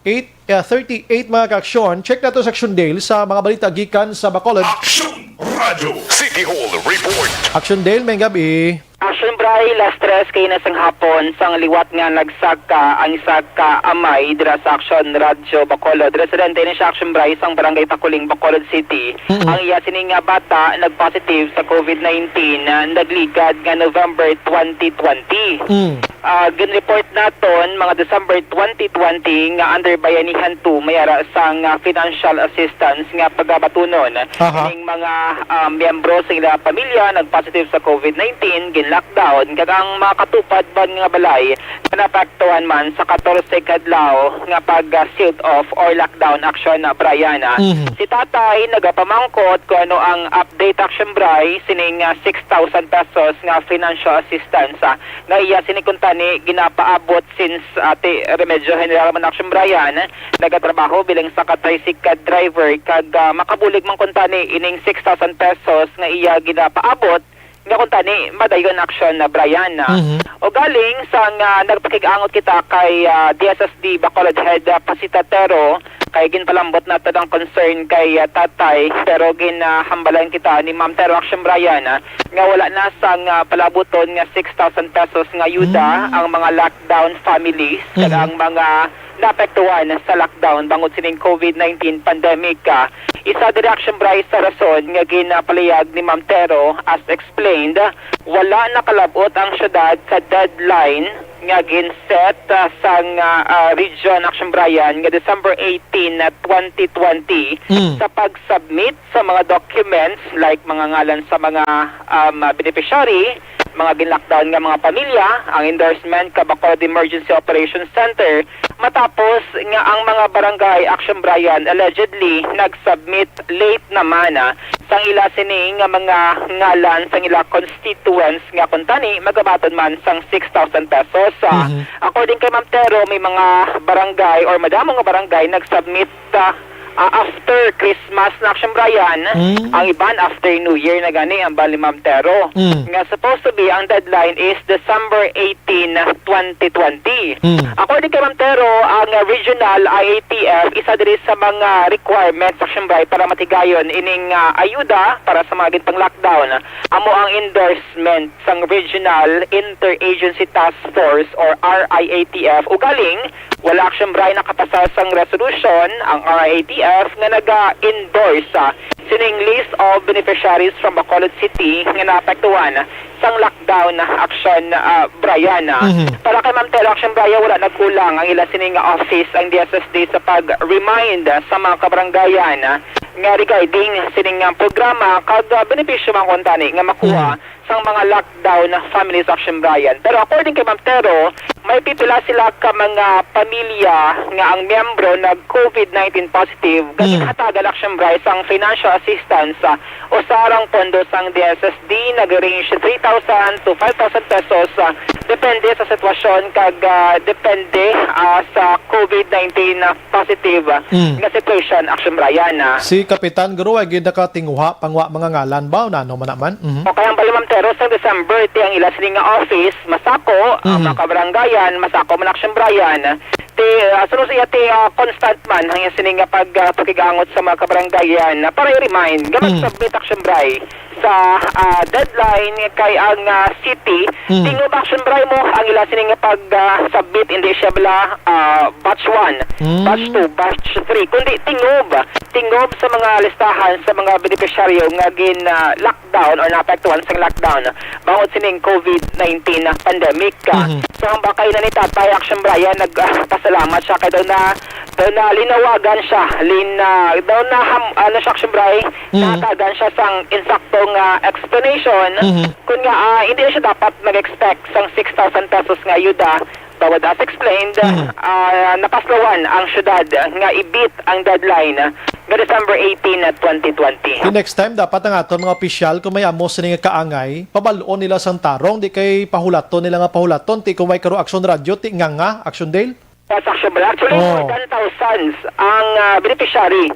Eight, ah, thirty-eight, mga kaaksyon. Check nato sa Action Dale sa mga balita gikan sa Bacolod. Action Radio City Hall Report. Action Dale, may gabi. Action Bray, las tres kay na sang hapon, sang liwat nga nagsaka ang isa ka amay dira sa Action Radio Bacolod. Residente ni siya, Action Bray, sang Barangay Pakuling, Bacolod City. Mm. Ang iya sini nga bata nag-positive sa COVID nineteen, ah, nagligad nga November twenty twenty. Mm. Ah, gin-report naton mga December twenty twenty nga under Bayanihan two may ara sang, ah, financial assistance nga pagabatunon. Aha. Ining mga, ah, miyembro sa ila pamilya nag-positive sa COVID nineteen, gin-lockdown, kag ang makatupad man nga balay nga naapektuhan man sa katorse ka adlaw nga pag, ah, sealed off or lockdown action, ah, Brian, ah. Mhm. Si tatay nagapamangkot kung ano ang update, Action Bray, sining, ah, six thousand pesos nga financial assistance, ah, nga iya sini kuntani ginapaabot since Ate Remedyo General man, Action Brian, nagatrabaho bilang sa ka-tricycle driver kag, ah, makabulig man kuntani ining six thousand pesos nga iya ginapaabot nga kuntani madayon, Action, ah, Brian, ah. Mhm. O galing sang, ah, nagpakig-angot kita kay, ah, D S S D Bacolod Head, ah, Pasita Tero, kay ginpalambot nato ang concern kay, ah, tatay, pero ginhambalan kita ni Ma'am Tero, Action Brian, ah, nga wala na sang, ah, palabuton nga six thousand pesos nga ayuda Mm. ang mga lockdown families kag Mhm. ang mga naapektuhan sa lockdown bangod sining COVID nineteen pandemic. Ah, isa diri, Action Bray, sa rason nga ginapalihag ni Ma'am Tero, as explained, wala nakalab-ot ang syudad sa deadline nga gin-set, ah, sang, ah, ah, region, Action Brian, nga December eighteen na twenty twenty Mm. sa pag-submit sa mga documents like mga ngalan sa mga, um, beneficiary, mga gin-lockdown nga mga pamilya ang endorsement ka Bacolod Emergency Operations Center matapos nga ang mga barangay, Action Brian, allegedly nag-submit late naman, ah, sang ila sini nga mga ngalan sang ila constituents nga kuntani magabaton man sang six thousand pesos. Ah, Mhm. According kay Ma'am Tero, may mga barangay or madamo nga barangay nag-submit, ah, ah, after Christmas na, Action Brian. Mm. Ang iban after New Year na gani, ang bali, Ma'am Tero, Mm. nga supposed to be ang deadline is December eighteen, twenty twenty. Mm. According kay Ma'am Tero, ang, ah, regional I A T F, isa diri sa mga requirements, Action Brian, para matigayon ining, ah, ayuda para sa mga ginpang-lockdown, amo ang endorsement sang Regional Interagency Task Force or R I A T F. Ugaling, wala, Action Brian, nakapasar sang resolution ang R I A T F nga naga-endorse, ah, sining list of beneficiaries from Bacolod City nga naapektuhan sang lockdown, Action, ah, Brian. Mhm. Para kay Ma'am Tero, Action Brian, wala nagkulang ang ila sini nga office, ang D S S D, sa pag-remind sa mga kabarangayan, ah, nga regarding sining nga programa kag, ah, benepisyo man kuntani nga makuha Mhm. sang mga lockdown families, Action Brian. Pero according kay Ma'am Tero, may pipila sila ka mga pamilya nga ang miyembro nag-COVID nineteen positive, nga Mm. ginhatagan, Action Brian, sang financial assistance, ah, usa ra ang pondo sang D S S D, nag-range three thousand to five thousand pesos, ah, depende sa sitwasyon kag, ah, depende, ah, sa COVID nineteen, ah, positive, ah, Mm. nga situation, Action Brian, ah. Si Kapitan, guro, ay gid nakatinguha, pangwa mga ngalan ba? O nano man naman? Mhm. O kaya ang bali, Ma'am Tero, sang December, ti ang ila sini nga office, masako, ang Mhm. mga kabarangayan, masako man, Action Brian. Ti, ah, sunod siya, ti, ah, constant man, ang iya sini nga pag, ah, pakigangot sa mga kabarangayan, ah, para i-remind, nga Mm. mag-submit, Action Brian, sa, ah, deadline kay ang, ah, city, Mm. tingob, Action Brian, mo ang ila sini nga pag, ah, submit, hindi siya bala, ah, batch one, Mm. batch two, batch three, kundi tingob, tingob sa mga listahan sa mga benepisyaryo nga gin, ah, lockdown or naapektuhan sang lockdown bangod sining COVID nineteen pandemic. Mhm. So, ang bakay na ni Tatay, Action Brian, nag, ah, pasalamat siya kay daw na, daw na linawagan siya, lin, ah, daw na ham-, ano siya, Action Brian, Mm. nahatagan siya sang insakto nga explanation. Mhm. Kun nga, ah, hindi siya dapat mag-expect sang six thousand pesos nga ayuda. Bawod as explained, Mhm. ah, napaslawan ang syudad nga i-beat ang deadline nga December eighteen, twenty twenty. The next time, dapat ang aton mga opisyal, kung may amo sini nga kaangay, pabal-on nila sang tarong, di kay pahulaton nila nga pahulaton, ti kung may karo Action Radio, ti nga nga, Action Dale. Yes, Action Brian. Actually, Oh. more than thousands ang, ah, beneficiary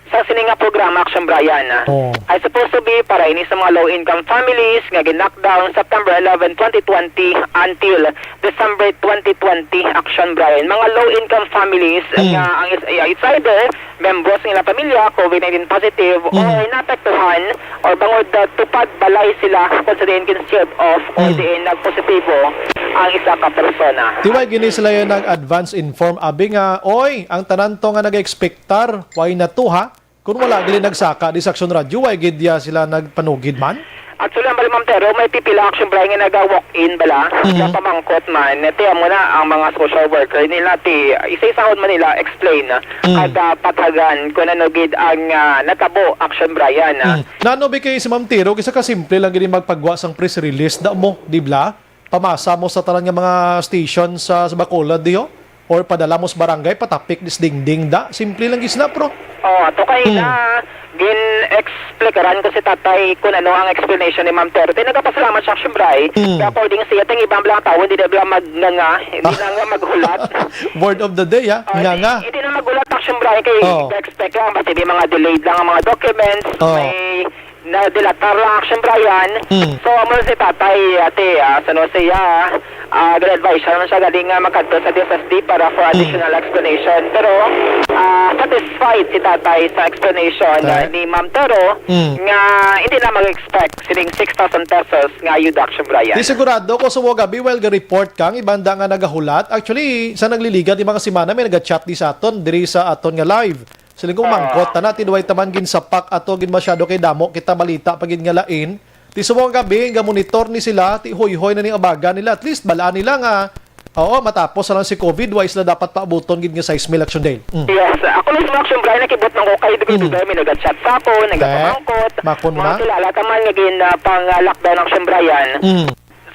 sa sini nga programa, Action Brian. Oh. Ay supposed to be para ini sa mga low-income families nga gin-lockdown September eleven, twenty twenty until December twenty twenty, Action Brian. Mga low-income families Hmm. nga ang is-, ay, it's either membro sa ilang pamilya COVID nineteen positive Hmm. or naapektuhan or bangod, ah, tupad balay sila kung sa diin gin-sealed off or Hmm. diin nagpositibo ang isa ka persona. Ti way gini sila yung nag-advance inform, abi nga, "Oy, ang tanan to nga nag-expectar, way na to, ha?" Kung wala gali nagsaka di sa Action Radio, way gid ya sila nagpanugid man? Actually, ang bali, Ma'am Tero, may pipila, Action Brian, nga naga-walk-in bala, Mhm. nga pamangkot man. Ti amo na ang mga social worker nila, ti isa-isahon man nila explain, Mm. kag, ah, patagan kung ano gid ang, ah, natabo, Action Brian, ah. Mm. Nano bi kay si Ma'am Tero, kisa ka simple lang gid magpagwa sang press release, da mo, di bala? Pamasa mo sa tanan nga mga station sa, sa Bacolod diho? Or padala mo sa barangay, patapik dis dingding da? Simple lang gid sila, pro. Oh, ato kay Hmm. na gin-explikaran ko si Tatay kung ano ang explanation ni Ma'am Tero. Ti nagapasalamat siya, siyempre. Hmm. Kaya according sa iya, ting iba lang tao, hindi na bala mag-, nga, nga, hindi na nga maghulat. Word of the day, ha? Oh, Nga, hindi, nga. hindi na maghulat, siyempre, kay Oh. expect lang, basta may mga delayed lang ang mga documents, Oh. may na dilatar lang, Action Brian. Mm. So, amo si Tatay, ate, ah, sa no siya, ah, gina-advise siya naman siya galing nga magkadto sa D S S D para for Mm. additional explanation. Pero, ah, satisfied si Tatay sa explanation, ah, Right. ni Ma'am Tero Mm. nga hindi na mag-expect sining six thousand pesos nga ayuda, Action Brian. Di sigurado ko sa mga gabi, while ga-report kang ibanda nga nagahulat. Actually, sa nagliligad di mga semana, may nag-chat di sa aton, diri sa aton nga live. Sila kung Ah. mangkot, tana, ti duway taman ginsapak ato, gin masyado kay damo kita balita pa gid nga lain. Ti subong gabi, nga monitor ni sila, ti hoy-hoy na ning abaga nila. At least, balaan nila nga, oo, matapos na lang si COVID, way sila dapat paabuton gid nga sais mil, Action Dale. Mm. Yes, ako mismo, Action Brian, nakibot man ko kay Mm. dugay-dugay, may nag-chat sa ako, Te, nagapamangkot. Makon Mga na? kilala taman nga gin, ah, pang, ah, lockdown, Action Brian. Mm.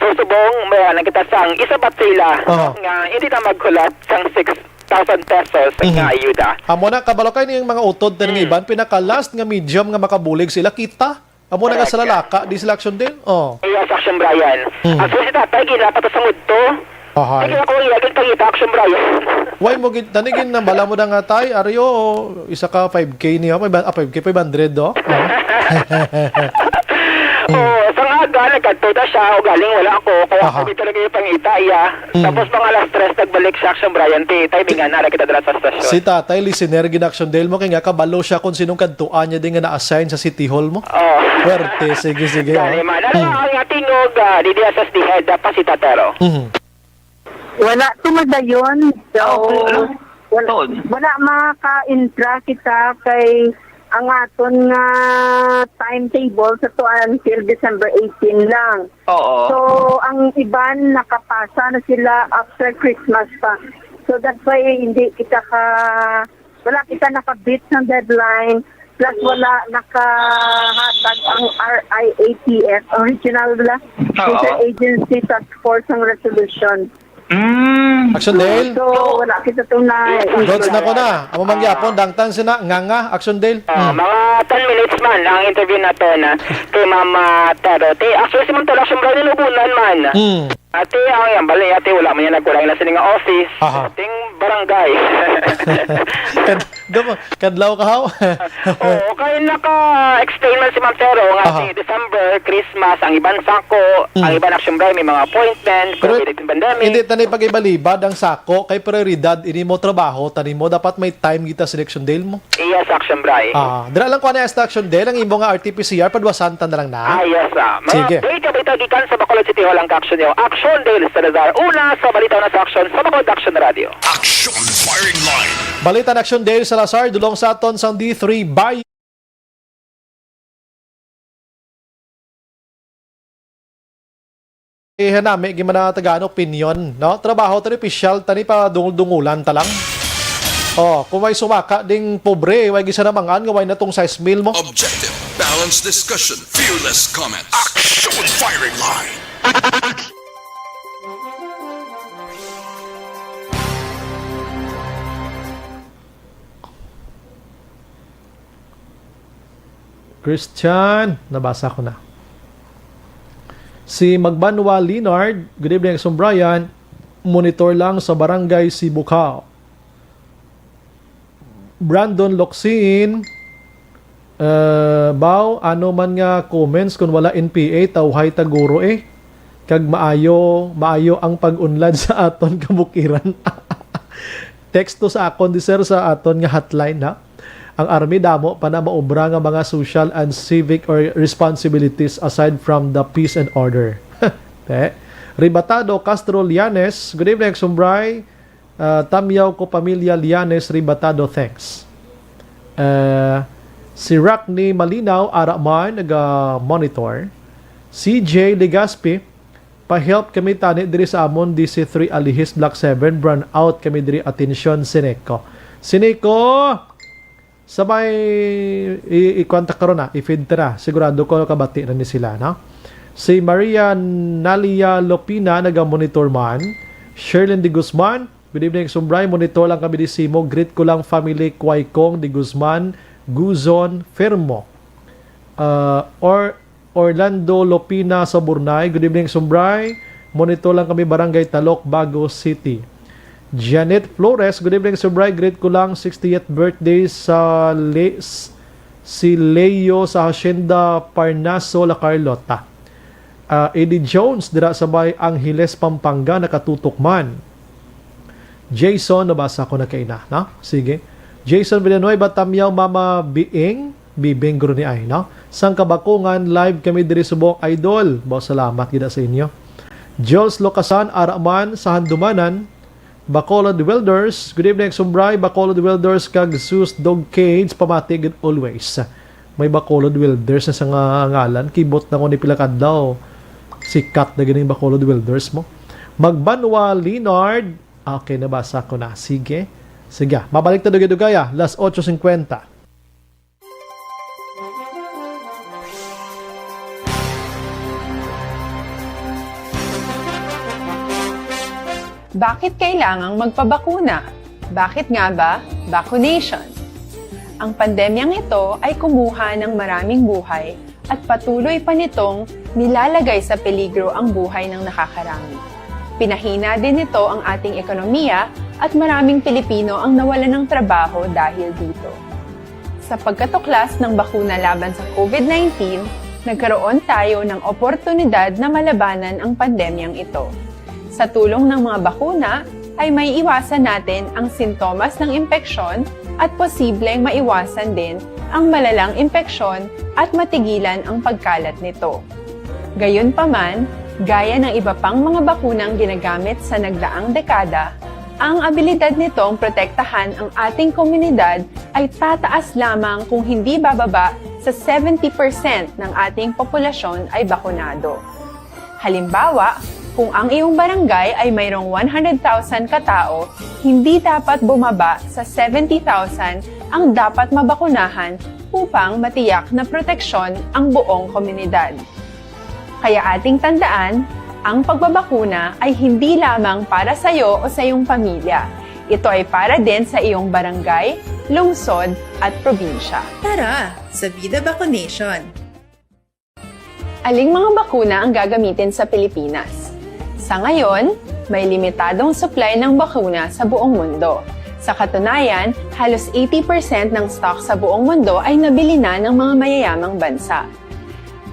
So, subong, may alam kita sang isa pa sila Oo. nga hindi na maghulat sang six thousand pesos Mhm. nga ayuda. Amo na, kabalo kay ning mga utod ta nga Mm. iban, pinaka-last nga medium nga makabulig sila, kita. Amo na nga Correct. Sa lalaka, di sila Action Dale. Oh. Iya, sa Action Brian. Mm. Actually, si tatay, ginapat sa mudto. Ahay. Sige, ako, iya, gid pangita, Action Brian. Why mo gid, tani gid na, bala mo na nga, tay, Aryo, isa ka five K niya, five, ah, five K, five hundred, do? Oh. Oh, sa nga aga, nagkadto na siya, o galing, wala ako, kaya Aha. ako gid talaga yung pangita, iya. Mm. Tapos, mga alas tres, nagbalik siya, Action Brian, ti, timing nga, nara kita dala sa stasyon. Si tatay, listener, gid Action Dale mo, kay nga, kabalo siya kung sinong kadtuan niya, din nga na-assign sa City Hall mo. Oh. Puwerte. Sige, sige, Dali oh. man. Ano Hmm. ang ating og, ah, D D S S D head, ah, Pasita Tero? Mhm. Wala to madayon. So, Ah, okay. Ano? wala, Tuod. wala maka-intra kita kay ang aton nga timetable sa to until December eighteen lang. Oo. So, ang iban nakapasa na sila after Christmas pa. So, that's why hindi kita ka Wala kita nakabit ng deadline, plus wala nakahatag ang R I A T F, original bala, Oo. Interagency Task Force ng resolution. Mm. Action Dale? So, wala kita tunay. Lods na ko na. Amo man gyapon, dangtan sina, nga nga, Action Dale. Ah, Hmm. mga ten minutes man ang interview nato na kay Mama Tero. Ti, actually, si Ma'am Tero, Action Dale, nilubunan man. Hmm. Ate, ang yang balay, ate, wala man yan nagkulang na sini nga office. Aha. Ating barangay. Kad-, damo, kadlaw ka, haw? Oo, kay naka-explain man si Ma'am Tero nga Aha. si December, Christmas, ang iban sako, Mm. ang iban action ba, may mga appointment, Pero COVID nineteen pandemic. hindi tani pag-ibalibad ang sako kay prioridad ini mo trabaho, tani mo dapat may time kita selection deal mo. Yes, Action Bray. Ah, dira lang ko ani sa Action Day, ang imo nga R T P C R, padwasan ta na lang na. Ah, yes, ah. Mga Sige. Update, kabay ta gikan sa Bacolod City Hall ang Action Day. Action Day, Salazar. Una sa balita na sa Action sa Bacolod Action Radio. Action Firing Line. Balita na Action Day, Salazar, dulong sa aton sang D three by Ihanami, gid man ang tagaan opinyon, no? Trabaho tani, opisyal tani, pa dungol-dungulan ta lang. Oh, kung may sumaka ding pobre, way gid sa namangan nga way na tong size meal mo. Objective, balanced discussion, fearless comments. Action Firing Line. Christian, nabasa ko na. Si Magbanwa Leonard, good evening, Action Brian. Monitor lang sa Barangay Sibukao. Brandon Locsin, eh, baw, ano man nga comments kung wala N P A, tawhay ta guro eh. Kag maayo, maayo ang pag-unlad sa aton kabukiran. Teksto sa akon di, sir, sa aton nga hotline, ha? Ang army damo pa na maobra nga mga social and civic or responsibilities aside from the peace and order. Te. Ribatado Castro Lianes, good evening, Sumbray. Ah, tamyaw ko pamilya Lianes Ribatado, thanks. Ah, si Rockney Malinaw, ara man, naga-monitor. C J Legaspi, pa-help kami tani diri sa amon D C three Alihis Block seven, brownout kami diri, atensyon, Sineco. Sineco! Sa may i-, ikuan ta karon na, i-feed ta na. Sigurado ko kabati na ni sila, no? Si Maria Nalia Lopina naga-monitor man. Sherlyn de Guzman, good evening, Sumbray. Monitor lang kami di simo. Greet ko lang family Kuwaykong de Guzman, Guzon, Fermo. Ah, or Orlando Lopina sa Burnay. Good evening, Sumbray. Monitor lang kami, Barangay Talok, Bago City. Janet Flores, good evening, Sumbray. Greet ko lang, sixtieth birthday sa Le-, s-, si Leo sa Hacienda Parnaso, La Carlota. Ah, Eddie Jones, dira sa may Angeles, Pampanga, nakatutok man. Jason, nabasa ko na kaina, no? Sige. Jason Villanueva, Tamyaw, Mama Biing, Bibing, guro ni ay, no? Sang Kabakungan, live kami diri subong, idol. Baw, salamat gid sa inyo. Jules Locasan, ara man sa Handumanan, Bacolod Welders. Good evening, Sumbray, Bacolod Welders, kag Sus Dog Cage, pamati gid always. May Bacolod Welders na sa nga ngalan. Kibot na ko ni pila kadlaw. Sikat na gid ang Bacolod Welders mo. Magbanwa Leonard. Ah, okay, nabasa ko na. Sige. Sige. Mabalik ta dugay-dugay, ah. Las otso cincuenta. Bakit kailangang magpabakuna? Bakit nga ba vaccination? Ang pandemyang ito ay kumuha ng maraming buhay at patuloy pa nitong nilalagay sa peligro ang buhay ng nakakarami. Pinahina din nito ang ating ekonomiya at maraming Pilipino ang nawalan ng trabaho dahil dito. Sa pagkatuklas ng bakuna laban sa COVID nineteen, nagkaroon tayo ng oportunidad na malabanan ang pandemyang ito. Sa tulong ng mga bakuna, ay maiiwasan natin ang sintomas ng impeksyon at posibleng maiwasan din ang malalang impeksyon at matigilan ang pagkalat nito. Gayunpaman, gaya ng iba pang mga bakunang ginagamit sa nagdaang dekada, ang abilidad nitong protektahan ang ating komunidad ay tataas lamang kung hindi bababa sa seventy percent ng ating populasyon ay bakunado. Halimbawa, kung ang iyong barangay ay mayroong one hundred thousand katao, hindi dapat bumaba sa seventy thousand ang dapat mabakunahan upang matiyak na proteksyon ang buong komunidad. Kaya ating tandaan, ang pagbabakuna ay hindi lamang para sa iyo o sa iyong pamilya. Ito ay para din sa iyong barangay, lungsod, at probinsya. Tara, sa Bida Vaccination! Aling mga bakuna ang gagamitin sa Pilipinas? Sa ngayon, may limitadong supply ng bakuna sa buong mundo. Sa katunayan, halos eighty percent ng stock sa buong mundo ay nabili na ng mga mayayamang bansa.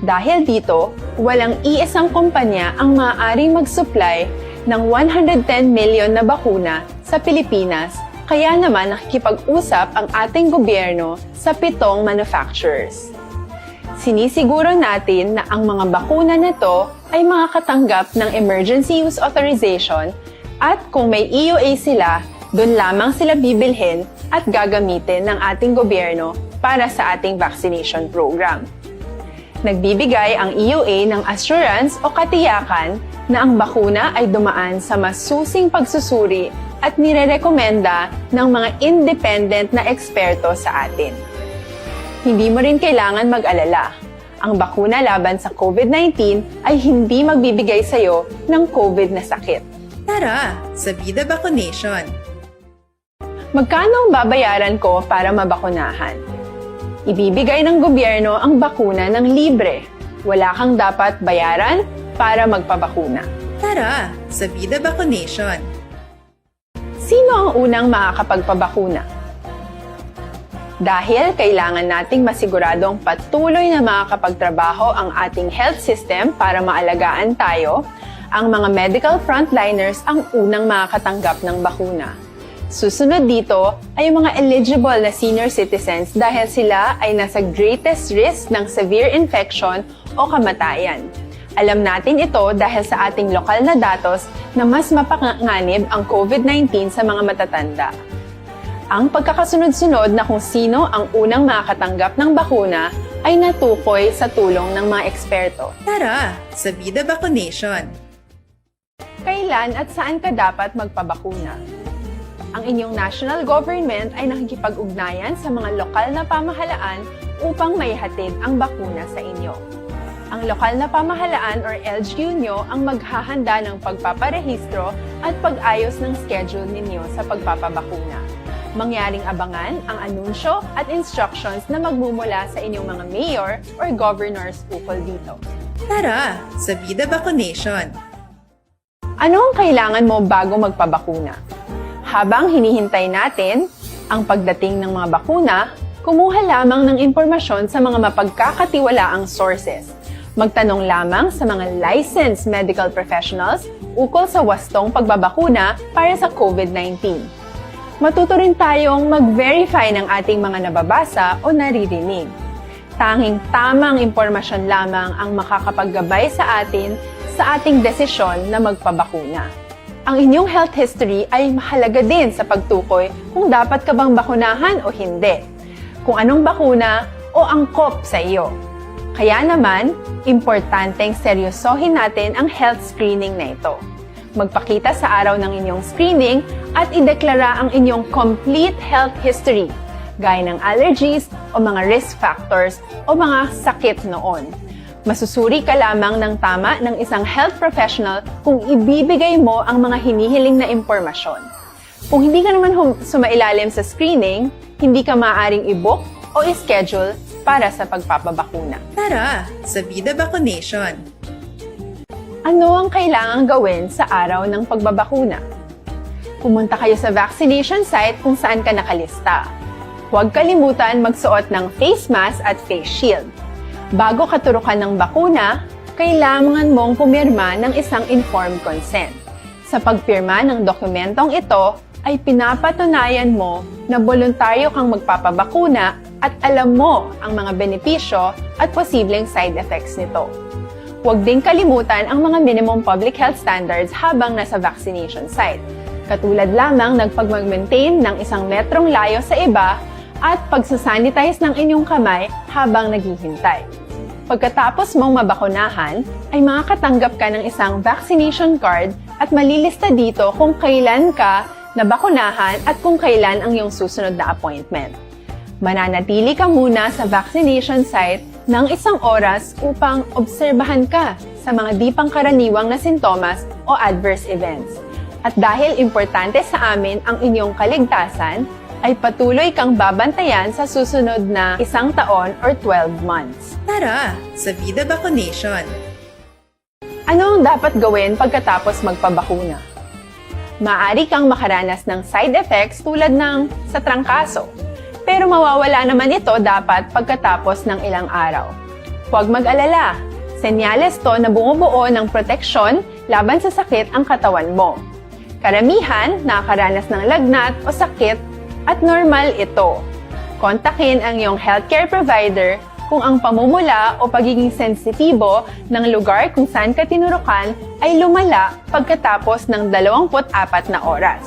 Dahil dito, walang iisang kumpanya ang maaaring mag-supply ng one hundred ten million na bakuna sa Pilipinas, kaya naman nakikipag-usap ang ating gobyerno sa pitong manufacturers. Sinisiguro natin na ang mga bakuna na to ay makakatanggap ng emergency use authorization at kung may E U A sila, doon lamang sila bibilhin at gagamitin ng ating gobyerno para sa ating vaccination program. Nagbibigay ang E U A ng assurance o katiyakan na ang bakuna ay dumaan sa masusing pagsusuri at nirerekomenda ng mga independent na eksperto sa atin. Hindi mo rin kailangan mag-alala. Ang bakuna laban sa COVID nineteen ay hindi magbibigay sa iyo ng COVID na sakit. Tara, sa Bida Vaccination! Magkano ang babayaran ko para mabakunahan? Ibibigay ng gobyerno ang bakuna ng libre. Wala kang dapat bayaran para magpabakuna. Tara, sa Bida Vaccination! Sino ang unang makakapagpabakuna? Dahil kailangan nating masiguradong patuloy na makakapagtrabaho ang ating health system para maalagaan tayo, ang mga medical frontliners ang unang makakatanggap ng bakuna. Susunod dito ay ang mga eligible na senior citizens dahil sila ay nasa greatest risk ng severe infection o kamatayan. Alam natin ito dahil sa ating lokal na datos na mas mapanganib ang COVID nineteen sa mga matatanda. Ang pagkakasunod-sunod na kung sino ang unang makakatanggap ng bakuna ay natukoy sa tulong ng mga eksperto. Tara, sa Bida Vaccination! Kailan at saan ka dapat magpabakuna? Ang inyong national government ay nakikipag-ugnayan sa mga lokal na pamahalaan upang maihatid ang bakuna sa inyo. Ang lokal na pamahalaan or L G U nyo ang maghahanda ng pagpaparehistro at pag-ayos ng schedule ninyo sa pagpapabakuna. Mangyaring abangan ang anunsyo at instructions na magmumula sa inyong mga mayor or governors ukol dito. Tara, sa Bida Vaccination! Ano ang kailangan mo bago magpabakuna? Habang hinihintay natin ang pagdating ng mga bakuna, kumuha lamang ng impormasyon sa mga mapagkakatiwalaang sources. Magtanong lamang sa mga licensed medical professionals ukol sa wastong pagbabakuna para sa COVID nineteen. Matuto rin tayong mag-verify ng ating mga nababasa o naririnig. Tanging tamang impormasyon lamang ang makakapaggabay sa atin sa ating desisyon na magpabakuna. Ang inyong health history ay mahalaga din sa pagtukoy kung dapat ka bang bakunahan o hindi, kung anong bakuna o angkop sa iyo. Kaya naman, importanteng seryosohin natin ang health screening na ito. Magpakita sa araw ng inyong screening at ideklara ang inyong complete health history, gaya ng allergies o mga risk factors o mga sakit noon. Masusuri ka lamang ng tama ng isang health professional kung ibibigay mo ang mga hinihiling na impormasyon. Kung hindi ka naman hum- sumailalim sa screening, hindi ka maaaring i-book o i-schedule para sa pagpapabakuna. Tara sa Vida Vaccination! Ano ang kailangang gawin sa araw ng pagbabakuna? Pumunta kayo sa vaccination site kung saan ka nakalista. Huwag kalimutan magsuot ng face mask at face shield. Bago ka turukan ng bakuna, kailangan mong pumirma ng isang informed consent. Sa pagpirma ng dokumentong ito, ay pinapatunayan mo na boluntaryo kang magpapabakuna at alam mo ang mga benepisyo at posibleng side effects nito. Huwag ding kalimutan ang mga minimum public health standards habang nasa vaccination site, katulad lamang ng pagmag-maintain ng isang metrong layo sa iba at pagsasanitize ng inyong kamay habang naghihintay. Pagkatapos mong mabakunahan, ay makakatanggap ka ng isang vaccination card at malilista dito kung kailan ka nabakunahan at kung kailan ang iyong susunod na appointment. Mananatili ka muna sa vaccination site ng isang oras upang obserbahan ka sa mga di pangkaraniwang na sintomas o adverse events. At dahil importante sa amin ang inyong kaligtasan, ay patuloy kang babantayan sa susunod na isang taon or twelve months. Tara sa Vida Vaccination! Ano ang dapat gawin pagkatapos magpabakuna? Maaari kang makaranas ng side effects tulad ng sa trangkaso, pero mawawala naman ito dapat pagkatapos ng ilang araw. Huwag mag-alala, senyales to na bumubuo ng proteksyon laban sa sakit ang katawan mo. Karamihan nakakaranas ng lagnat o sakit at normal ito. Kontakin ang iyong healthcare provider kung ang pamumula o pagiging sensitibo ng lugar kung saan ka tinurukan ay lumala pagkatapos ng dalawampu't apat na oras,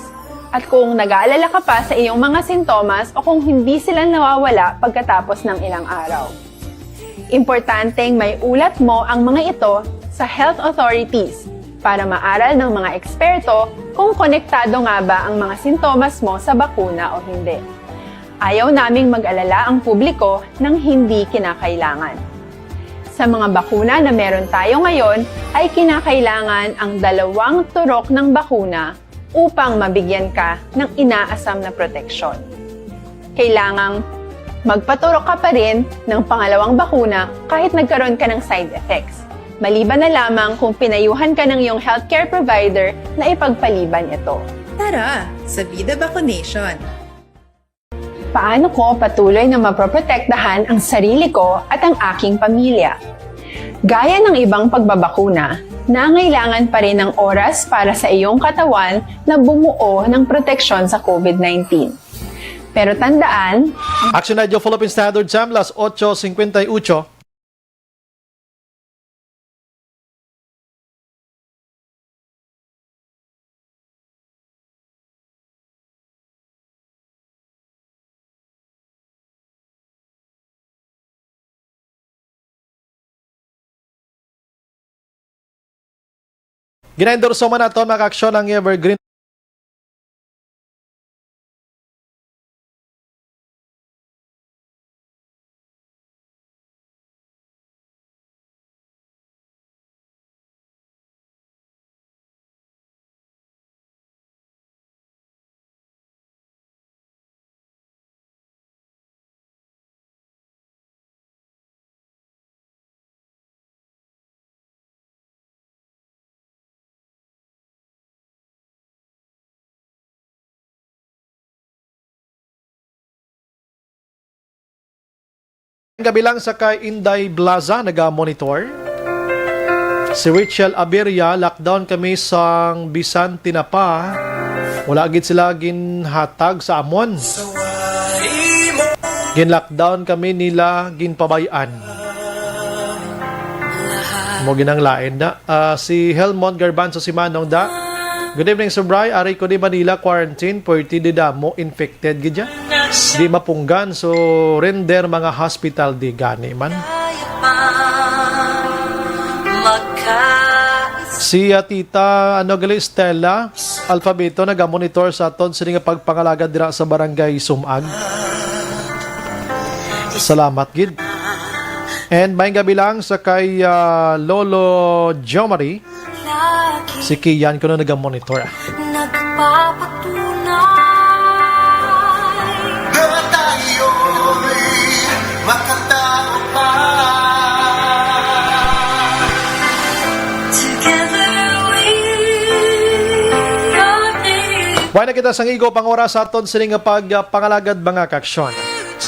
at kung nag-aalala ka pa sa iyong mga sintomas o kung hindi sila nawawala pagkatapos ng ilang araw. Importanteng maiulat mo ang mga ito sa health authorities para maaral ng mga eksperto kung konektado nga ba ang mga sintomas mo sa bakuna o hindi. Ayaw naming mag-alala ang publiko ng hindi kinakailangan. Sa mga bakuna na meron tayo ngayon, ay kinakailangan ang dalawang turok ng bakuna upang mabigyan ka ng inaasam na proteksyon. Kailangang magpaturok ka pa rin ng pangalawang bakuna kahit nagkaroon ka ng side effects, maliban na lamang kung pinayuhan ka ng iyong healthcare provider na ipagpaliban ito. Tara sa Vida Vaccination! Paano ko patuloy na mapoprotektahan ang sarili ko at ang aking pamilya? Gaya ng ibang pagbabakuna, nangailangan pa rin ng oras para sa iyong katawan na bumuo ng proteksyon sa COVID nineteen. Pero tandaan, Action Radio Philippine Standard Time, las ocho cincuenta y ocho. Ginaendorso man naton, mga kaaksyon, ang Evergreen. Kabilang sa kay Inday Blaza, naga-monitor. Si Richel Aberia, "Lockdown kami sang bisan tinapa. Wala gid sila ginhatag sa amon. Gin-lockdown kami nila, ginpabay-an." Mo ginang lain na. Ah, si Helmond Garbanzo si Manong da. "Good evening, Sir Bry. Ari ko di Manila quarantine, pwerte di damo infected gid dyan. Di mapunggan, so render mga hospital di gani man." Si, ah, Tita, ano gali, Stella Alfabeto, nagamonitor sa aton sini nga pagpangalagad dira sa Barangay Sumag. Salamat gid. And may gabi lang sa kay, ah, Lolo Jomari. Si Kian kuno naga-monitor. Nagpapatunay na tayo'y makatao pa. Together we are made. Wala na kita sang igo pang oras sa aton sining pagpangalagad, mga kaaksyon.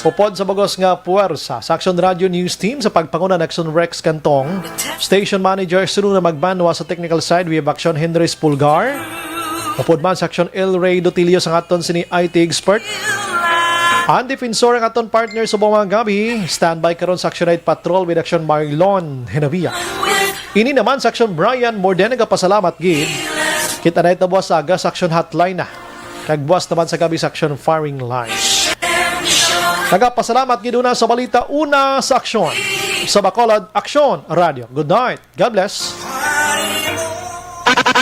Upod sa bugos nga puwersa sa Aksyon Radio News Team sa pagpanguna ni Aksyon Rex Cantong, Station Manager, sunod na magbanwa sa technical side, we have Aksyon Henry Spulgar. Upod man sa Aksyon El Rey Dotilio sang aton sini I T expert. Ang defensor ang aton partner sa mga gabi. Standby karon sa Aksyon Night Patrol with Aksyon Marlon Henavia. Ini naman sa Aksyon Brian Morden nagapasalamat gid. Kita na ito buwas sa aga sa Aksyon Hotline na. Kag buwas naman sa gabi sa Aksyon Firing Line. Nagapasalamat gid una sa balita, una sa Aksyon. Sa Bacolod, Aksyon Radio. Good night. God bless.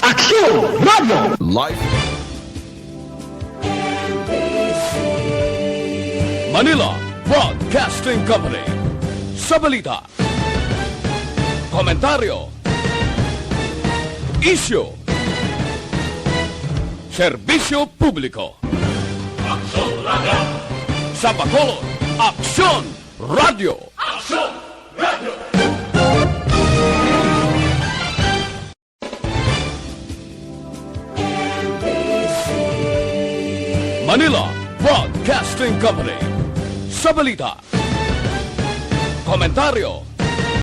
Aksyon Radio. Live. Manila Broadcasting Company. Sa balita, komentaryo, isyu, serbisyo publiko. Aksyon Radio. Sa Bacolod, Aksyon Radio. Aksyon Radio. Manila Broadcasting Company. Sa balita, komentaryo,